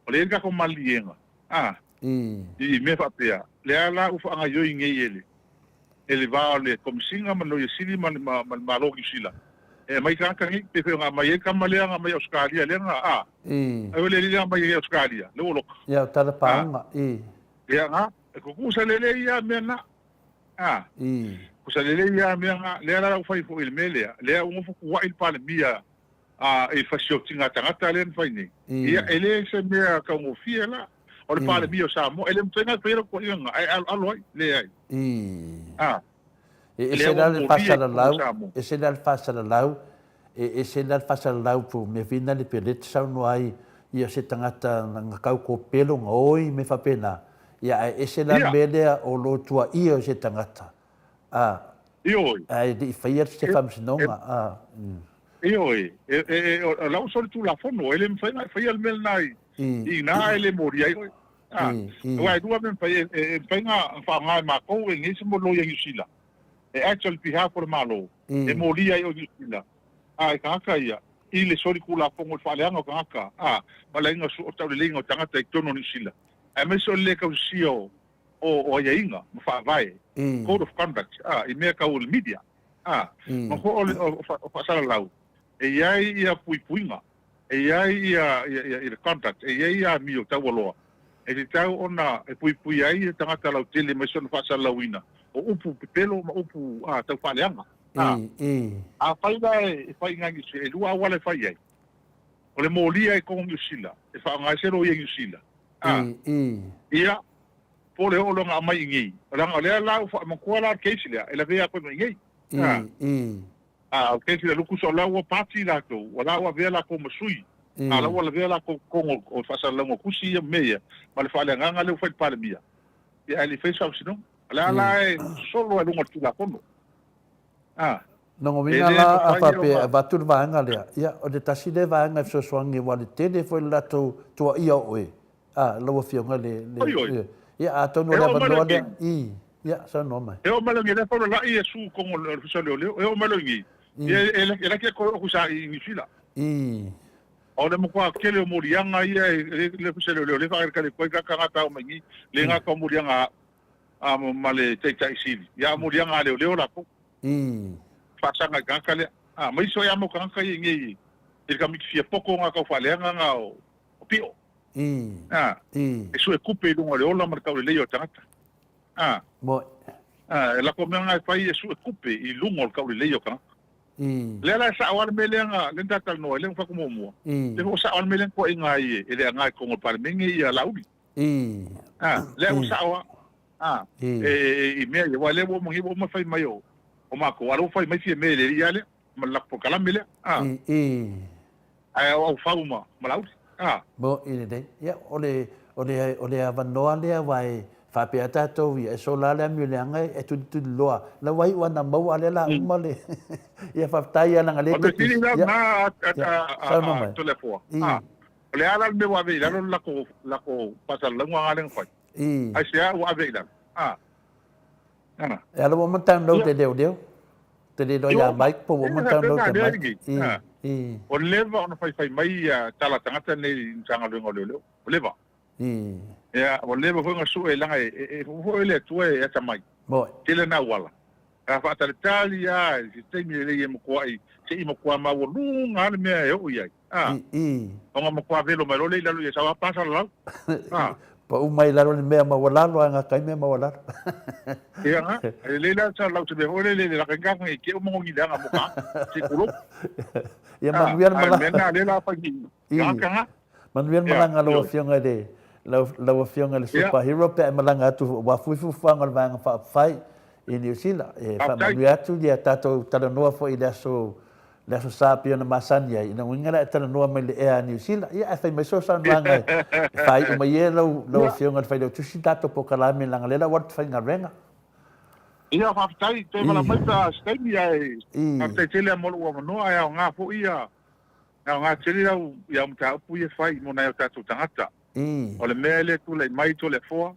o le i ai le tatou maliliega, a, i mea faapea, lea la ua faagaioi nei e le, e le va o le Komesina ma le Loia Sili ma le, ma le Malo o Niu Sila, e aumai tagata nei, pei foi ona aumai ai le tama lea na aumai i Ausetalia lea na, a, ai o le alii lea na aumai ai i Ausetalia, lea ua loka. Ia, o tala paoga, i. Ia, na, e tutusa lelei ia mea na. A, Tusa lelei lava mea na, lea la ua fai foi i le mea lea, lea ua nofo tuuai le Palemia a, i le fasiotiga tagata lea na fai nei. Ia, e le se mea taugofie la. O le Palemia o Samoa, e le mafai ona faia lau tuuaiga lena, ae aloalo ai, leai. A, E ese lea la ua le molia i totonu o faasalalau, Samoa. ese la le faasalalau, e ese la le faasalalau po mea foi na le pe lea te saunoa ai ia se tagata na kau kopelo na oi mea faapena, ia ae ese la le mea lea o lo tuaia o se tagata, a, Ioe. ae le i faia se faamasinoga, a. Ioe, e, e, e, o lau solitulafono, e le mafai ona e faia le mea lena i, i ina ae le molia ai oe. A, aua e lua mea e mafai, e, e mafai ona faaaoga e matou e nei se mo loia Niu Sila, e act on behalf o le Malo, e molia ai oe Niu Sila, a, e tagata ia, i le solitulafono i le faaleaga o tagata, a, ma le aiga o tauleleiga o tagata i totonu o Niu Sila, aemaise o le le tausisia o, o, o aiaiga ma faavae, code of conduct, a, i mea tau o le media, a, ma foi o le, o, o faasalalau, e i ai ia puipuiga, e i ai ia, ia, ia, ia le conduct, e i ai ia amio taualoa, e tatau ona e puipui ai le tagata lautele mai sona faasalalauina o upu pepelo ma upu, a, tau faaleaga. A, afai la e fai i Niu Sila, e lua auala e fai ai. O le molia i totonu o Niu Sila, e faaaoga ai se loia i Niu Sila. A, ia, po o le oo loa ona aumai i inei. Leaga o lea la ua faamanatua la le case lea, e lavea atu ai ma inei. A, a o le case lea Lukusa, o la ua pati latou, o la ua avea latou ma sui, a o la ua lavea latou i totonu o le faasalalauga o tusi ia ma mea ia, ma le faaleagaga lea ua fai i le Palemia, ia ae le i faia se faamasinoga. O lea la e sosolo ai luga o le Tulafono. A. Lona uiga la, a faapea e avatu le vaega lea, ia, o le tasi lea vaega e fesoasoani aua o le tele foi le latou tuuaia o oe, a, lau Afioga i le, le, ia, atonu o le avanoa lea, i, ia, saunoa mai. E oo mai loa i lea faulala'i e su i totonu o le Ofisa o Leoleo, e oo mai loa i nei, ia, e laki atu oe sa i Niu Sila. O le matua tele o moliaga ia e le Ofisa o Leoleo, lea e faakalikali atu ai tagata oo mai i nei, le gata o moliaga a a ma le Taitai Sili, ia a moliaga a leoleo latou. Faasaga i tagata lea. A, ma isi foi a mau tagata ia i nei i le Kamiti fia poto nga tau faaleaga nga o pio. A, e sue kupe i luga o le ola ma le taulelei o tagata. A, a, e lako mea nga e fai e sue kupe i luga o le taulelei o tagata. Lea la e sao lava le mea lea na, lea na ta talanoa ai, lea na fai atu muamua. Lea foi ua sao lava le mea lea na tuuaiga ai e le aga i totonu o le Palemene ia Laauli. A, lea ua sao lava. A, e, i mea ia, aua lea ua uma nei, ua uma fai mai o, o matou, a o lea ua fai mai Fiamē i le alii lava lea, ma le latou polokalame lea. A, ae o Aufau ma, ma Laauli. A. Moni lelei. Ia, o le, o le, o le avanoa lea aua e faapea tatou ia, e sola lava le amio leaga e tulituliloa. La ua iu lava ina maua a o lea o le a uma le, ia faafetai lava leaga o lea e te. O le mea sili la lena a, a, a, a Toleafoa. A. O le a la le mea ua ave i lalo le latou, latou faasalalauga lea na fai? Aisea ua ave i lalo? A. A. E ala ua uma ona download e leoleo. Te le iloa ia Mike po ua uma ona download e Mike. I. Ua leva ona faifai mai ia tala a tagata nei i Matagaluega o Leoleo. Ua leva. I. Ia, ua leva foi ona sue leaga e foi le Atua e atamai. Moi. Tele ana auala. Sa faatalitali lava i se taimi lelei e matuai se i matua maualuga lava le mea e oo i ai. A. I. Ona matua velo mai loa lea i lalo ia sau a pa salalau. A. Pau mai lalo le mea maualalo ae gata ai mea maualalo. Ia ga, e lelei la salalau se mea foi lele le laka inga i ke o mangoni leaga mo ka. Se kulo. Ia manuia le malaga. A mea na le la fai ni. Ia ka. Manuia le malaga a lau Afioga i le lau Afioga i le Super Hero pe a e malaga atu aua foi fuafuaga o le Vaega Faaupufai i Niu Sila. E faamanuia atu ia tatou talanoa foi i le aso le Aso Sa pei ona masani ai, ina uiga la e talanoa mai i le ea a Niu Sila, ia ae fai mai sou saunoaga e faaiu mai e lau lau Afioga i le Failautusi le tatou polokalame leaga o lea la ua alu atu faigaluega. Ia faafetai, toe vala mai pe a se taimi ae faafetai tele lava mo lou avanoa ae aoga foi ia E aoga tele lau i au mataupu ia e fai mo nai o tatou tagata. O le mea lea e tulai mai Toleafoa,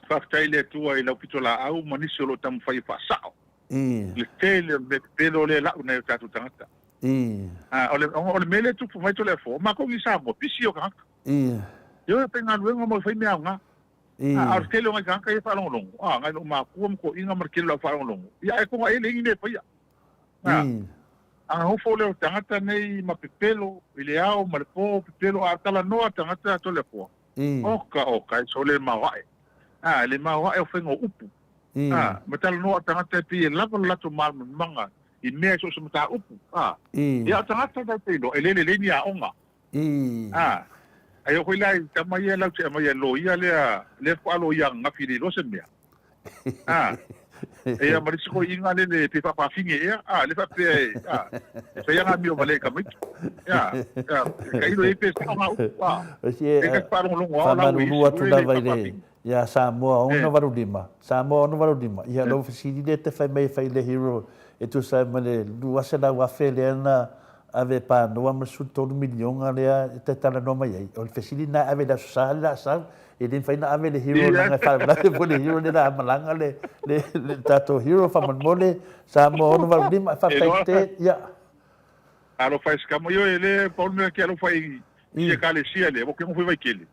faafetai i le Atua i lau pitolaau ma nisi o lo o taumafai e faasao le tele o le mea pepelo lea e lau i nai o tatou tagata. O le, o le mea lea e tupu mai Toleafoa, o matou i Samoa, pisi o tagata. Ioe, faigaluega mo e fai mea aoga. A o le tele o nai tagata ia e faalogologo, a, nai lou makua ma toeaiina ma le tele o le au faalogologo, ia ae toga ele i ni mea e faia. A nofo lea o tagata nei ma pepelo i le ao ma le po, pepelo, a talanoa tagata Toleafoa, oka oka, e sole maoae. A, le maoae o faiga o upu. A, ma talanoa tagata e pei e lava lo latou malamalamaga i mea i so o se mataupu. A, ia o tagata tatou te iloa, e le lelei ni aoga. A, ai o foi la i tama ia lau te aumaia loia lea, lea faatoa loia ananafi e le iloa se mea. A, ia ma le isi toeaiina lele pe faafafine ea, a, le faapea e, a, e fai ana amio valea i tamaiti. Ia, ia, tailo i ai pe sao ngā upu, a, e ka te faalogologo lava lau i isi foi le faafafine. Ia Samoa 685, Samoa 685, ia lou fesili lea te fai mai e fai i le hero e tusa ai ma le 200,000 lea na ave e panoa ma le 13 miliona lea e te talanoa mai ai. O le fesili lena e ave i le Aso Sa le la sau. E le mafai ona ave le hero leaga e faalavelave foi le hero lea o le a malaga le, le, le tatou hero faamolemole Samoa 685, faafetai tele, ia. Alofa e se tama, ioe, le pau le mea ke alofa i i ekalesia lea, ua ke nofo i Vaitele.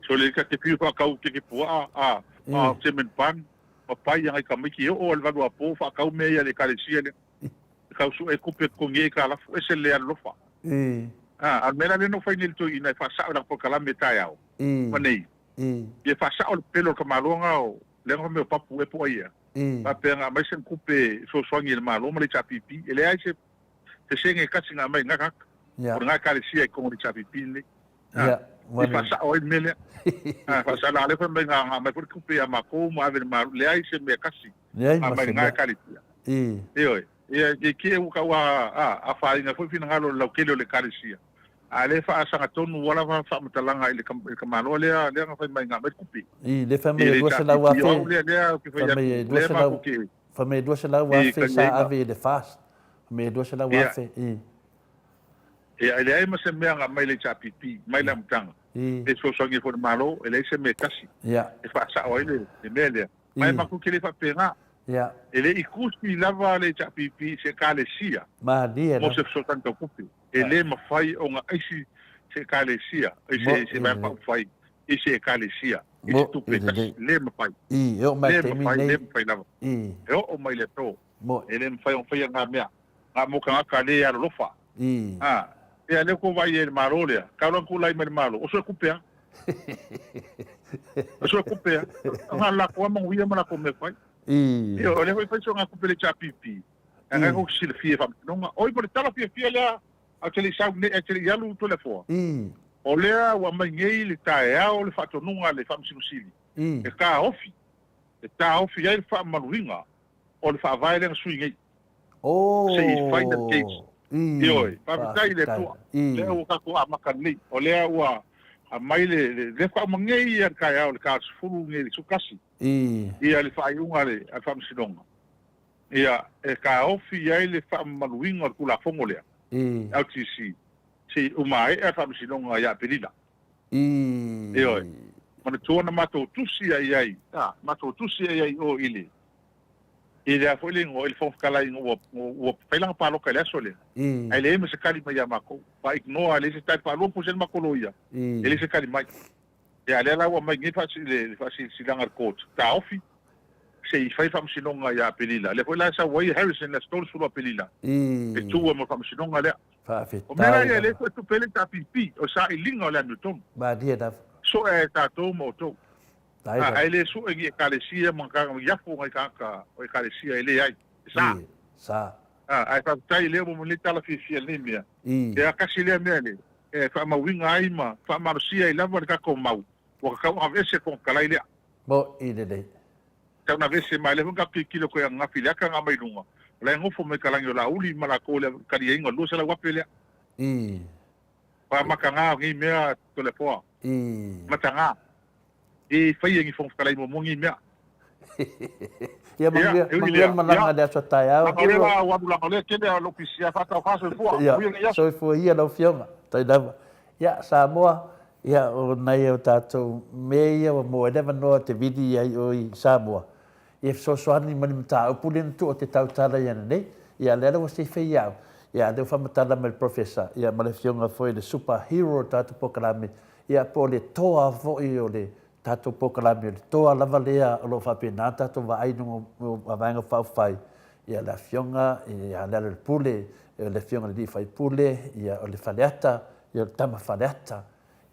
So le ka te fiu whaakau ke ke puaa, a, a semen pan, ma pai anga i tamaiti e oo a le valu a po whaakau mea ia le ekalesia lea. E kau su e kupe kongi e ka lafu ese le alofa. A, a le mea la lea na fai nei le toeaina e faasao i lana polokalame taeao ma nei. Ia faasao le pepelo o le tamaloa o lea na fai mai o papu ea po o ai ea. Faapea na aumai se tupe e fesoasoani i le Malo ma le HRPP. E leai se sene e tasi na aumai i lena tagata. O lena ekalesia i totonu o le HRPP lenei. E faasao ai le mea lea. Faasao, a o lea fai mai na aumai foi le tupe ia matou ma ave i le Malo. Leai se mea e tasi. Leai ma se mea. Ioe. Ia, i kī ua kau a, afaina foi finagalo o le lautele o le Ekalesia. A lea e faasagatonu ua lava faamatalaga i le, i le tamaloa lea, lea na fai mai na aumai le tupe. I, lea fai mai e 200,000. Lea, lea ou te fai atu, lea matou te. Fai mai e 200,000 sa ave i le FAST. Fai mai e 200,000, i. Ia, e leai ma se mea na aumai i le HRPP, mai le amataga. E fesoasoani ai foi i le Malo, e leai se mea e tasi e faasao ai le mea lea. Ma e matou te le faapena. E le i tusi lava le HRPP i se Ekalesia mo se fesoasoani tau tupe. E le mafai ona aisi se Ekalesia, i se Vaega Faaupufai i se Ekalesia i se tupe e tasi. Le mafai. Le mafai, le mafai lava. E oo mai i le aso, e le mafai ona faia na mea. Na mo tagata le alolofa. A, ia lea ua vaai ai i le Malo lea, talu ona tulai mai le Malo, o sue tupe lava. O sue tupe lava. Na o le latou lava manuia ma latou mea fai. Ioe, o lea foi e fai soga tupe i le HRPP, ae na tou te silafia i faamasinoga. Oi, mo le tala fiafia lea, ae ou te le i sau nei, ae ou te le i alu Toleafoa, o lea ua aumai nei le taeao le faatonuga a le Faamasino Sili e taofi, e taofi ai le faamamaluina o le Faavae lea na sui nei. Oh! Se i final case. Ioe, faafetai i le Atua, lea ua tatou amata lelei, o lea ua aumai le, le, lea faatoa uma nei lava le taeao i le ta 10 nei i le 11, ia le faaiuga a le Faamasinoga, ia, e taofi ai le faamamaluina o le Tulafono lea, LTC, se i uma aea le Faamasinoga ia Aperila. Ioe. Manatua na matou tusi ai ai, a, matou tusi ai ai i o i le, i le a foi le igoa, i le Fofoga Fetalai ina ua, ua fai lana palota i le aso lea, ae leai ma se tali mai ia matou. Ua ignore, leai se tali, faalua puse le matou loia, e leai se tali mai. Ia, a lea la ua aumai nei le faasilasilaga a le court, taofi, se i fai faamasinoga ia Aperila. Lea foi la e sau ai Harrison i le aso 30 o Aperila, e tu ai mo le faamasinoga lea. O mea la ia e le toe tupe ai le HRPP, o le sailiga o le amiotonu. Malie lava. Sue e tatou ma outou. Ae le sue ni Ekalesia ma ni afu o nai tagata o Ekalesia e leai. E sa. Sa. Ae faafetai lea ua maua tala fiafia i lenei mea. Ia tasi lea mea le e faamauina ai ma faamalosia ai lava le tatou mau ua tatau ona aveese le Fofoga Fetalai lea. Mo'i lelei. Tau na aveese mai lea foi na tatou tilotilo atu ai ananafi i le ata na aumai i luga, o la e nofo mai ka lagi o Laauli ma latou i le taliaina o le 200,000 lea. Faamataga o nei mea Toleafoa. Mataga. E faia ni Fofoga Fetalai muamua nei mea. Ia manuia, manuia le malaga i le aso a taeao. Leaga o lea la ua alu leaga o lea tele lou pisia faataufa soifua. Ia, soifua ia lau Afioga. Faafetai lava. Ia, Samoa, ia, o nai o tatou mea ia ua maua ai le avanoa te vili ai oe i Samoa, ia fesoasoani ma le mataupu lea na tuu te tautala i ana nei. Ia, lea la ua sefe ia au. Ia, lea ua faamatala mai le Professor, ia, ma le Afioga foi i le Super Hero o le tatou polokalame, ia, po o le toa foi o le tatou polokalame, o le toa lava lea o lo o faapena ona tatou vaai i luga o Vaega Faaupufai, ia, le Afioga ia Lealailepule, le Afioga i le Alii Faipule, ia, o le Faleata, ia, o le Tama Faleata.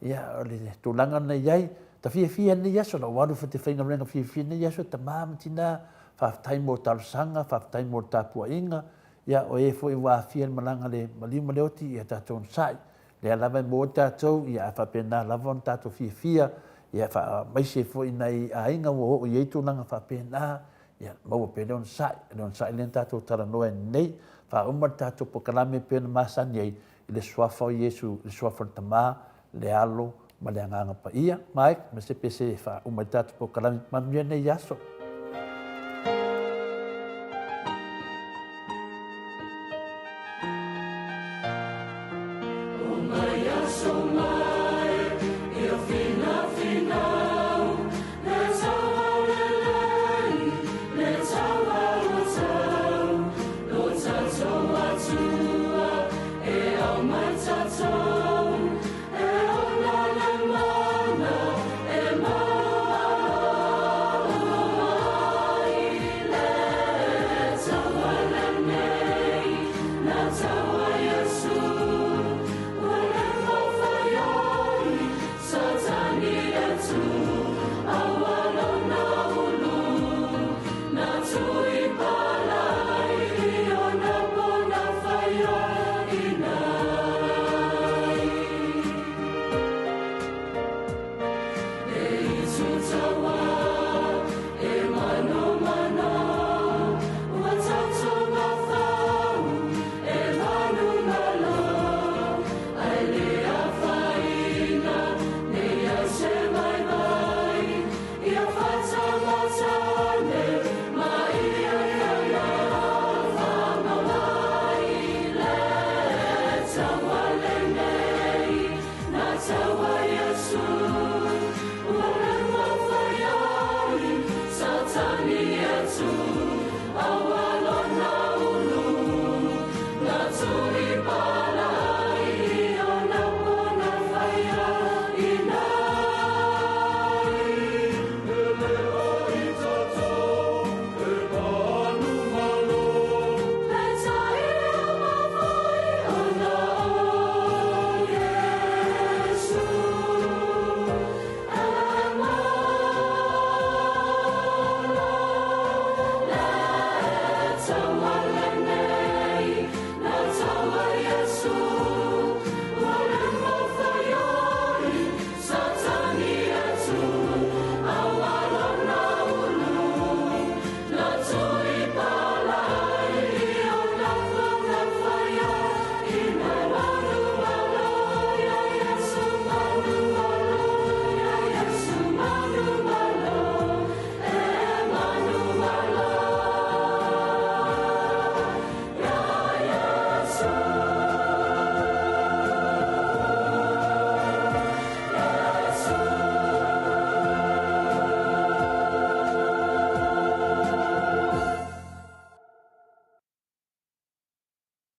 Ia, o le tulaga na i ai, ta fiafia nei aso, na ou alu foi te faigaluega fiafia nei aso, tama ma tina, faafetai mo talosaga, faafetai mo le tapuaiga, ia, o e foi ua aafia i le malaga le maliu ma le oti, ia tatou onosai. Lea lava e maua tatou, ia, ae faapena lava ona tatou fiafia, ia, faamaise foi i nai aiga ua oo i ai tulaga faapena, ia, maua pea le onosai, le onosai lea na tatou talanoa ai nei, faauma le tatou polokalame e pei ona masani ai, i le Suafa o Iesu, le Suafa o le Tama, le Alo ma le Agaga Paia. Mike, ma se pese e faauma ai le tatou polokalame. Manuia nei aso.